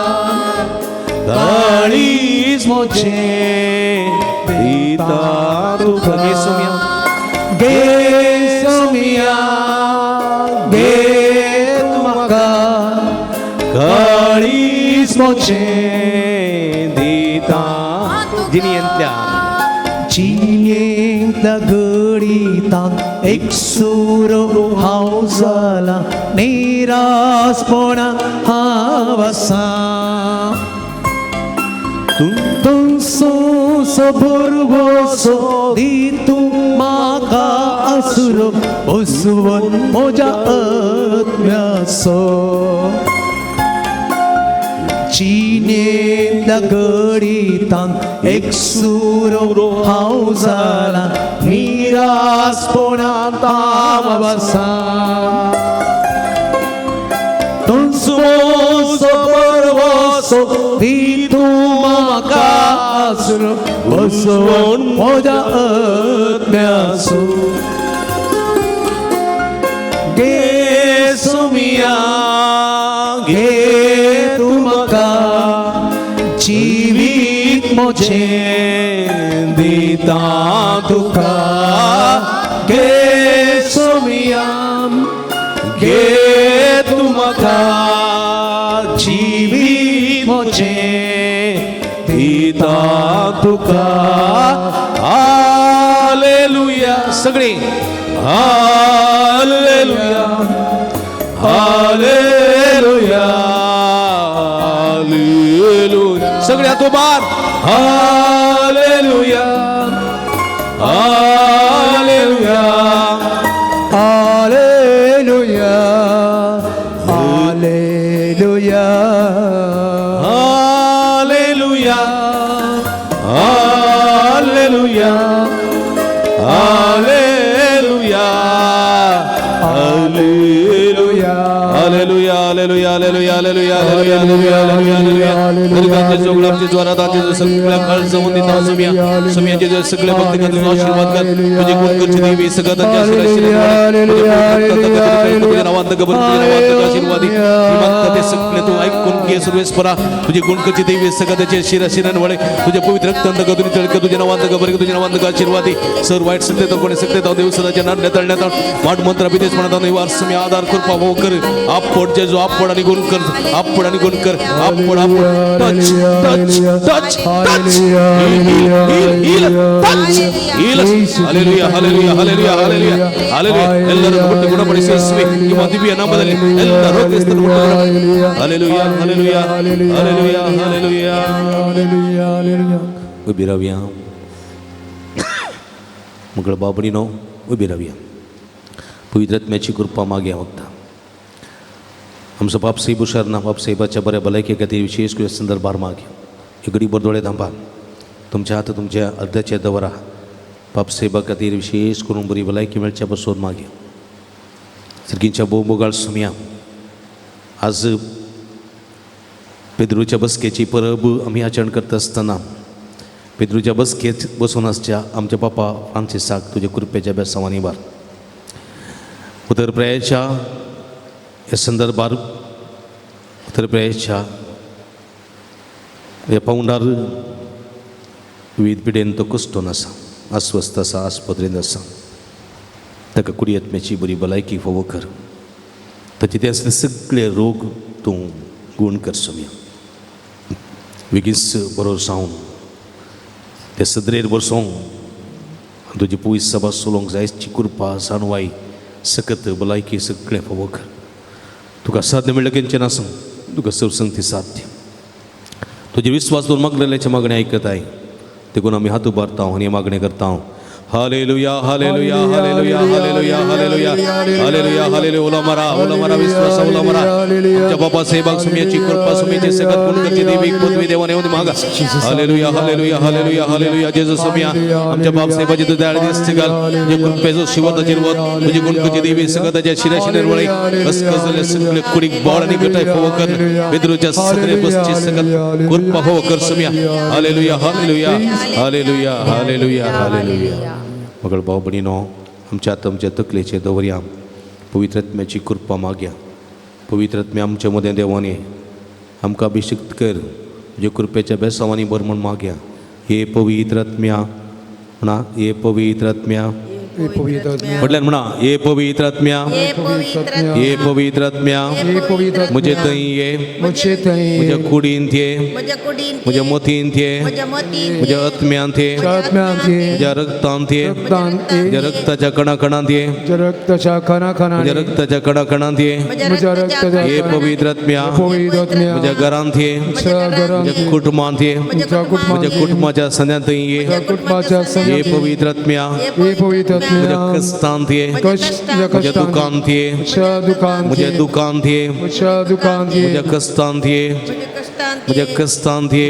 F: काळीज मोचें दिता तुका,
E: गे सुम्या,
F: गे सुम्या, गे तूं म्हाका काळीज मोचें
E: दिता. जिणेंतल्या,
F: जिणेंतल्या घडितांत एकसुरो हांव जाला, निरासपणान हांव आसा, तुमचो भरवसो दी तूं म्हाका आसरो, बसवन म्हज्या आत्म्याचो, जिणेंतल्या घडितांत एकसुरो हांव जाला, निरासपणांत हांव आसा, तुमचो भरवसो दी तूं म्हाका आसरो, बसवन म्हज्या आत्म्याचो, गे सुम्या, गे तूं म्हाका जिवीत म्हजें दिता तुका, गे सुम्या, गे तूं म्हाका जिवीत म्हजें दिता तुका.
E: हालेलुया, सगळी हालेलुया, हालेलुया, हालेलुया, सगळे हातोबार hallelujah, hallelujah,
B: hallelujah, hallelujah.
F: Hallelujah, hallelujah, hallelujah, hallelujah, hallelujah, hallelujah, hallelujah, hallelujah, hallelujah, hallelujah. जोगळामचे द्वारात आमचे सगळ्या काळजावून दिता सुम्या सुम्याचे जे सगळे भक्तिकांचा आशीर्वाद कर. तुझे गुणकरची देवी सगळं त्यांच्या तुझ्या नावांत गबर तुझ्या नावांत आशीर्वादी मागता ते सगळे तू ऐकून घे सर्वेस्परा. तुझे गुणकरची देवी सगळं त्याचे शिरा शिरांवळे तुझ्या पवित्र रक्तांत गदुनी तळक तुझ्या नावांत गबर तुझ्या नावांत आशीर्वादी. सर वाईट सत्य कोणी सत्य देव सदाच्या नाट्य तळण्यात वाट मंत्र विदेश म्हणत निवार सुम्या आधार कृपा भाव कर. आपड जेजू आपड आणि गुण कर, आपड आणि गुण कर, आपड आपड touch touch touch touch heal touch heal. Hallelujah, hallelujah, hallelujah, hallelujah, hallelujah. ಎಲ್ಲರನ್ನು ಮುಟ್ಟಿ ಗುಣಪಡಿಸಿ ಯೇಸುವೇ, ನಿಮ್ಮ ದಿವ್ಯ ನಾಮದಲ್ಲಿ ಎಲ್ಲ ರೋಗಸ್ಥರು ಮುಟ್ಟಿ. Hallelujah, hallelujah, hallelujah, hallelujah,
D: hallelujah.
E: उभी रावया मगळ बाबडीनो, उभी रावया. पवित्र आत्म्याची कृपा मागे मागता. आमचो बाप साहेब हुशार ना, बाप साहेबाच्या बऱ्या भलायके खातीर विशेष करून संदर्भार मागे. इकडी बरदोळे थांबा, तुमच्या हात तुमच्या अर्ध्याच्या दवरा. बाप साहेबा खातीर विशेष करून बरी भलायकी मेळच्या बसून मागे. सर्गींच्या बोमोगाळ सुमया, आज पेद्रूच्या बसकेची परब आमी आचरण करता आसतना पेद्रूच्या बसकेत बसून आसच्या आमच्या बापा फ्रांसिसाक तुज्या कृपेच्या बेसांवांनी वार. उतर प्रयाच्या ह्या संदर्भार उतर प्रयाच्या ह्या पावंडार विविध पिडेन तो कश्टोन आसा, अस्वस्थ आसा, आस्पत्रेंत आसा. ताका कुडयेत्म्याची बरी भलायकी फावो कर. ताचे ते आसले सगळे रोग तूं गूण कर सोम्या. बेगीच बरो जावन ते सदरेर बसोवंक तुजी पयस सभा चलोवंक जायची कृपा जाणवाय सकत भलायकी सगळें फावो कर. तुका साध्य म्हणल्यार केन्ना नासूं, तुका सर्वसंगती साध्य. तुजे विस्वास दवरून मागलेल्याचें मागणें आयकताय, देखून आमी हात उबारता आनी मागणें करता. Hallelujah, hallelujah, hallelujah, hallelujah, hallelujah, hallelujah, hallelujah. उलो मारा, उलो मारा, विश्वास उलो मारा. आमच्या बाबा साहेबाक सुम्याची कृपा, सुम्याची सकत गुणकरची देवी पृथ्वी देवाने येवन मागा. Hallelujah, hallelujah, hallelujah, hallelujah. जेजू सुम्या आमच्या बाप साहेबाची तुझ्या दयाळ दिसती घाल. तुझ्या कृपेचो शिवताचेर वत तुझी गुणकरची देवी सकताच्या शिराशी निर्वळे कसकसले सगळे कुडीक बोळ आनी गटाय फोव कर. बेदरूच्या सदरे बसची सकत कृपा फोव कर सुम्या. Hallelujah, hallelujah, hallelujah, hallelujah, hallelujah. मगळ भाव भयणीनो, आमच्या आमच्या तकलेचे दवरया. पवित्र आत्म्याची कृपा मागया. पवित्र आत्म्या आमच्या मदें देवाने आमकां अभिषिक्त कर. तुज्या कृपेच्या बेसांवांनी भर म्हूण मागया. हे पवित्र आत्म्या म्हणा, हे पवित्र आत्म्या म्हटल्यान म्हणा, हे पवित्र आत्म्या, हे पवित्र आत्म्या, म्हजे थंय ये, म्हज्या कुडींत ये, म्हज्या मतींत ये, म्हज्या आत्म्यांत ये, म्हज्या रक्तांत ये, म्हज्या रक्ताच्या कणाकणांत ये, म्हज्या रक्ताच्या कणाकणांत ये. हे पवित्र आत्म्या म्हज्या घरांत ये, म्हज्या कुटुंबांत ये, म्हज्या कुटुंबाच्या संद्यांत ये. हे पवित्र आत्म्या म्हज्या कश्टांत ये, म्हज्या दुकांत ये, म्हज्या दुकांत ये, म्हज्या कश्टांत ये, म्हज्या कश्टांत ये.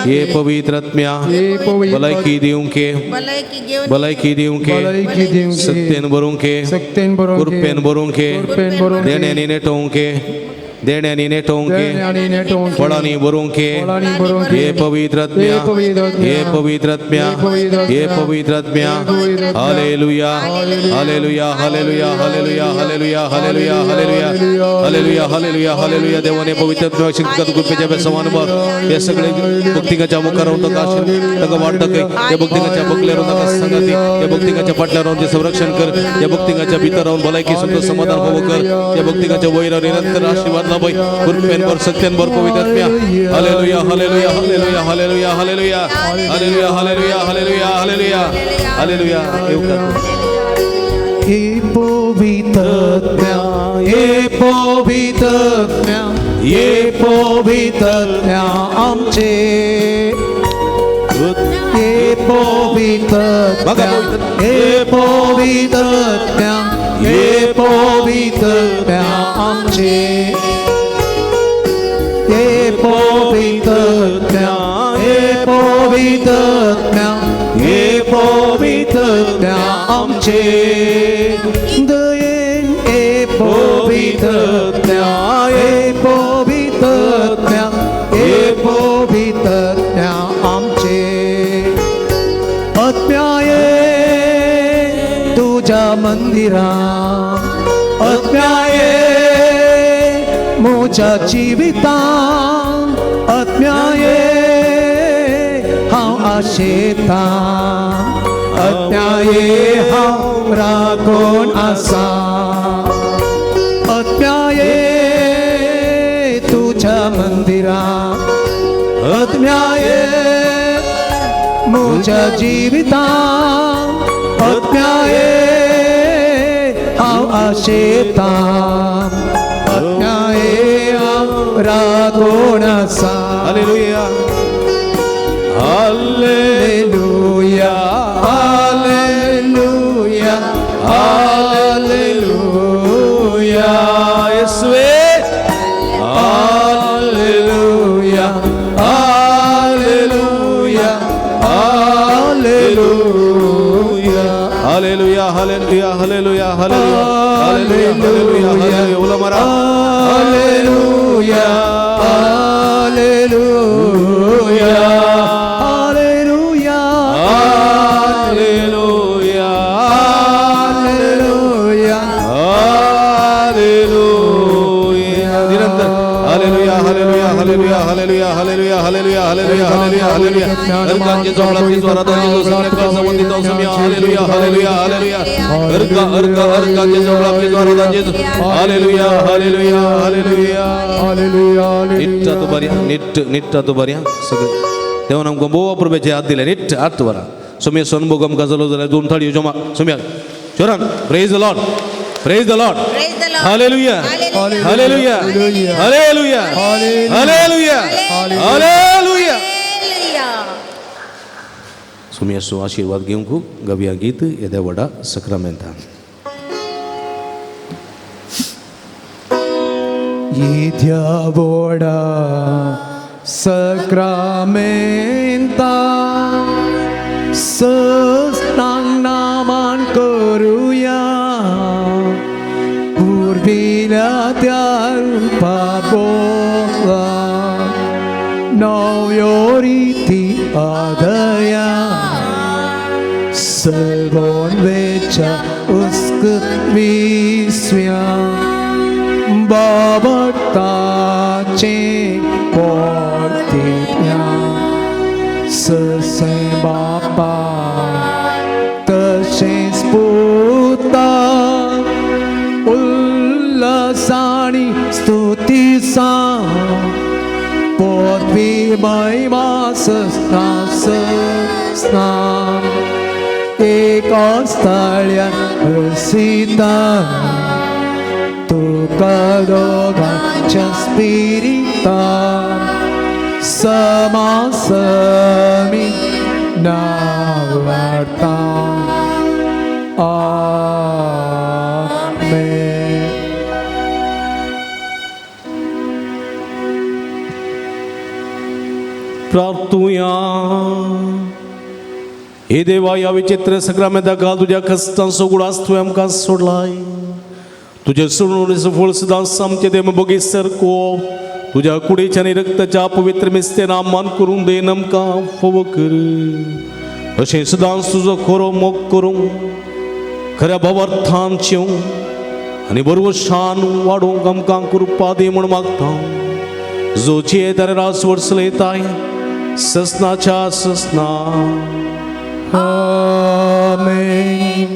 E: हे पवित्र आत्म्या भलायकी दिवंक, भलायकी दिवंक, सत्तेन भरूंक, कृपेन भरूंक, देण्यांनी नेटोवंक, देण्यांनी नेटोवंक, फळांनी भरूंक. हे पवित्र आत्म्या, हे पवित्र आत्म्या, हे पवित्र आत्म्या. Hallelujah, hallelujah, hallelujah, hallelujah, hallelujah, hallelujah, hallelujah, hallelujah, hallelujah, hallelujah. देवाने पवित्र आत्म्या शक्ती कृपेच्या बेसवान भर. हे सगळे भक्तिकाच्या मुखार रावन ताका आशीर्वाद ताका वाट दाखय. ह्या भक्तिकाच्या बकल्यार रावन ताका संगाती, ह्या भक्तिकाच्या फाटल्यार रावन संरक्षण कर. ह्या भक्तिकाच्या भितर रावन भलायकी संतोष समाधान फावो कर. ह्या भक्तिकाच्या वयर निरंतर आशीर्वाद लाभय. कृपेन भर, सत्यान भर पवित्र आत्म्या. Hallelujah, hallelujah, hallelujah, hallelujah, hallelujah, hallelujah, hallelujah, hallelujah, hallelujah, hallelujah.
B: हे पवित्र आत्म्या, हे पवित्र आत्म्या, हे पवित्र आत्म्या आमचे, हे पवित्र आत्म्या, हे पवित्र आत्म्या, हे पवित्र आत्म्या आमचे, हे पवित्र आत्म्या, हे पवित्र आत्म्या, हे आत्म्या आमचे दयेन ए पवित्रत्म्या ए पवित्रत्म्या ए पवित्रत्म्या आमचे आत्म्या ये तुझ्या मंदिरा आत्म्या ये म्हज्या जिवितान आत्म्या ये हांव आशेता आत्म्या ये हांव राखून आसा आत्म्या ये तुझ्या मंदिरा आत्म्या ये म्हज्या जिवितान आत्म्या ये हांव आशेता आत्म्या ये हांव राखून आसा.
F: Hallelujah
B: hallelujah hallelujah hallelujah
F: येसुवे
B: hallelujah hallelujah hallelujah
F: hallelujah hallelujah hallelujah hallelujah hallelujah hallelujah उलो मारा
B: hallelujah hallelujah hallelujah
F: hallelujah
B: hallelujah
F: hallelujah निरंतर hallelujah hallelujah hallelujah hallelujah hallelujah hallelujah hallelujah hallelujah hallelujah अर्कांचे जोगळाचे स्वरादांचे सगळे संबंधित असम्या हालेलुया हालेलुया हालेलुया अर्का अर्का अर्कांचे जोगळाचे स्वरादांचे hallelujah hallelujah hallelujah
D: hallelujah
C: निट्ट आतां बऱ्या निट्ट निट्ट आतां बऱ्या सगळे देवान आमकां भोव अपुरबेचे हात दिले निट्ट हात बरा सोम्या सनभोग आमकां जालो जाल्यार दोन थाळयो जमा सोम्या जोरान praise the Lord praise the Lord
G: Praise the Lord.
C: Hallelujah
G: Hallelujah.
C: Hallelujah hallelujah hallelujah hallelujah
G: Hallelujah.
C: सोम्याचो आशिर्वाद घेवंक गवया गीत येद्या व्हडा सक्रामेंतान.
B: येद्या व्हडा सक्रामेंता सस्तांग नामान करुया पुर्विल्या त्या रुपा बोला नव्यो रिती आदया सलबोन वेच्या उस्कत विस्व्या बाबताचे पोर्तिया ससे बापा तशेंच पुता उल्लसाणी स्तुती सा पोतवी महिमा सस्ना सस्ना एका स्थळ्या हर्षिता तुका दोगांच्या स्पिरिता समासमी नावाडता. आमेन.
F: प्रार्थुया. हे देवा ह्या विचित्र सक्रामेंता घाल तुज्या कश्टांचो गुडास तुवें आमकां सोडलाय तुजे सोडणुकेचो फळ सदांच आमचे देव बोगी सरको तुज्या कुडीच्या आनी रक्ताच्या पवित्र मिस्तेन मान करून दे आमकां फोव कर अशें सदांच तुजो खरो मोग करूंक खऱ्या भावार्थान शिवंक आनी बरोबर शान वाडोवंक आमकां कृपा दी म्हूण मागता जो जियेत आनी रास वर्सलयताय ससनाच्या ससना.
B: आमेन.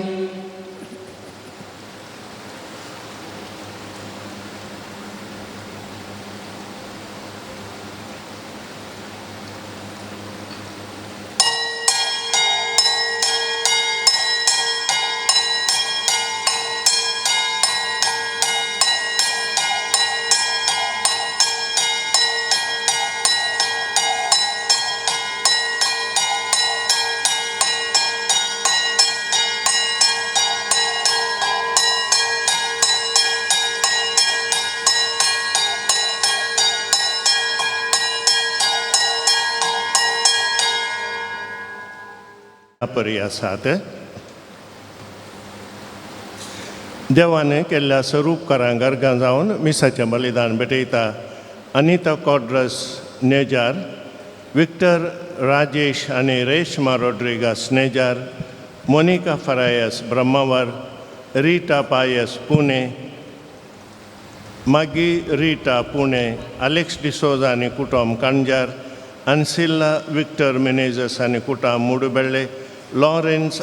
A: परी आसात. देवान केल्ल्या स्वरूपकारांक अर्गां जावन मिसाचें बलिदान भेटयता. अनिता कॉड्रस नेजार, विक्टर राजेश आनी रेशमा रोड्रिगास नेजार, मोनिका फरायस ब्रह्मावर, रिटा पायस पुणे, मागी रिटा पुणे, अलेक्स डिसोजा आनी कुटुंब कांजार, अनसिल्ला विक्टर मिनेजस आनी कुटुंब मुडुबेल्ले, लॉरेन्स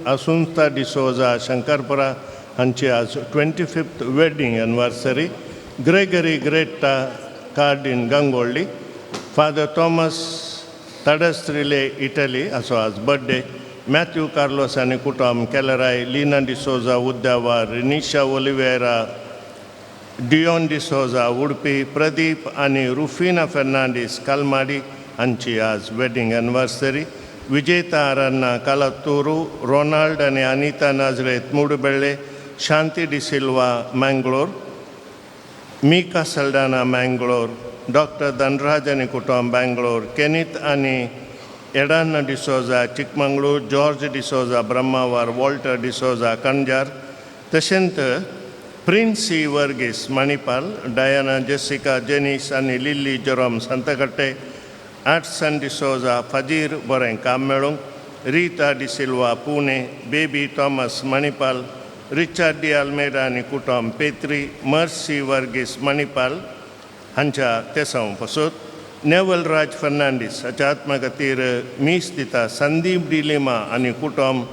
A: आसुंता डिसोजा शंकरपुरा हांची आज 25th wedding anniversary. Gregory Greta Cardin Gangolli, father Thomas तडस्त्रिले Italy हाचो आज बर्थडे. मॅथ्यू कार्लोस आनी कुटुंब केलराय, लिना डिसोजा उद्यावर, रिनिशा ओलिवेरा, डियोन डिसोजा उडपी, प्रदीप आनी रुफिना फेर्नांडीस कालमाडी हांची आज वेडींग एनिवर्सरी. विजेता अरन्ना कालातूरू, रोनाल्ड आनी अनिता नाजरेत मुडबेळे, शांती डिसिल्वा मँगलोर, मीका सल्डाना मँगलोर, डॉक्टर धनराज आनी कुटुंब बँगलोर, केनीत आनी एडाना डिसोजा चिकमंगळूर, जॉर्ज डिसोजा ब्रह्मावर, वॉल्टर डिसोजा कंजार, तशेंच Princy Varghese Manipal, Diana Jessica Janice आनी Lily Jerome Santhekatte, Artson D'Souza फजीर बरें काम मेळूंक, Rita D'Silva Pune, baby Thomas Manipal, Richard D'Almeida आनी कुटुंब पेत्री, मर्सी वर्गीस मणिपाल हांच्या तेसांव पसत. नेवल राज फर्नांडीस हाच्या आत्मा खातीर मीस दिता संदीप डिलिमा आनी कुटुंब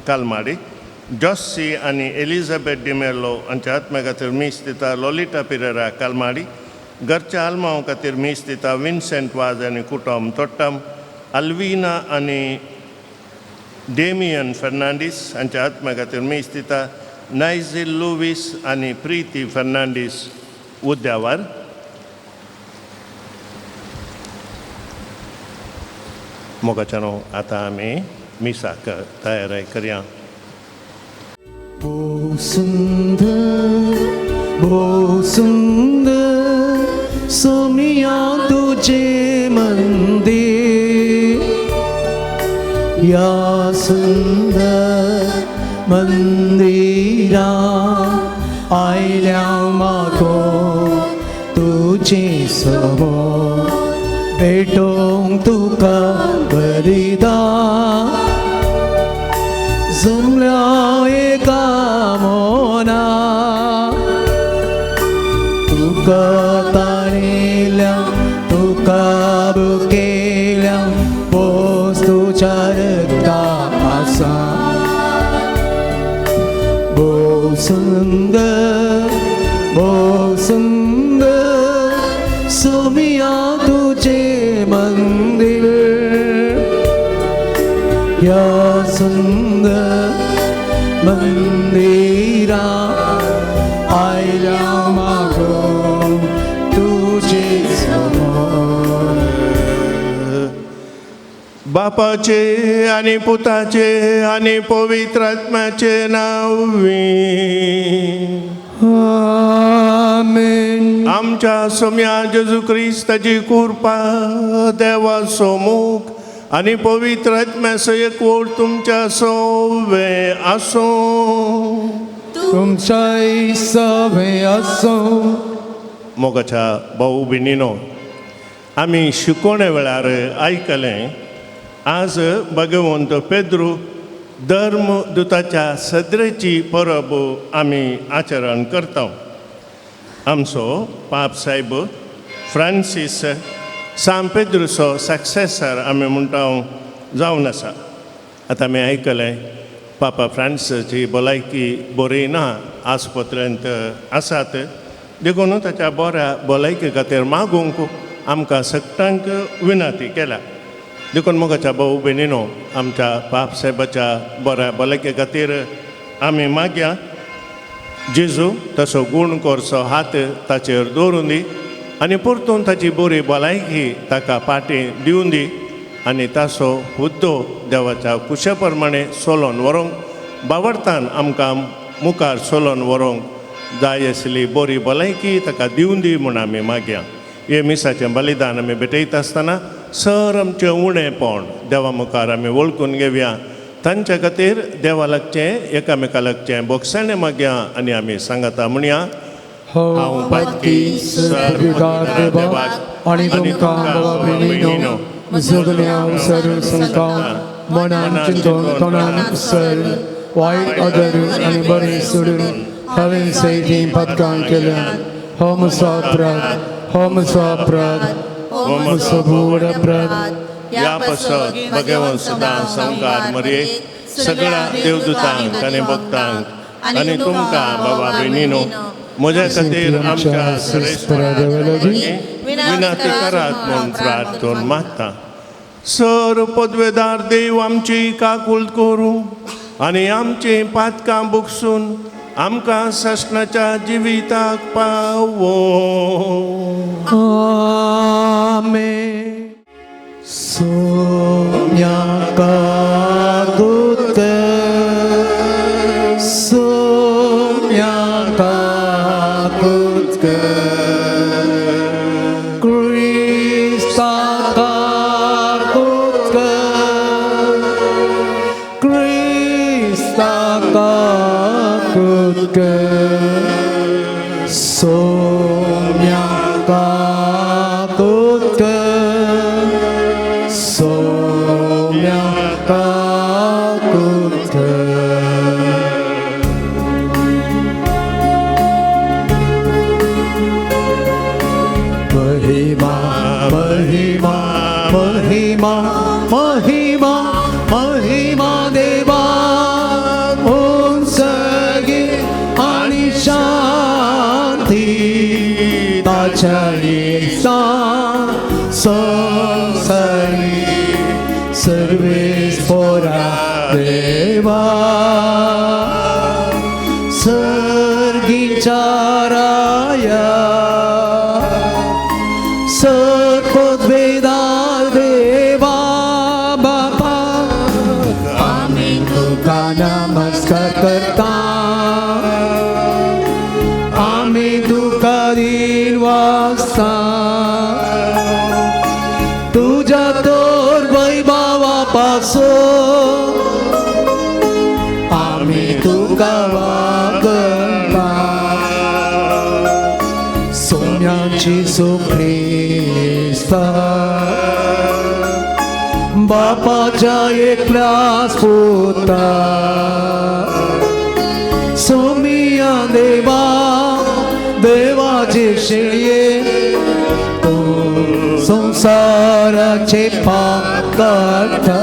A: कालमाडी. जॉस्सी आनी एलिझाबेथ डिमेलो हांच्या आत्मा खातीर मीस दिता लोलिटा पिरेरा कालमाडी. घरच्या आल्मांव खातीर मीस दिता विन्सेंट वाज आनी कुटुंब तोट्टम. अल्विना आनी डेमियन फर्नांडीस हांच्या आत्मा खातीर मीस दिता नायझील लुवीस आनी प्रिती फर्नांडीस उद्यावर. मोगाच्यानो, आतां आमी मिसाक तयारी करया.
B: भोव सुंदर, भोव सुंदर सोमिया तुझे मंदिर, या सुंदर मंदिरा आयल्या मागो तुझे समोर भेटोंक तुका बरिदा जमल्या एका मोना तुका ताणेल्या तुका बुकेल्या पोस तुज्या रक्ता आसा. भोव सुंदर, भोव सुंदर सोमिया तुझे मंदिर, या सुंदर मंदिरा आयल्या मागो तुझे समोर.
A: बापाचे आनी पुताचे आनी पवित्र आत्म्याचे नांवी.
B: आमेन.
A: आमच्या सोम्या जेजू क्रिस्ताची कृपा, देवाचो मोग आनी पवित्र आत्म्याचो एकवट तुमच्या सोवे आसूं.
B: तुमच्याय सवे आसूं.
A: मोगाच्या भाऊ भयणीनो, आमी शिकोवणे वेळार आयकलें आज भगवंत पेद्रू धर्म दुताच्या सदरेची परब आमी आचरण करता. आमचो पाप सायब फ्रांसीस सांत पेद्रूचो सक्सेसर आमी म्हणटा जावन आसा. आतां आमी आयकलें पापा फ्रांसीसाची भलायकी बरी ना, आस्पत्रेंत आसात, देखून ताच्या बऱ्या भलायके खातीर मागूंक आमकां सगळ्यांक विनंती केल्या. देखून मोगाच्या भाऊ भयणीनो, आमच्या पाप साहेबाच्या बऱ्या भलायके खातीर आमी मागया. जेजू तसो गूण करचो हात ताचेर दवरून दी आनी परतून ताची बरी भलायकी ताका फाटीं दिवन दी आनी ताचो हुद्दो देवाच्या कुशा प्रमाणे सोलोन व्हरूंक बावडतान आमकां मुखार सोलोन व्हरूंक जाय आसली बरी भलायकी ताका दिवन दी म्हूण आमी मागया. हे मिसाचें बलिदान आमी भेटयता आसतना सर आमचें उणेपण देवा मुखार आमी वळखून घेवया तांच्या खातीर देवा लागचें एकामेका लागचें बोगसाणें मागया आनी आमी सांगाता म्हणया.
D: हांव पातकी सर्वकार देवाक आनी तुमकां बाबा भयणीनो सगल्या सर्व संकां मनान चिंतून तोंडान सर वायट आदर आनी बरें सोडून हांवें सयती पातकां केल्या. हो म्हजो अपराध, हो म्हजो अपराध, हो म्हजो व्हड अपराध.
A: ह्या पासत भगवंत सदां संवकार मरये सगळ्या देवदूतांक आनी भक्तांक आनी तुमकां बाबा भयणीनो म्हज्या खातीर आमच्या सर्वेस्परा देवा विनंती करात म्हूण प्रार्थन मागता. सर पदवेदार देव आमची काकूल करूं आनी आमचीं पातकां बुकसून आमकां सासणाच्या जिविताक पावो.
B: आमेन. सोम्या काकुत सोम्या काकुत क्रिस्ता काकुत क्रिस्ता काकुत सोम्या काकुत सोम्या काकुत. महिमा महिमा महिमा महिमा महिमा देवा उंचगी आणि शांती ताच्या संसारी सर्वेस्परा देवा सर्गीच्या राया सर्ववेदार देवा बापा आम्ही तुका नमस्कार करता आम्ही तुका दीन वाजता तुझ्या तोर वैभवापासून आम्ही तुका वागता. सोम्याची सुख्रिस्ता बापाच्या एकल्याच पुता सोमिया देवा देवाचे शिळये तूं संसाराचे पाप काडटा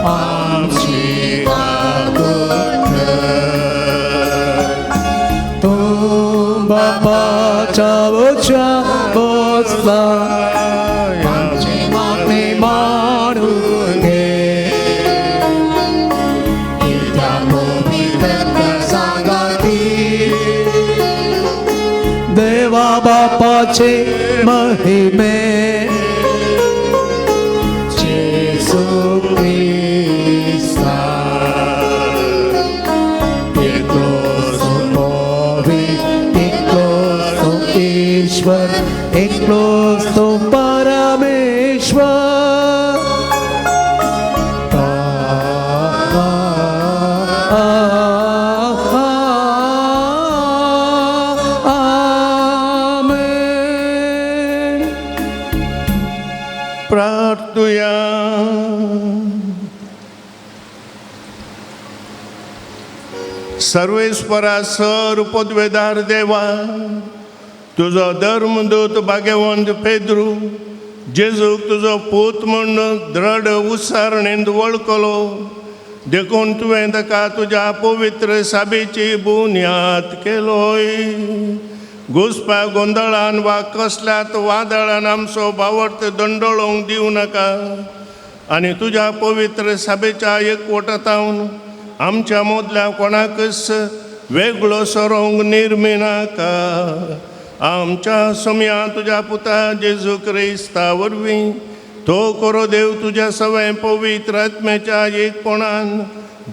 B: आमची काकूट कर. तूं बापाच्या उजव्या बसला आमची मागणी मांडून घे. पित्या पवित्र सांगाती देवा बापाचे महिमे जेसू क्रिस्ता एकलोच पवित्र एकलोच ईश्वर एकलोच तो परमेश्वर. आमेन.
A: प्रार्थुया. सर्वेस्परा सर पदवेदार देवा तुजो धर्मदूत भाग्यवंत पेद्रू जेजूक तुजो पूत म्हूण द्रढ उसारणेंत वळखलो देखून तुवें ताका तुज्या पवित्र साबेची बुन्याद केलोय. घुसपा गोंदळान वा कसल्यात वादळान आमचो बावर्त दंडोळोंक दिवं नाका आनी तुज्या पवित्र साबेच्या एकवटांत आमच्या मदल्या कोणाकच वेगळो सरोंक निर्मिनाका. आमच्या समया तुज्या पुता जेजू क्रिस्ता वरवीं तो करो देव तुज्या सवय पवित्र आत्म्याच्या एकपणान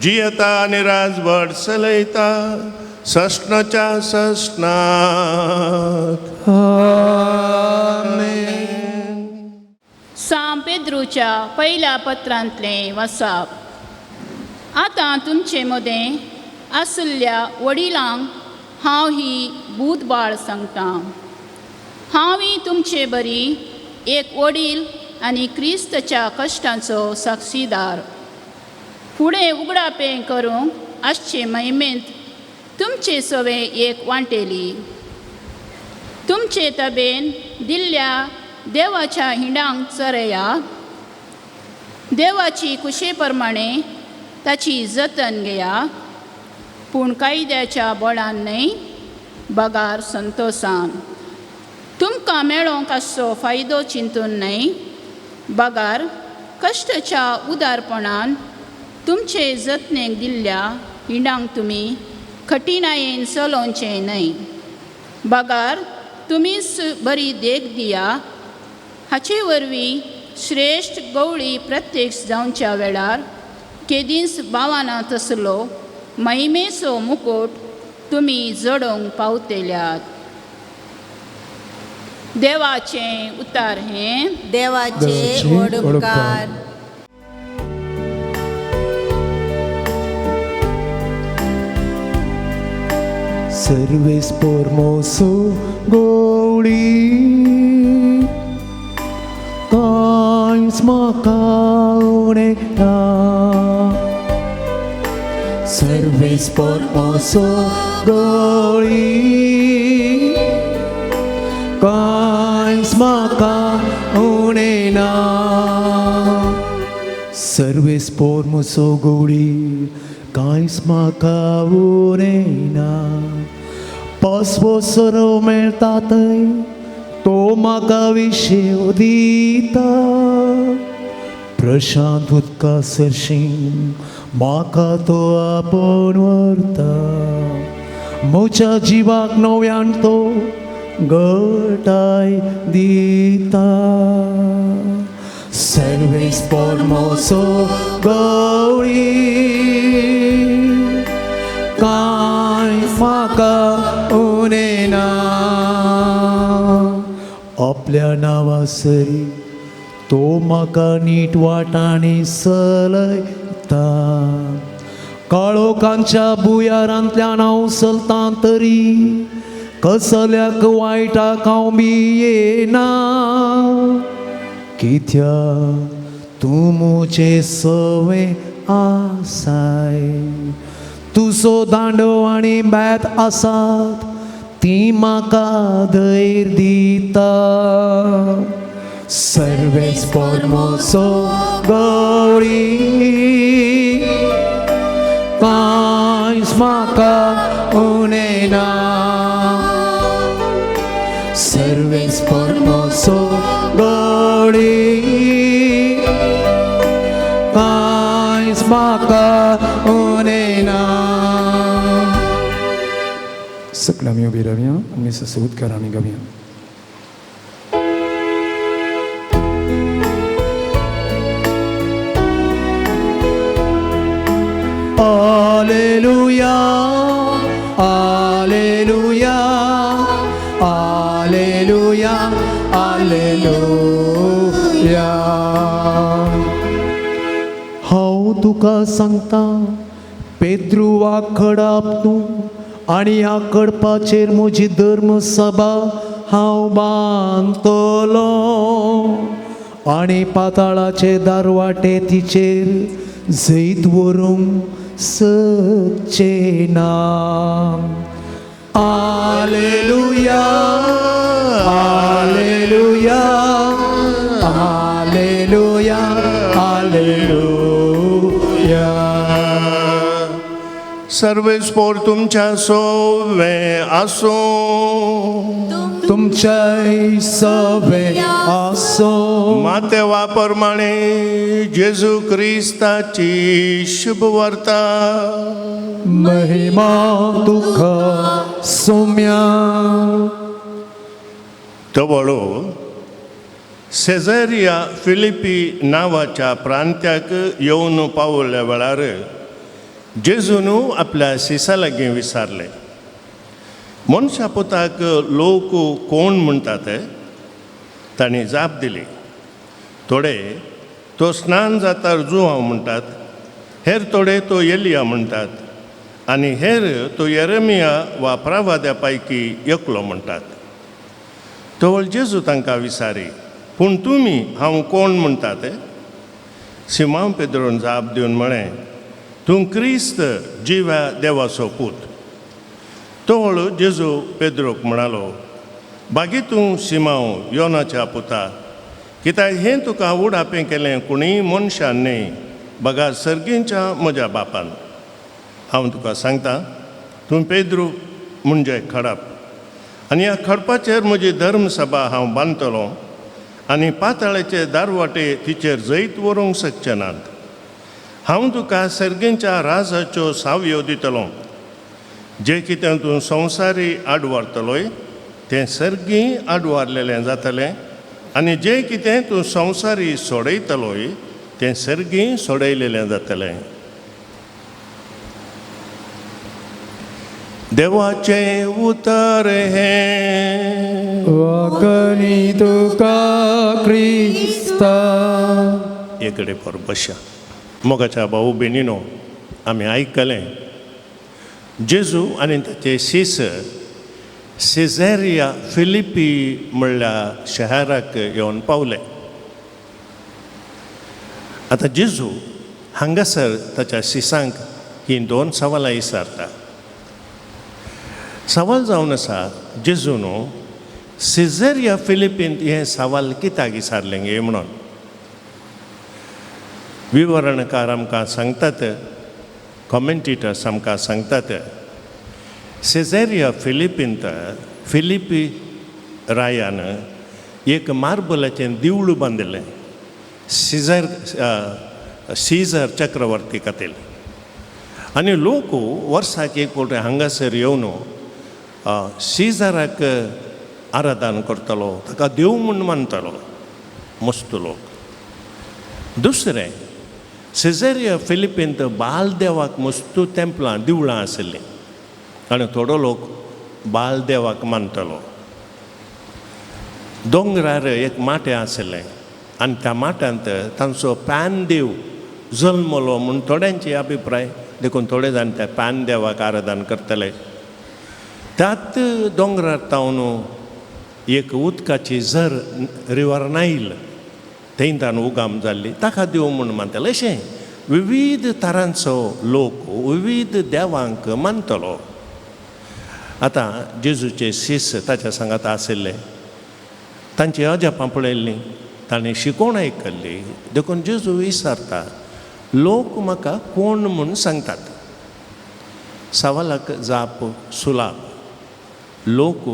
A: जियेता आनी राजवट चलयता सस्नाच्या सस्नाक.
B: आमेन.
G: सांग पेद्रूच्या पयल्या पत्रांतलें वाचप. आतां तुमचे मदें आशिल्ल्या वडिलांक हांव ही बूदबाळ सांगता. हांवूय तुमचे बरी एक वडील आनी क्रिस्तच्या कश्टांचो साक्षीदार. फुडें उगडापें करूंक आसचे महिमेंत तुमचे सवे एक वांटेली. तुमचे तबेन दिल्ल्या देवाच्या हिंडांक चरया. देवाची कुशे प्रमाणे ताची जतन घेया, पूण कायद्याच्या बळान न्हय, बगार संतोसान. तुमकां मेळोंक आसचो फायदो चिंतून न्हय, बगार कश्टाच्या उदारपणान तुमचे जतनेक दिल्ल्या हिंडांक तुमी कठिणायेन चलोवचें न्हय, बगार तुमीच बरी देख दिया. हाचे वरवीं श्रेश्ठ गवळी प्रत्यक्ष जावच्या वेळार केदींच भावाना तसलो महिमेचो मुकोट तुमी जडोवंक पावतेल्यात. देवाचें उतार हें.
H: देवाचे व्हड उपकार.
B: सर्वेस पोरमोसो गोळी कांयच म्हाका उणें ना. सर्वेस पोरमोसो गोळी कांयच म्हाका उणें ना. सर्वेस पोरमोसो गोळी कांयच म्हाका उणें ना. पासवो सरो मेळटा थंय तो म्हाका विशेव दिता. प्रशांत उदका सरशीं म्हाका तो आपोवन व्हरता. म्हज्या जिवाक नव्यान तो गटाय दिता. सर्वेस पोरमोसो गवळी कांय म्हाका उणें ना. आपल्या नांवा सरी तो म्हाका नीट वाटांनी चलयता. काळोखांच्या भुंयारांतल्यान हांव चलतां तरी कसल्याक वायटाक हांव भियेना. कित्याक तूं म्हजें सवें आसाय. तुजो दांडो आनी बेत आसात ती म्हाका धैर्य दिता. सर्वेस पोरमोसो गवळी कांयच म्हाका उणें ना. सर्वेस पोरमोसो गवळी कांयच म्हाका उणें ना.
D: सगळ्या आमी उबी रावया आनी उद्गार आमी गावया.
B: Alleluia, Alleluia, Alleluia, Alleluia. हांव तुका सांगता पेद्रुवा खडाप तूं आनी ह्या कडपाचेर म्हजी धर्मसभा हांव बांदतलो आनी पाताळाचे दारवाटे तिचेर जैत व्हरूंक सकचें ना. Alleluia, Alleluia, Alleluia, Alleluia.
A: Sarves पोर तुमच्या सोवे आसूं.
B: तुमच्याय सवे आसूं.
A: मातेवा प्रमाणे जेजू क्रिस्ताची शुभ वार्ता.
B: महिमा तुका सोम्या.
A: तवळो सेझेरिया फिलिपी नांवाच्या प्रांत्याक येवन पावल्या वेळार जेजून आपल्या शिसा लागीं विचारलें, मनशा पुताक लोक कोण म्हणटात? तांणी जाप दिली, थोडे तो स्नान जाता जुवांव म्हणटात, हेर थोडे तो एलिया म्हणटात आनी हेर तो येरमिया वा प्रावाद्या पैकी एकलो म्हणटात. तवळ जेजू तांकां विचारी, पूण तुमी हांव कोण म्हणटात? सिमांव पेद्रोन जाप दिवन म्हळें, तूं क्रिस्त जिव्या देवाचो पूत. तवळ जेजू पेद्रोक म्हणालो, बागी तूं सिमांव योनाच्या पुता, कित्याक हें तुका उडापें केलें कोणीय मनशान न्हय, बगार सर्गींच्या म्हज्या बापान. हांव तुका सांगता, तूं पेद्रू म्हणजे खडप, आनी ह्या खडपाचेर म्हजी धर्मसभा हांव बांदतलो आनी पाताळाचे दारवाटे तिचेर जैत व्हरूंक शकचे नात. हांव तुका सर्गींच्या राजाच्यो सावयो दितलो. जे कितें तूं संवसारी आडवारतलोय तें सर्गी आडवारलेलें जातलें, आनी जें कितें तूं संवसारी सोडयतलोय तें सर्गी सोडयलेलें जातलें. देवाचें उतर हें.
D: वाकणी तुका क्रिस्ता.
A: एकडे पर बशा. मोगाच्या भाऊ भयणीनो, आमी आयकलें जेजू आनी ताचे शीस सिझेरिया फिलिपी म्हणल्या शहराक येवन पावले. आतां जेजू हांगासर ताच्या शिसांक हीं दोन सवालां विचारता. सवाल जावन आसा, जेजू न्हू सिझेरिया फिलिपींत हें सवाल कित्याक विचारलें गे म्हणून. विवरणकार आमकां सांगतात, कॉमेंटेटर्स आमकां सांगतात, सेझेरिया फिलिपींत फिलिपी रायान एक मार्बलाचें देवूळ बांदिल्लें सिझर सीझर चक्रवर्ती खातीर, आनी लोक वर्साक एक फावटी हांगासर येवन सीझराक आराधन करतलो, ताका देव म्हूण मानतालो मस्त लोक. दुसरें, सेझेरिया फिलिपींत बालदेवाक मस्तू तेंपलां देवळां आशिल्लीं आनी थोडो लोक बालदेवाक मानतालो. दोंगरार एक माटें आशिल्लें आनी त्या माट्यांत तांचो पॅन देव जल्मलो म्हूण थोड्यांचे अभिप्राय, देखून थोडे जाण त्या पॅन देवाक आराधन करतले. त्यात दोंगरार तावन एक उदकाची झर रिवर नायल थंयतान उगाम जाल्ली, ताका देव म्हूण मानताले. अशें विविध तरांचो लोक विविध देवांक मानतलो. आतां जेजूचे शिस ताच्या सांगात आशिल्ले, तांची अजापां पळयल्लीं, ताणें शिकोवण आयकल्ली, देखून जेजू विचारता, लोक म्हाका कोण म्हूण सांगतात? सवालाक जाप सुलाभ. लोक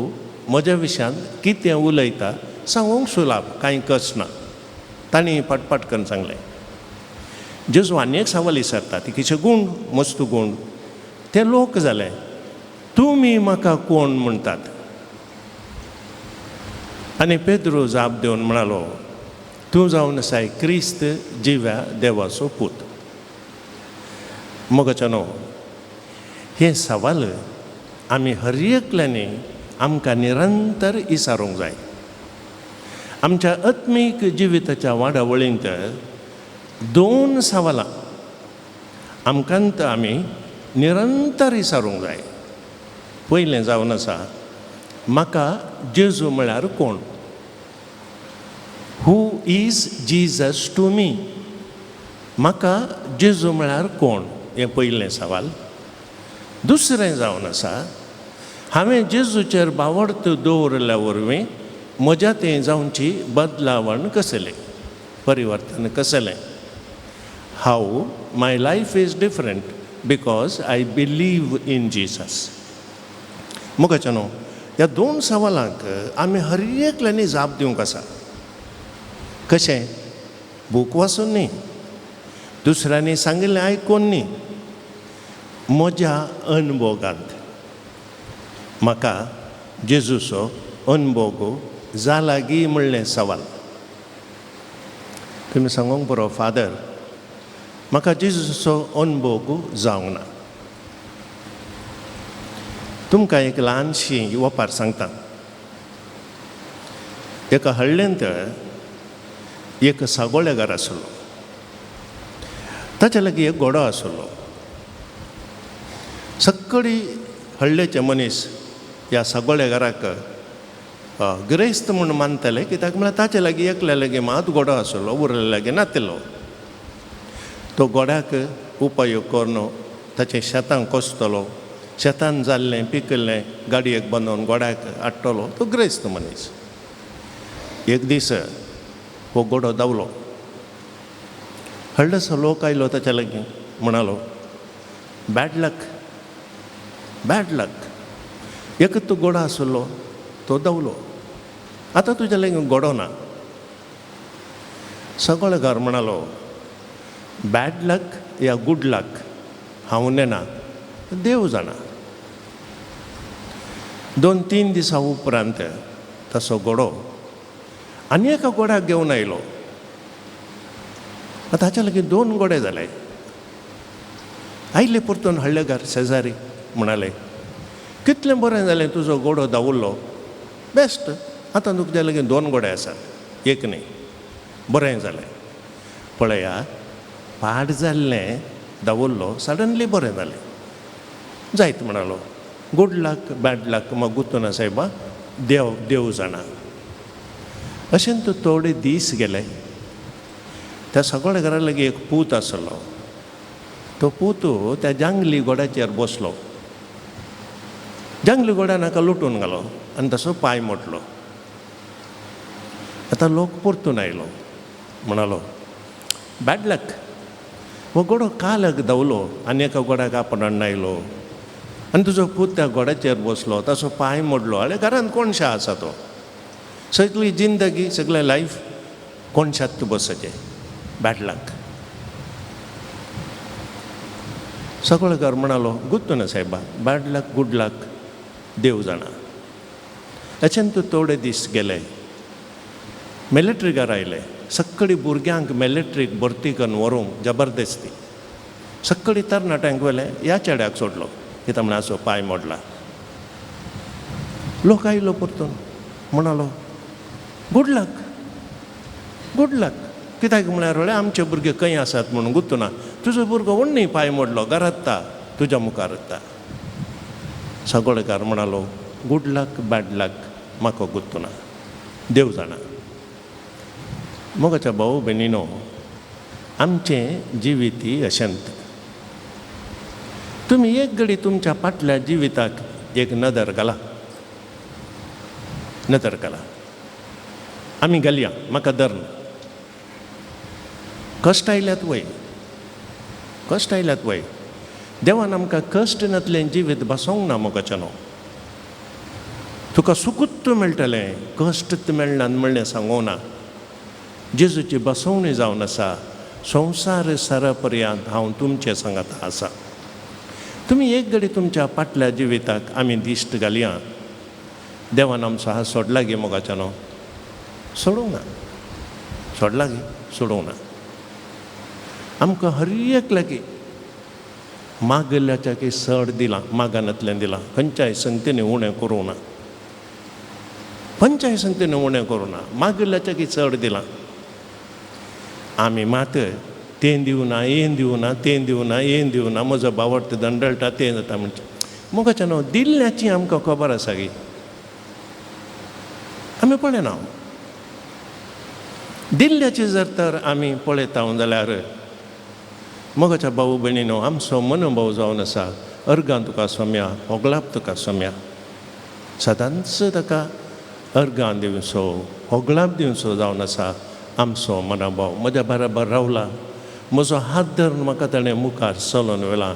A: म्हज्या विशयान कितें उलयता सांगूंक सुलाभ, कांय कस ना. तांणी फाटफाट करून सांगलें. जेजू आनी एक सवाल विचारता, ती कितें गूण मस्त गूण ते लोक जाले, तुमी म्हाका कोण म्हणटात? आनी पेद्रो जाप दिवन म्हणालो, तूं जावन आसाय क्रिस्त जिव्या देवाचो पूत. मोगाच्या न्हू, हें सवाल आमी हर एकल्यांनी आमकां निरंतर विचारूंक जाय. आमच्या आत्मीक जिविताच्या वाडावळींत दोन सवालां आमकां आमी निरंतर विचारूंक जाय. पयलें जावन आसा, म्हाका जेजू म्हळ्यार कोण? Who is Jesus to me? म्हाका जेजू म्हळ्यार कोण हें पयलें सवाल. दुसरें जावन आसा, हांवें जेजूचेर बावडत दवरिल्ल्या वरवीं म्हज्या तें जावची बदलावण कसलें, परिवर्तन कसलें? How my life is different because I believe in Jesus. मुखाच्या न्हू, ह्या दोन सवालांक आमी हर एकल्यांनी जाप दिवंक आसा. कशें? बूक वाचून न्ही, दुसऱ्यांनी सांगिल्लें आयकून न्ही, म्हज्या अणभोगांत म्हाका जेजूचो अणभोग जाला गी म्हणलें सवाल. तुमी सांगूंक बरो, फादर म्हाका जेजूचो अणभोग जावंक ना. तुमकां एक ल्हानशी वपार सांगता. एका हळ्ळेंत एक सागोळेगार आसलो. ताच्या लागीं एक घोडो आसलो. सगळी हळ्ळेचे मनीस ह्या सगळ्या घराक गिरेस्त म्हूण मानताले, कित्याक म्हळ्यार ताचे लागीं एकल्या लागीं मात घोडो आसलो, उरले लागीं नातिल्लो. तो घोड्याक उपयोग करून ताचें शेतां कोसतलो, शेतान जाल्लें पिकिल्लें गाडयेक बांदून घोड्याक हाडटलो. तो गिरेस्त मनीस. एक दीस हो घोडो धांवलो. हळ्ळसो लोक आयलो ताच्या लागीं, म्हणालो बॅड लक, बॅड लक, एक तूं घोडो आसलो तो धांवलो, आतां तुज्या लागीं घोडो ना. सगळो घर म्हणालो बॅड लक या गूड लक हांव नेणा, देव जाणा. 2-3 दिसां उपरांत तसो घोडो आनी एका घोड्याक घेवन आयलो. आतां हाच्या लागीं 2 घोडे जाले. आयले परतून हळ्ळेकार शेजारी म्हणाले कितलें बरें जालें तुजो घोडो धांवल्लो, बेस्ट, आतां तुज्या लागीं 2 घोडे आसात, एक न्ही, बरें जालें. पळया पाड जाल्लें धांवल्लो सडनली बरें जालें जायत म्हणालो. गूड लक बॅड लक म्हाका गुत्तो ना सायबा, देव देव जाणा. अशें तूं थोडे दीस गेले. त्या सगळ्या घरा लागीं एक पूत आसलो. तो पूत त्या जांगली घोड्याचेर बसलो. जांगली घोड्यान हाका लुटून घालो आनी तसो पांय मोडलो. आतां लोक परतून आयलो, म्हणालो बॅड लक, हो घोडो कालक धांवलो आनी एका घोड्याक आपण आयलो आनी तुजो पूत त्या घोड्याचेर बसलो, ताचो पांय मोडलो. आनी घरांत कोणशा आसा तो, सगळी जिंदगी सगळें लायफ कोणशात बसचें, बॅड लक. सगळो घर म्हणालो गुत्तो ना सायबा, बॅड लक गूड लक देव जाणा. अशें तूं थोडे दीस गेले. मिलिट्रीकार आयले, सगळी भुरग्यांक मिलिट्रीक भरती करून व्हरूंक जबरदस्ती. सगळी तरणाट्यांक व्हेले, ह्या चेड्याक सोडलो, कित्याक म्हळ्यार असो पांय मोडला. लोक आयलो परतून म्हणालो गूड लक, गूड लक, कित्याक म्हळ्यार व्हडले आमचे भुरगे खंय आसात म्हणून गुत्तो ना, तुजो भुरगो उण्णी पांय मोडलो, घरांत ता तुज्या मुखार येता. सगळेकार म्हणालो गूड लक बॅड लक म्हाका गुत्तो ना, देव जाणा. मोगाच्या भाऊ भयणीनो, आमचें जिवीत अशेंत. तुमी एक घडी तुमच्या फाटल्या जिविताक एक नदर घाला, नदर घाला. आमी घालया, म्हाका धर. कश्ट आयल्यात वय, कश्ट आयल्यात वय. देवान आमकां कश्ट नातलें जिवीत बसोवंक ना मोगाच्यानो. तुका सुकूत मेळटलें, कश्ट मेळना म्हणलें सांगूंक ना. जेजूची बसवणी जावन आसा, संवसार सरा पर्यंत हांव तुमचें सांगात आसा. तुमी एक घडी तुमच्या फाटल्या जिविताक आमी दिश्ट घालया. देवान आमचो हात सोडला गे मोगाच्यानो, सोडूंक ना, सोडला गे, सोडूंक ना. आमकां हर एक लागीं मागल्याच्या की सड दिलां, मागानांतल्यान दिलां, खंयच्याय संगतीन उणें करूंक ना, खंयच्याय संगतीन उणें करूंक ना, मागल्याच्या की चड दिलां. आमी मात तें दिवना, हें दिवना, तें दिवना, हें दिवना, म्हजो बावडत दंडळटा, तें जाता म्हणचे मोगाच्यानो दिल्ल्याची आमकां खबर आसा गी, आमी पळयना. दिल्ल्याची जर तर आमी पळयता जाल्यार मोगाच्या भाऊ भयणीनो, आमचो मनोभाव जावन आसा, अर्गां तुका सोम्या, होगलाप तुका सोम्या. सदांच ताका अर्गां दिवचो, होगलाप दिवचो जावन आसा आमचो मनोभाव. म्हज्या बराबर रावला, म्हजो हात धरून म्हाका ताणें मुखार चलोन व्हेला,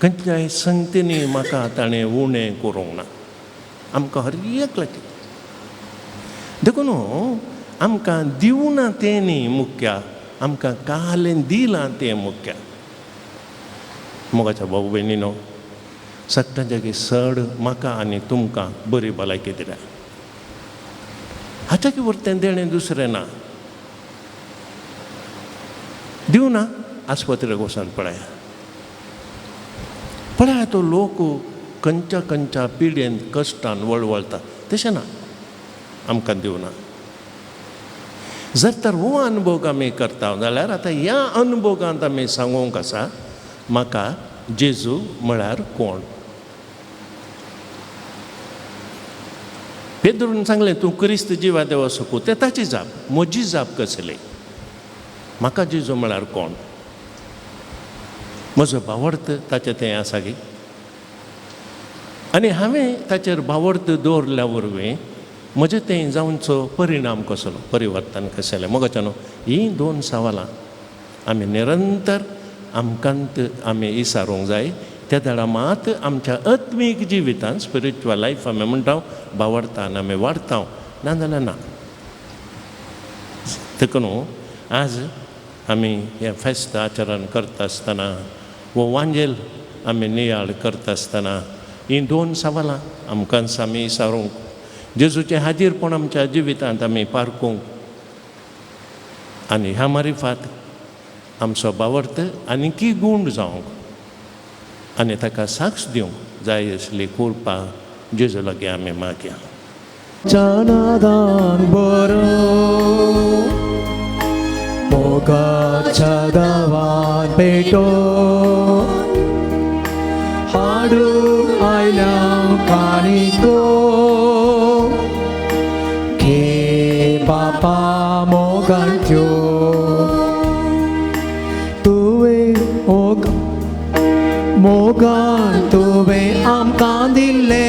A: खंयच्याय संगतींनी म्हाका ताणें उणें करूंक ना. आमकां हर एक लागीं देखून आमकां दिवना तें न्ही मुख्य, आमकां कालें दिलां तें मुख्य. मोगाच्या भाऊ भयणीनो, सगळ्यांच्या की सड म्हाका आनी तुमकां बरी भलायकी दिल्या, हाच्या की वरतें देणें दुसरें ना. दिवना आस्पत्रेक वचून पळया, पळया तो लोक खंयच्या खंयच्या पिड्येन कश्टान वळवळटा, तशें ना, आमकां दिवना. जर तर हो अनुभोग आमी करता जाल्यार आतां ह्या अनुभोगांत आमी सांगूंक आसा म्हाका जेजू म्हळ्यार कोण. पेद्रून सांगलें तूं क्रिस्त जिवा देवा सकू. तें ताची जाप. म्हजी जाप कसली? म्हाका जेजू म्हळ्यार कोण? म्हजो भावार्थ ताचें तें आसा की आनी हांवें ताचेर भावार्थ दवरल्या वरवीं म्हजें तें जावचो परिणाम कसलो, परिवर्तन कसलें. मोगाच्यानो हीं दोन सवालां आमी निरंतर आमकांत आमी इसारूंक जाय. त्या वेळार मात आमच्या आत्मीक जिवितांत स्पिरिच्युअल लायफ आमी म्हणटा भावार्थान आमी वाडटा, ना जाल्यार ना. देखून आज आमी हें फेस्त आचरण करता आसतना वो वांजेल आमी नियाळ करता आसतना हीं दोन सवालां आमकां आमी इसारूंक, जेजूचें हाजीरपण आमच्या जिवितांत आमी पारकूंक आनी ह्या मारिफात आमचो भावार्थ आनीकी गूंड जावंक आनी ताका साक्ष दिवंक जाय आसली कृपा जेजू लागीं आमी मागया.
B: नादान बरो मोगाच्या दावान पेटो हाडून आयल्या काणिको घे बापा मोगांत्यो तुवें मोग मोगान तुवें आमकां दिल्लें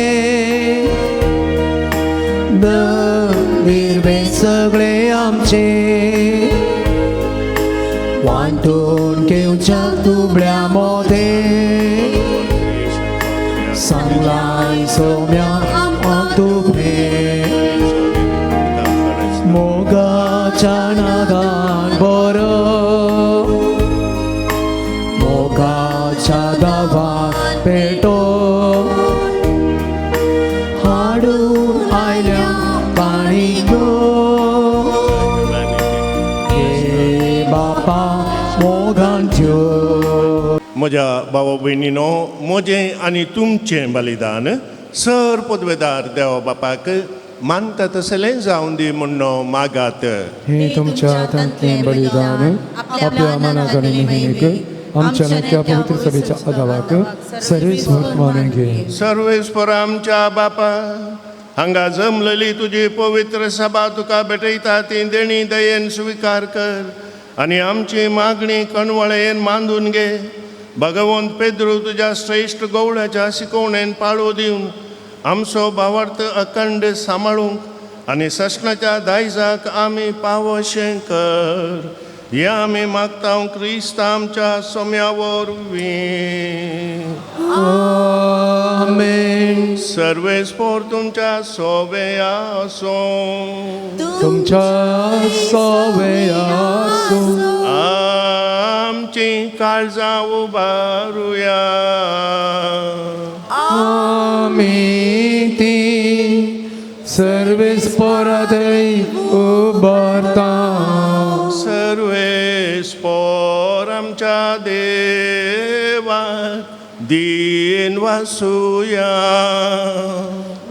B: निर्वे सगळे आमचे वांटून घेवच्या दुबळ्या मोदें सांगलाय सोम्या आमकां तुवें मोगाच्या नादान बरो मोगाच्या दावान पेटो हाडून आयल्या काणिको घे बापा मोगांच्यो.
A: म्हज्या भावा भयणीनो, म्हजें आनी तुमचें बलिदान सर पदवेदार देवा बापाक मानता तसलें जावन दी म्हूण मागात.
D: हे तुमच्या हातांतलें बलिदान आपल्या मनाक आनी मोहिमेक आमच्या नक्या पवित्र सभेच्या आदावाक सर्वेस्पर मानून घे.
A: सर्वेस्पर आमच्या बापा, हांगा जमलेली तुजी पवित्र सभा तुका भेटयता ती देणी दयेन स्विकार कर आनी आमची मागणी कणवळेन मांदून घे. भगवंत पेद्रू तुज्या श्रेश्ठ गवळ्याच्या शिकवणेन पाळो दिवन आमचो भावार्थ अखंड सांबाळूंक आनी ससनाच्या दायजाक आमी पावशें कर. हें आमी मागता क्रिस्त आमच्या सोम्या वरवीं.
B: आमेन.
A: सर्वेस्पर तुमच्या सोवे आसूं.
D: तुमच्या सोवे आसूं.
A: आमची काळजां उबारुया.
D: आमी ती सर्वेस्परा थंय उबारता.
A: सर्वेस्पर आमच्या देवाक दीन वासुया.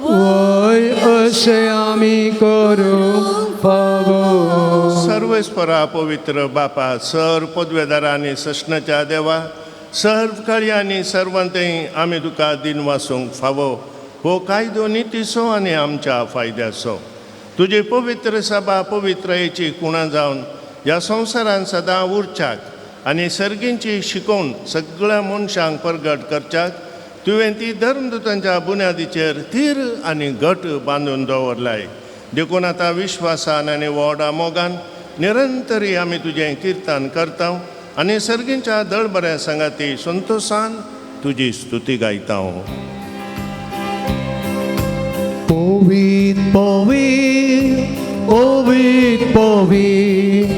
D: वय अशें आमी करूंक फावो.
A: सर्वेस्परा पवित्र बापा, सर पदवेदारा आनी सस्नाच्या देवा, सर्व काळयांनी सर्वांतय आमी तुका दीन वासूंक फावो. हो कायदो नितीचो आनी आमच्या फायद्याचो. तुजी पवित्र सभा पवित्रयेची कुणां जावन ह्या संवसारान सदां उरच्याक आनी सर्गींची शिकोवन सगळ्या मनशांक परगट करच्याक तुवें ती धर्मदूतांच्या बुन्यादीचेर थीर आनी घट बांदून दवरलाय. देखून आतां विश्वासान आनी व्हडा मोगान निरंतरी आमी तुजें किर्तन करता आनी सर्गींच्या दळबऱ्या सांगाती संतोशान तुजी स्तुती गायता.
B: पवीत पवीत पवीत पवीत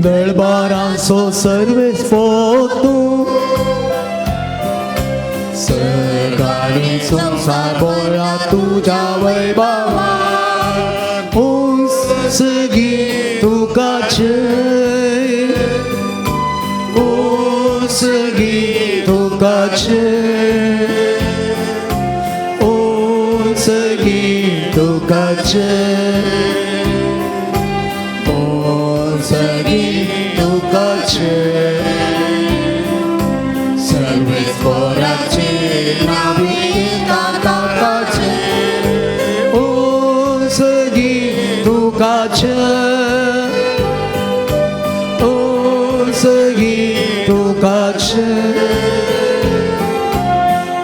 B: दळबारांचो सर्वेस्पर तूं सरकारी संवसार बळा तुज्या वैभवान उंचगी तुका जय उंचगी तुका जय उंचगी तुका जय
D: सर्वेस्पराचे नांव ताकाचे
B: उंचगी तुकाचे उंचगी तुकाचे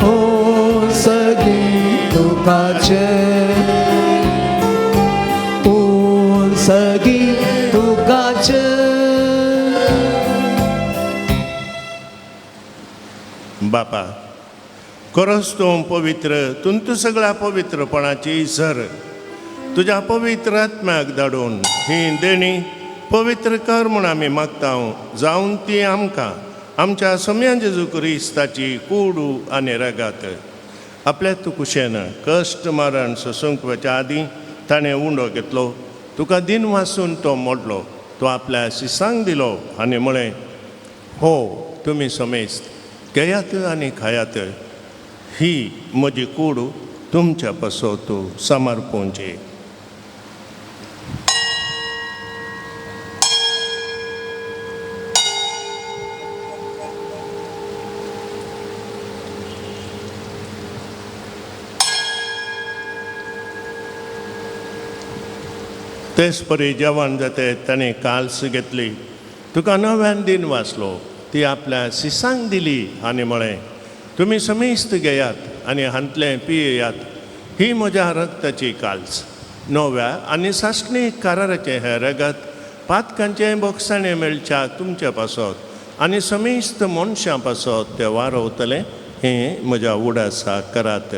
B: उंचगी तुकाचे उंचगी तुकाचे.
A: बापा खरोच तूं पवित्र, तूं सगळ्या पवित्रपणाची सर. तुज्या पवित्र आत्म्याक धाडून ही देणी पवित्र कर म्हूण आमी मागता, जावन ती आमकां आमच्या सम्यान जेजू क्रिस्ताची कुडू आनी रगात. आपल्या तुकुशेन कश्ट मरण सोसूंक वच्या आदीं ताणें उंडो घेतलो, तुका दिन वासून तो मोडलो, तो आपल्या शिसांक दिलो आनी म्हळें, हो तुमी समेस्त घेयात आनी खायात, ही म्हजी कूड तुमच्या पासत समर्पूंची. तेच परी जेवण जाते ताणें काल्स घेतली, तुका नव्यान दिन वाचलो, ती आपल्या शिसांक दिली आनी म्हळें, तुमी समेस्त घेयात आनी हांतलें पियेयात, ही म्हज्या रक्ताची काल्स, नव्या आनी सासणी कराराचें हें रगत पातकांचें बोगसाणें मेळच्या तुमच्या पासत आनी समेस्त मनशां पासत तें वारवतलें, हें म्हज्या उडासा करात.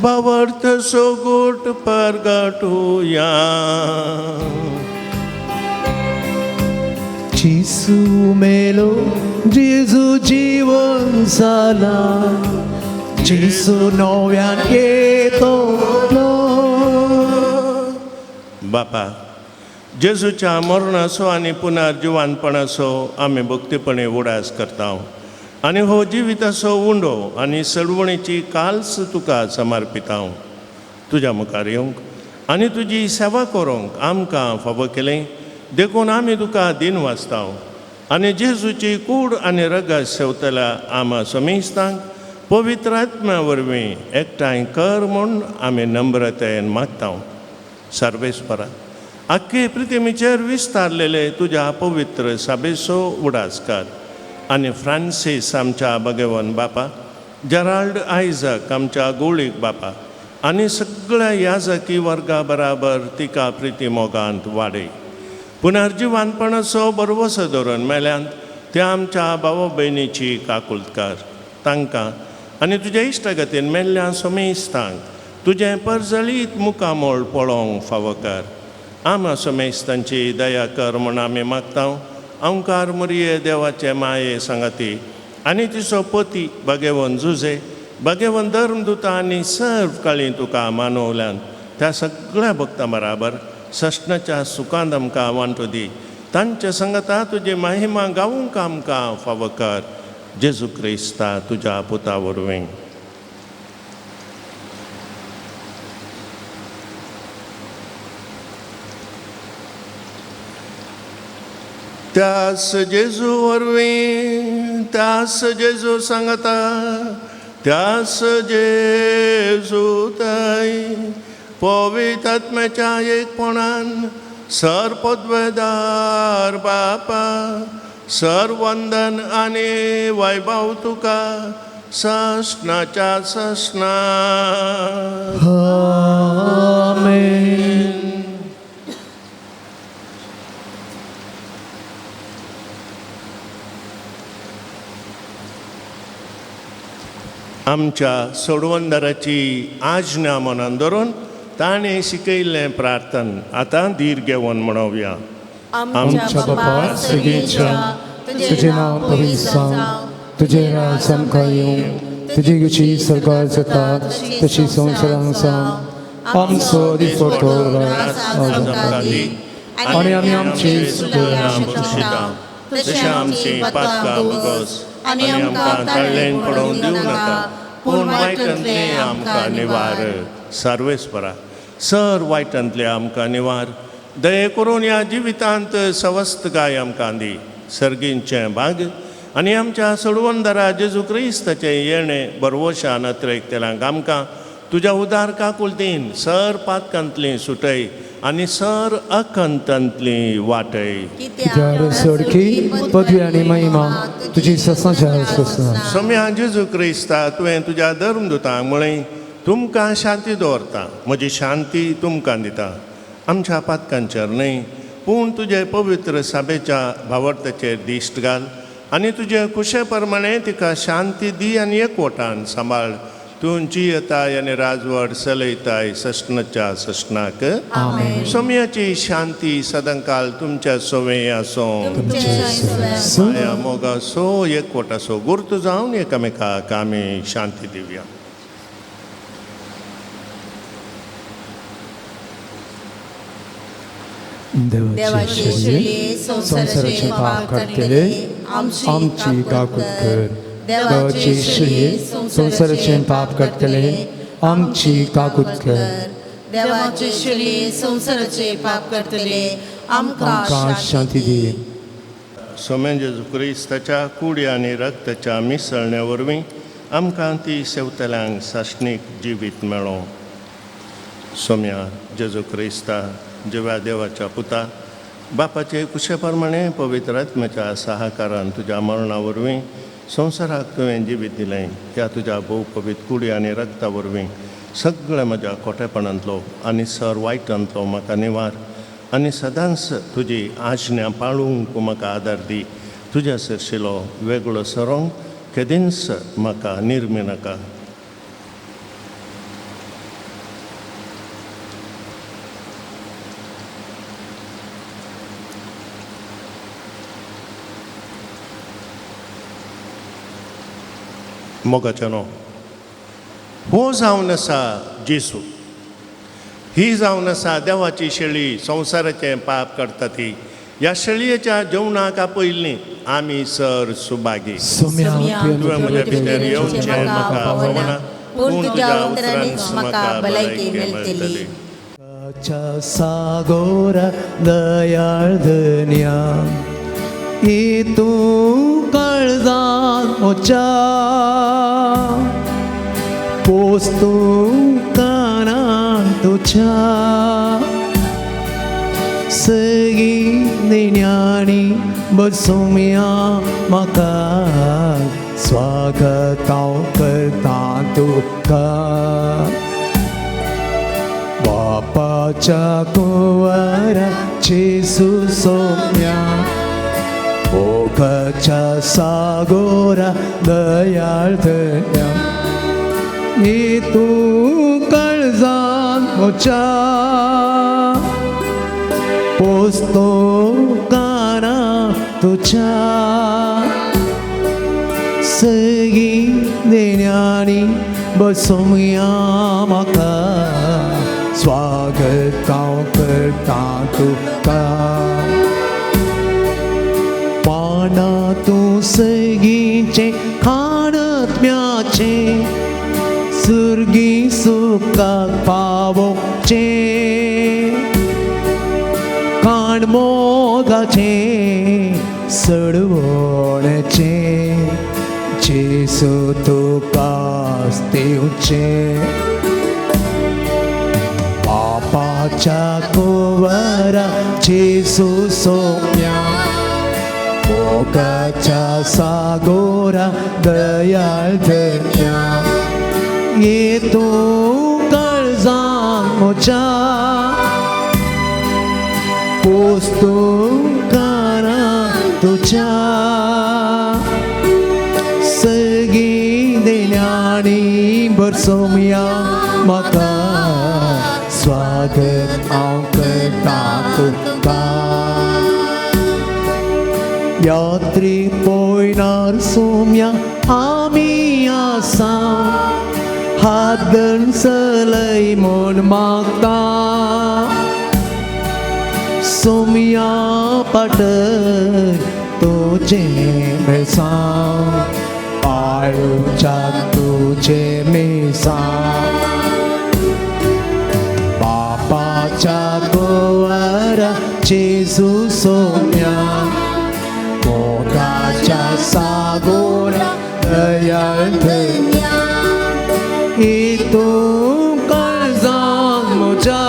A: भावार्थ सोगोट परगटुया.
B: जेजू मेलो, जेजू जीवन जाला, जेजू नव्यान येतलो.
A: बापा, जेजूच्या मरणाचो आनी पुनर्जिवानपणाचो आमी भक्तीपणे उडास करता आनी हो जिविताचो उंडो आनी सळवणीची काल्स तुका समर्पिता. तुज्या मुखार येवंक आनी तुजी सेवा करूंक आमकां फावो केलें देखून आमी तुका दिन वाचता आनी जेजूची कूड आनी रगत सेवतल्या आमा समेस्तांक पवित्र आत्म्या वरवीं एकठांय कर म्हूण आमी नम्रतायेन मागता. सर्वेस्परा, आख्खे पृथ्वीचेर विस्तारलेले तुज्या पवित्र साबेचो उडास कर आनी फ्रांसीस आमच्या भगवान बापा, जेराल्ड आयजक आमच्या गोळीक बापा आनी सगळ्या याजकी वर्गा बराबर तिका प्रिती मोगांत वाडय. पुनर्जिवानपणाचो बरवसो धरून मेल्यान त्या आमच्या भावा भयणीची काकुळट कर, तांकां आनी तुज्या इश्टागतीन मेल्ल्या समेस्तांक तुजें परजळीत मुखामोळ पळोवंक फावो कर. आमा समेस्तांची दया कर म्हूण आमी मागता. अंकार मुरये देवाचे माये सांगाती आनी तिचो पती भगेवन जुजे भगेवन धर्मदुता आनी सर्व काळी तुका मानवल्यान त्या सगळ्या भक्तां बराबर सस्नाच्या सुखांत आमकां वांटो दी. तांच्या सांगाता तुजी महिमा गावूंक आमकां फावो कर. जेजू क्रिस्ता तुज्या पुता वरवीं. त्यास जेजू वरवीं, त्यास जेजू सांगता, त्यास जेजू ताई पवित्र आत्म्याच्या एकपणान सर पदवेदार बापा, सर वंदन आनी वैभव तुका सस्नाच्या सस्ना.
B: आमेन.
A: आमच्या सोडवंदराची आज्ञा मनान धरून ताणें शिकयल्लें प्रार्थन आतां धीर घेवन म्हणोवया.
D: आमच्या बापा सगळीच्या, तुजें नांव पवित्र जावं, तुजें राज आमकां येवं, तुजी इच्छा स्वर्गार जाता तशी संवसारांत जावं. आमचो दिसपट्टो राज आमकां दी आनी आमी आमची
A: चुकल्यां बक्षिता तशें आमची पातकां भोगोस
H: आनी आमकां ताळ्ळेन पडोवन दिवं नाका, पूण वायटांतलें आमकां निवार. सर्वेस्परा, सर वायटांतलें आमकां निवार. दये करून ह्या जिवितांत सवस्तकाय आमकां दी. सर्गींचें भाग आनी आमच्या सोडवणदारा जेजू क्रिस्ताचें येणें बरवशान अत्रेकतेल्यांक आमकां तुज्या उदार काकुळतीन सर पातकांतली सुटय आनी सर अखंतांतली वाटय.
D: कित्याक सोडकी पदवी आनी महिमा तुजी ससाच्या ससा.
A: सोम्या जेजू क्रिस्ता, तुवें तुज्या धर्मदुतांक म्हळें, तुमकां शांती दवरता, म्हजी शांती तुमकां दिता. आमच्या पातकांचेर न्हय, पूण तुजे पवित्र साबेच्या भावार्थाचेर दिश्ट घाल आनी तुजे खुशे प्रमाणे तिका शांती दी आनी एकवटान सांबाळ. तूं जियेताय आनी राजवट चलयताय सस्नाच्या सस्नाक. सोम्याची शांती सदांकाल तुमच्या सोवे आसूं. माया मोगा सो एकवटासो गुर्त जावन एकामेकाक आमी शांती दिवया.
D: देवाचे शेळये संवसाराचे पाप काडटले आमची काकूत कर. देवाचे शेळये संवसाराचे पाप काडटले आमची काकूत कर.
H: देवाचे शेळये संवसाराचे पाप करतले आमकां
D: शांती दी.
A: सोम्या जेजू क्रिस्ताच्या कुडी आनी रक्ताच्या मिसळण्या वरवीं आमकां ती सेवतल्यांक सासणीक जिवीत मेळो. सोम्या जेजू क्रिस्ता, जिव्या देवाच्या पुता, बापाचे कुशे प्रमाणे पवित्र आत्म्याच्या सहाकारान तुज्या मरणा वरवीं संवसाराक तुवें जिवीत दिलें. ह्या तुज्या भोव पवित्र कुडी आनी रक्ता वरवीं सगळ्या म्हज्या खोटेपणांतलो आनी सर वायटांतलो म्हाका निवार आनी सदांच तुजी आज्ञा पाळूंक म्हाका आदार दी. तुज्या सरशिलो वेगळो सरोंक केदींच म्हाका निर्मी नाका. मोगाचें न्हू हो जावन आसा जेसू, ही जावन आसा देवाची शेळी, संवसाराचें पाप करता ती. ह्या शेळयेच्या जेवणाक आपयल्ली आमी सर सुभागी. तुवें म्हज्या भितर येवचें म्हाका फावना, पूण तुज्या उतरांच म्हाका भलायकी मेळटली.
B: सागोरा दयाळ धन्या तूं काळजान म्हज्या पोस तूं कानान तुज्या सगळीं देण्यांनी बसोवया म्हाका स्वागत हांव करता तुका. बापाच्या कुंवरा जेजू सोम्या मोगाच्या सागोरा दयाळ धन्या तूं काळजान म्हज्या पोस तूं कानां तुज्या सगळीं देण्यांनी बसोवया म्हाका स्वागत हांव करता तुका. पाना तूं सगळींचें खाणत्म्याचें सुर्गी सुखाक पावोवचें खाण मोगाचें सडवणचें जेजू तुका दिवचें. बापाच्या कुंवरा जेजू सोम्या मोगाच्या सागोरा दयाळ धन्या तूं काळजान म्हज्या पोस तूं कानां तुज्या सगळीं देण्यांनी बरसोवया म्हाका स्वागत हांव करता तुका. यात्री पयणार सोम्या आमी आसा हात धरून चलय म्हूण मागता. सोम्या पाटय
D: तुझें बेसांव पाळोवच्या तुझें मिसांव बापाच्या कुंवरा जेजू सोम्या मोगाच्या सागोरा दयाळ धन्या तूं काळजांत म्हज्या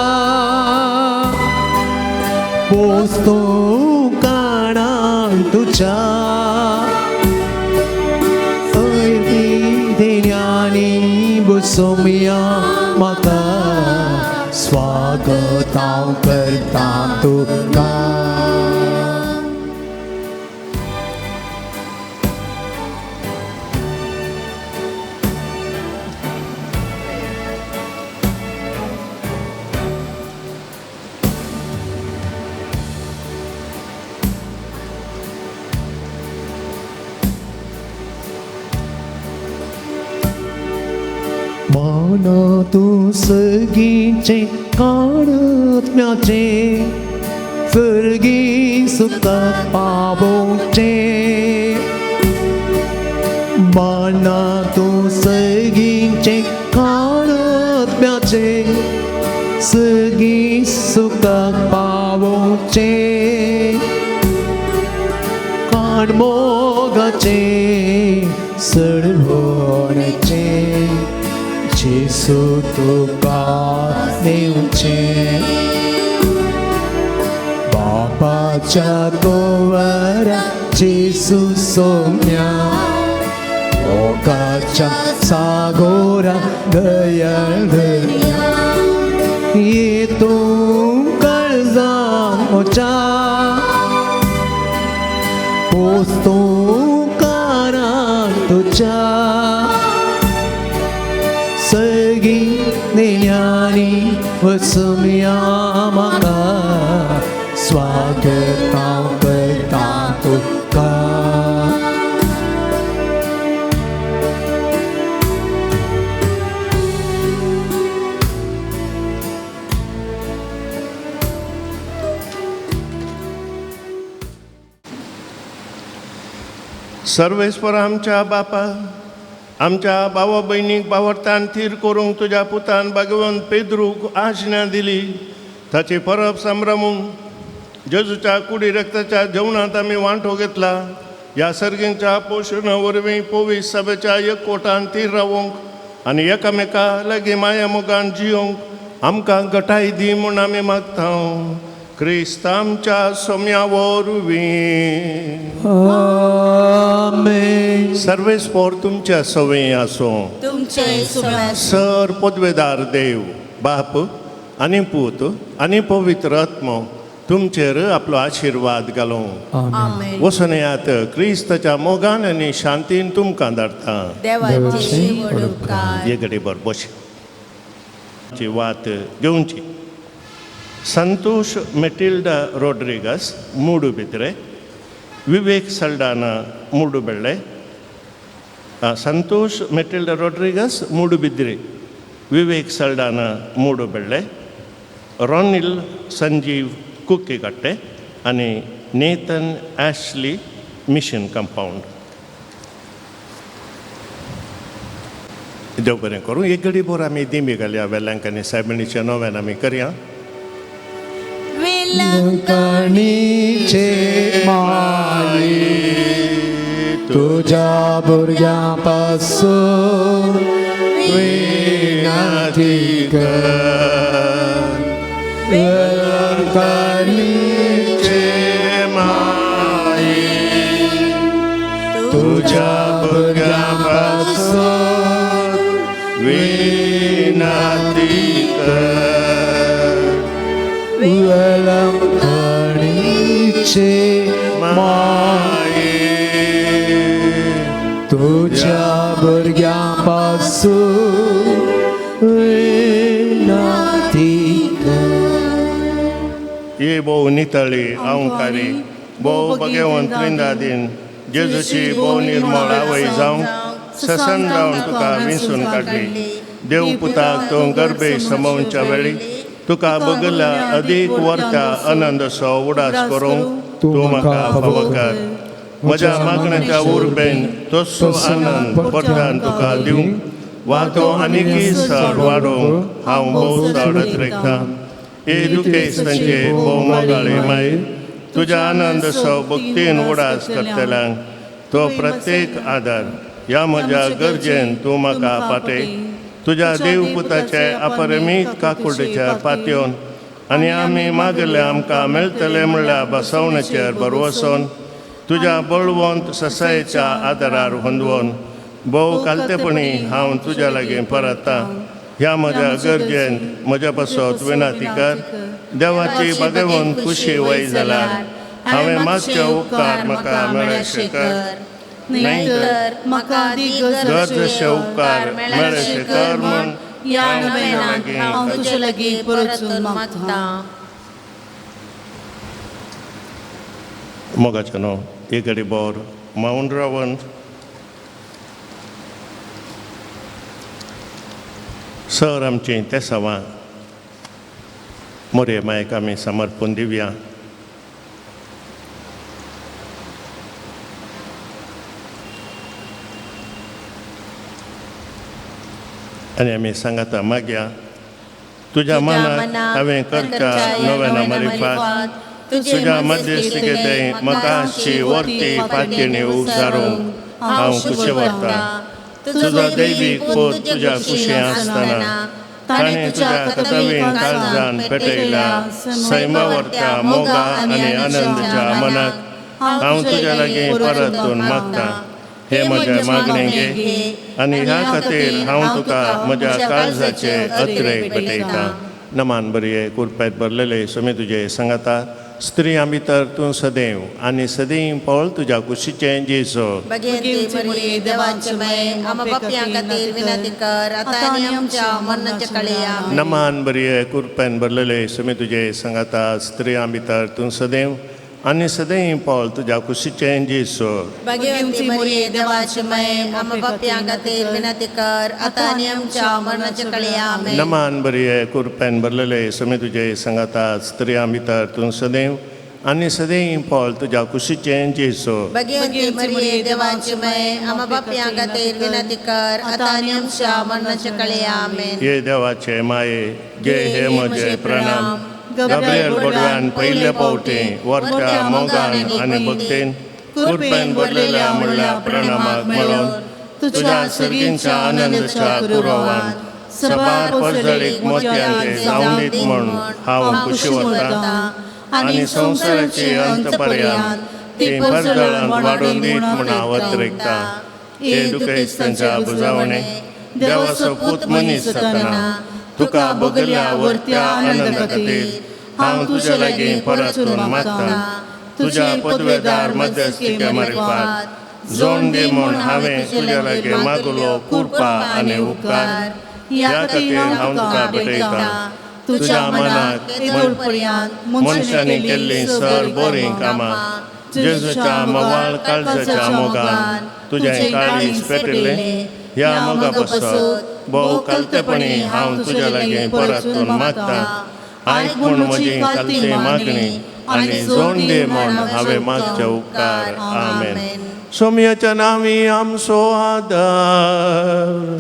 D: पोस तूं काणान तुज्या देण्यानी बसोमया म्हाका स्वागत हांव करता तुका. माना तूं सगीचें काणत्म्याचें सर्गी सुखाक पावोवचें माना तूं सगीचें काणत्म्याचें सर्गी सुखाक पावोवचें काणमोगाचें सडवणेचें जेजू तुका दिवचें बापाच्या कुंवरा जेजू सोम्या मोगाच्या सागोरा दयाळ धन्या तूं काळजांत म्हज्या पोस तूं कानान तुज्या सगळीं देण्यानी वसुमया म्हाका स्वागत हांव करता तुका.
A: सर्वेस्पर आमच्या बापा आमच्या भावा भयणीक बावडतान थीर करूंक तुज्या पुतान भगवंत पेद्रूक आज्ञा दिली ताची परब संभ्रमूंक जेजूच्या कुडी रक्ताच्या जेवणांत आमी वांटो घेतला ह्या सर्गींच्या पोशणा वरवीं पोवीस सभेच्या एकवटान थीर रावूंक आनी एकामेका लागीं माया मोगान जियोंक आमकां गटाय दी म्हूण आमी मागता क्रिस्त आमच्या सोम्या वरवीं.
D: आमेन.
A: सर्वेस्पर तुमच्या सवंय आसूं. सर पदवेदार देव बाप आनी पूत आनी पवित्र आत्मो तुमचेर आपलो आशिर्वाद घालूं. वचून येयात क्रिस्ताच्या मोगान आनी शांतीन तुमकां धाडटा. हे घडीभर बस वात घेवची. संतोष मेटिल्डा रोड्रिगस मूडुबिद्रे, विवेक सल्डाना मूडुबेಳ್ळे, संतोष मेटिल्डा रोड्रिगस मूडुबिद्रे, विवेक सल्डाना मूडुबेಳ್ळे, रॉनिल संजीव कुक्कीकट्टे आनी नेथन ॲशली मिशन कंपावंड. देव बरें करूं. एक घडी भर आमी दिमी घालया वेलंकनी सायबिणीच्या नव्यान आमी करया.
D: वेलंकणीचे माये तुज्या भुरग्यां पासून विनंती कर. वेलंकणीचे माये तुज्या भुरग्यां पासून
A: विनंती कर.
D: वेलंकणीचे माये तुज्या भुरग्यां पासून विनंती कर.
A: ये भोव नितळी अहंकारी भोव भगवंत त्रिंदादीन जेजूची भोव निर्मळ आवय जावंक ससन जावन तुका विंचून काडली. देव पुताक तूं गर्भे समोवच्या वेळी तुका बगल्या अदीक वर्त्या आनंदसो उडास करूंक तूं म्हाका फावो कर. म्हज्या मागण्याच्या उर्बेन तसो आनंद परतान तुका दिवंक वा तो आनीकय सर वाडोवंक हांव भोव चड अत्रेकतां. हे दुखेस्तांचे भोव मोगाळे माय, तुज्या आनंद सव भक्तीन उडास करतल्यांक तो प्रत्येक आदार. ह्या म्हज्या गरजेन तूं म्हाका पाटय. तुज्या देवपुताचे अपरमीत काकुळटेच्या पातयेवन आनी आमी मागले आमकां मेळटले म्हणल्यार बसवण्याचेर भरवसोन तुज्या बळवंत ससायेच्या आदारार होंदवोन भोव कालतेपणी हांव तुज्या लागीं परतां. ह्या म्हज्या गरजेन म्हज्या पासत विनाती कर. देवाची बागेवन खुशी वय जाल्यार हांवें मागचे उपकार म्हाका मेळशे कर,
I: नाहीतर म्हाका
A: गरजेचे उपकार मेळशे कर म्हूण
I: ह्या नवेनांत हांव तुजे लागीं परतून मागतां.
A: मोगाचें न्हू एक घडी बोर मावन रावन सर आमचीं तेसांवां मोरे मायक आमी समर्पण दिवया. आनी आमी सांगाता मागया, तुज्या मनाक हांवें करच्या नव्याना मारिफात तुज्या मध्यस्थिकेंत म्हाका आसची वर्ती पातयेणी उसारूंक हांव खुशी व्हरतां. तुजो दैवीक पूत तुज्या कुशी आसतना ताणें तुज्या कथवीन काळजान पेटयल्या सैमा व्हरत्या मोगा आनी आनंदच्या मनाक हांव तुज्या लागीं परतून मागतां. हे म्हज्या मागणें घे आनी ह्या खातीर हांव तुका म्हज्या काळजाचे अत्रेक भेटयतां. नमान बरये कुरपेत भरलेले स्वामी तुजे सांगाता, स्त्रियां भितर तूं सदैव आनी सदैव पळ तुज्या कुशीचें जेजू.
I: भगवती मरिये देवाचे माये, आम्हा पाप्यां खातीर विनंती कर आता आनी आमच्या मरणाच्या काळी. आमेन.
A: नमान बरये कुरपेन भरलेले स्वामी तुजे सांगाता, स्त्रियां भितर तूं सदैव आनी सदैव पळ तुज्या कुशीचें जेजू.
I: भगवती मरिये देवाचे माये, आम्हा पाप्यां खातीर विनंती कर आता आनी आमच्या मरणाच्या काळी. आमेन.
A: नमान बरये कुरपेन भरलेले स्वामी तुजे सांगाता, स्त्रियां भितर तूं सदैव आनी सदैव पळ तुज्या कुशीचें जेजू.
I: भगवती मरिये देवाचे माये, आम्हा पाप्यां खातीर विनंती कर आता आनी आमच्या मरणाच्या काळी. आमेन.
A: हे देवाचे माये, घे हे म्हजे प्रणाम. गाब्रिएल बोडव्यान पयले पावटी वरच्या मोगान आनी भक्तीन कुरपेन भरलेल्या म्हणल्या प्रणामाक मेळोवन तुज्या सर्गींच्या आनंदाच्या कुरवान सबार परजळीक मोतयांचे जावन दीत म्हूण हांव खुशी वता आनी संवसाराची अंत पर्यंत ती परजळान वाडून दीत म्हूण हांव अत्रेकतां. हे दुखेस्तांच्या बुजावणे देवाचो पूत मनीस जातना तुका बगल्या वरत्या आनंदा खातीर हांव तुज्या लागीं परतून मागतां. तुज्या पदवेदार मध्यस्थिके मारिफात जोड दी म्हूण हांवें तुज्या लागीं मागलो कृपा आनी उपकार. ह्या खातीर हांव तुका भेटयतां. तुज्या मनाक मनशांनी केल्लीं सर बरीं कामां जेजूच्या मवाळ काळजाच्या मोगान तुजें काळीज पेटिल्लें ह्या मोगा पासत भोव कालतेपणी हांव तुज्या लागीं परतून मागतां. आयक म्हूण म्हजी कालती मागणी आनी जोड दी म्हूण हांवें मागचे उपकार. आमेन. सोमयाच्या नांवी आमचो आदार.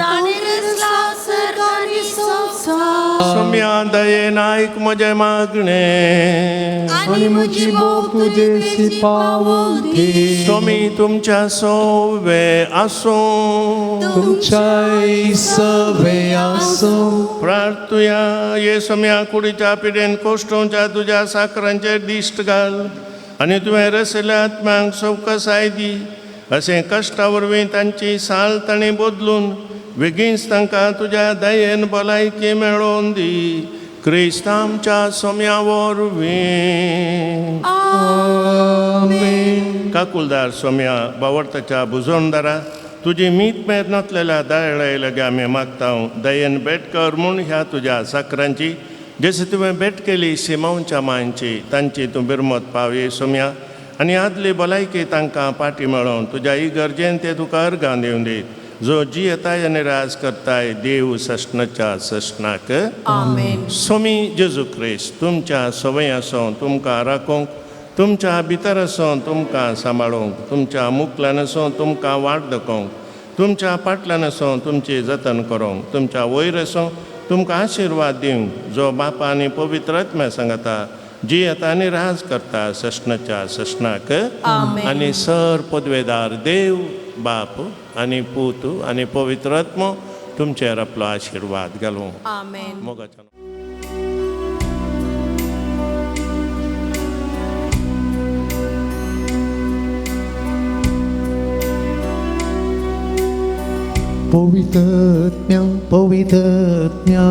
A: सोम्या दयेन आयक म्हजें मागणें
D: आनी म्हजी मोग तुजेशी पावोवंदी.
A: सोमी तुमच्या सोवे आसूं,
B: तुमच्याय सवे आसूं.
A: प्रार्थुया. ये सोम्या कुडीच्या पिडेन कोश्टोवच्या तुज्या साकरांचेर दिश्ट घाल आनी तुवें रसयल्या आत्म्यांक सवकसाय दी. अशें कश्टा वरवीं तांची साल तांणी बदलून बेगीनच तांकां तुज्या दयेन भलायकी मेळोवन दी. क्रिस्त आमच्या सोम्या वरवीं.
B: आमेन.
A: काकुलदार सोम्या, बावडताच्या बुजवणदारा, तुजी मीत मेर नासलेल्या दयाळे लागीं आमी मागता दयेन भेट कर म्हूण ह्या तुज्या साकरांची, जशी तुवें भेट केली सिमांवच्या मांयची, तांची तूं बिरमत पावये सोम्या आनी आदली भलायकी तांकां पाटी मेळोवन तुज्या इगर्जेन ते तुका अर्गां दिवन दी. जो जियेताय आनी राज करताय देव सश्णाच्या सश्णाक.
I: आमेन.
A: स्वामी जेजू क्रिस्त तुमच्या सवय आसूं तुमकां राखूंक तुमच्या भितर आसून तुमकां सांबाळूंक, तुमच्या मुखल्यान आसून तुमकां वाट दाखोवंक, तुमच्या फाटल्यान आसून तुमची जतन करूंक, तुमच्या वयर आसून तुमकां आशिर्वाद दिवंक, जो बापा आनी पवित्र आत्म्या सांगता जी येता आनी राज करता सश्णाच्या सश्णाक. आनी सर पदवेदार देव बाप आनी पूत आनी पवित्र आत्मो तुमचेर आपलो आशिर्वाद घालूं.
I: आमेन.
A: मोगाच्या
B: पवित्रज्ञा पवित्रज्ञा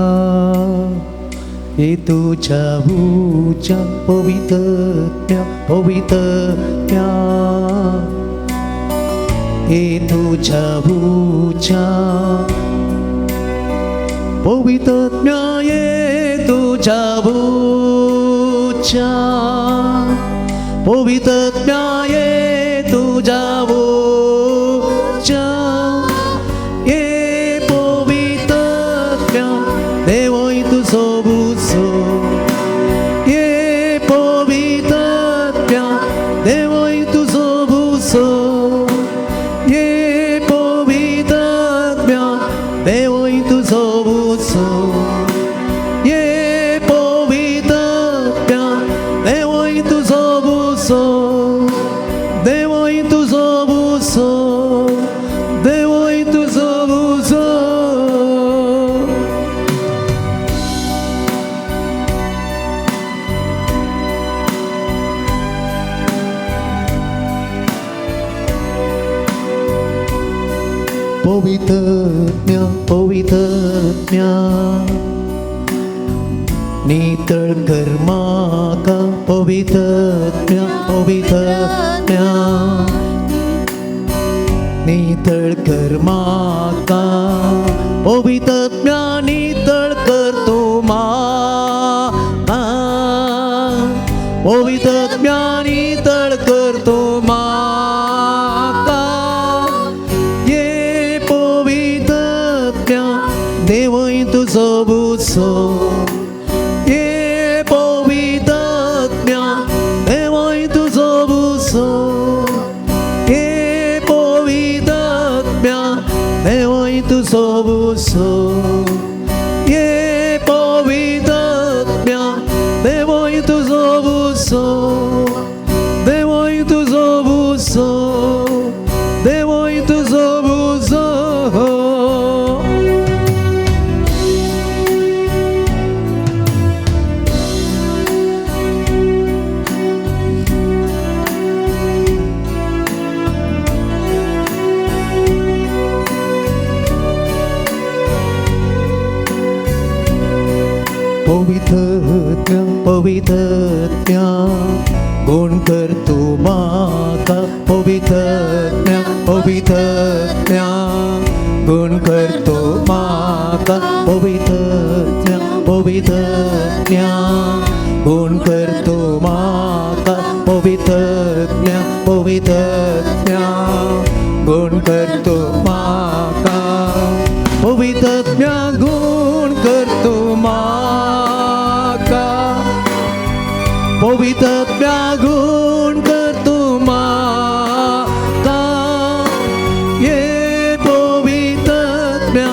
B: येतुच्या उच्या पवित्रज्ञा पवित्रज्ञा येतुच्या उच्या पवित्रज्ञा येतुच्या उच्या पवित्रज्ञा येतुच्या उच्या पवित्रज्ञा पवित्रज्ञा नितळ कर म्हाका पवित्रज्ञा पवित्रज्ञा नितळ कर म्हाका पवित्रज्ञा नितळ कर तूं म्हाका पवित्रज्ञा नितळ कर तूं म्हाका देवय तुजो बुसो ये पवित्रज्ञा देवय तुजो बुसो ये पवित्रज्ञा देवय तुजो बुसो ये पवित्रज्ञा देवय तुजो बुसो देवय तुजो बुसो देवय तुजो बुसो. पवित्रज्ञा पवित्रज्ञा गुण कर तूं म्हाका पवित्रज्ञा पवित्रज्ञा गुण कर तूं म्हाका पवित्रज्ञा पवित्रज्ञा गुण कर तूं म्हाका पवित्रज्ञा पवित्रज्ञा गुण कर तूं म्हाका पवित्रज्ञा गुण कर तूं म्हाका पवित्रज्ञा गुण कर तूं म्हाका ये पवित्रज्ञा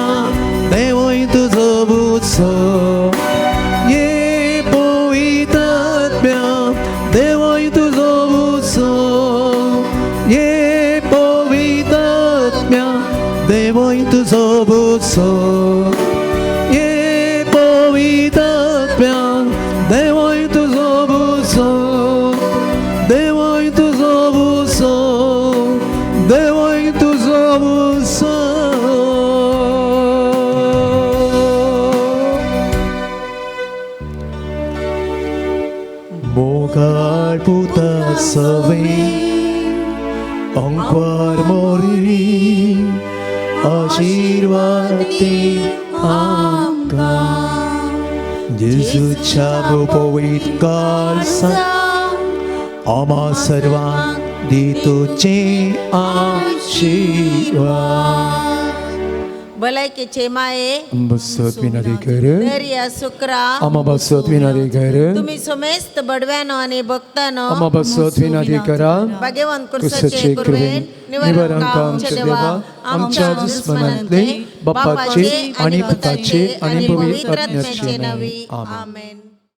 B: देवय तुजो बुसो ये पवित्रज्ञा देवय तुजो बुसो ये पवित्रज्ञा देवय तुजो बुसो ये पवित्रज्ञा देवय तुजो बुसो देवय तुजो बुसो देवय तुजो बुसो. मोगाळ पुता सवे अंकवार मोरी आशीर्वाद दी आमकां जेजूच्या पवित्र काळजान आम्हा सर्वांक दी तुजे आशीर्वाद.
I: भलायकेचे माये,
D: आंबसत विनंती कर.
I: दर्या सुक्रा,
D: आमा बसत विनंती कर.
I: तुम्ही समेस्त बडव्यानो आणि भक्तानो,
D: आमा बसत विनंती करा.
I: भाग्यवंत
D: कुर्साचे
I: कुर्साचे
D: कृपेन निवारांक आमच्या देवा आमच्या दुस्मनांतले बापाचे आणि पुताचे आणि पवित्र आत्म्याचे नावे. आमेन.
I: आमेन.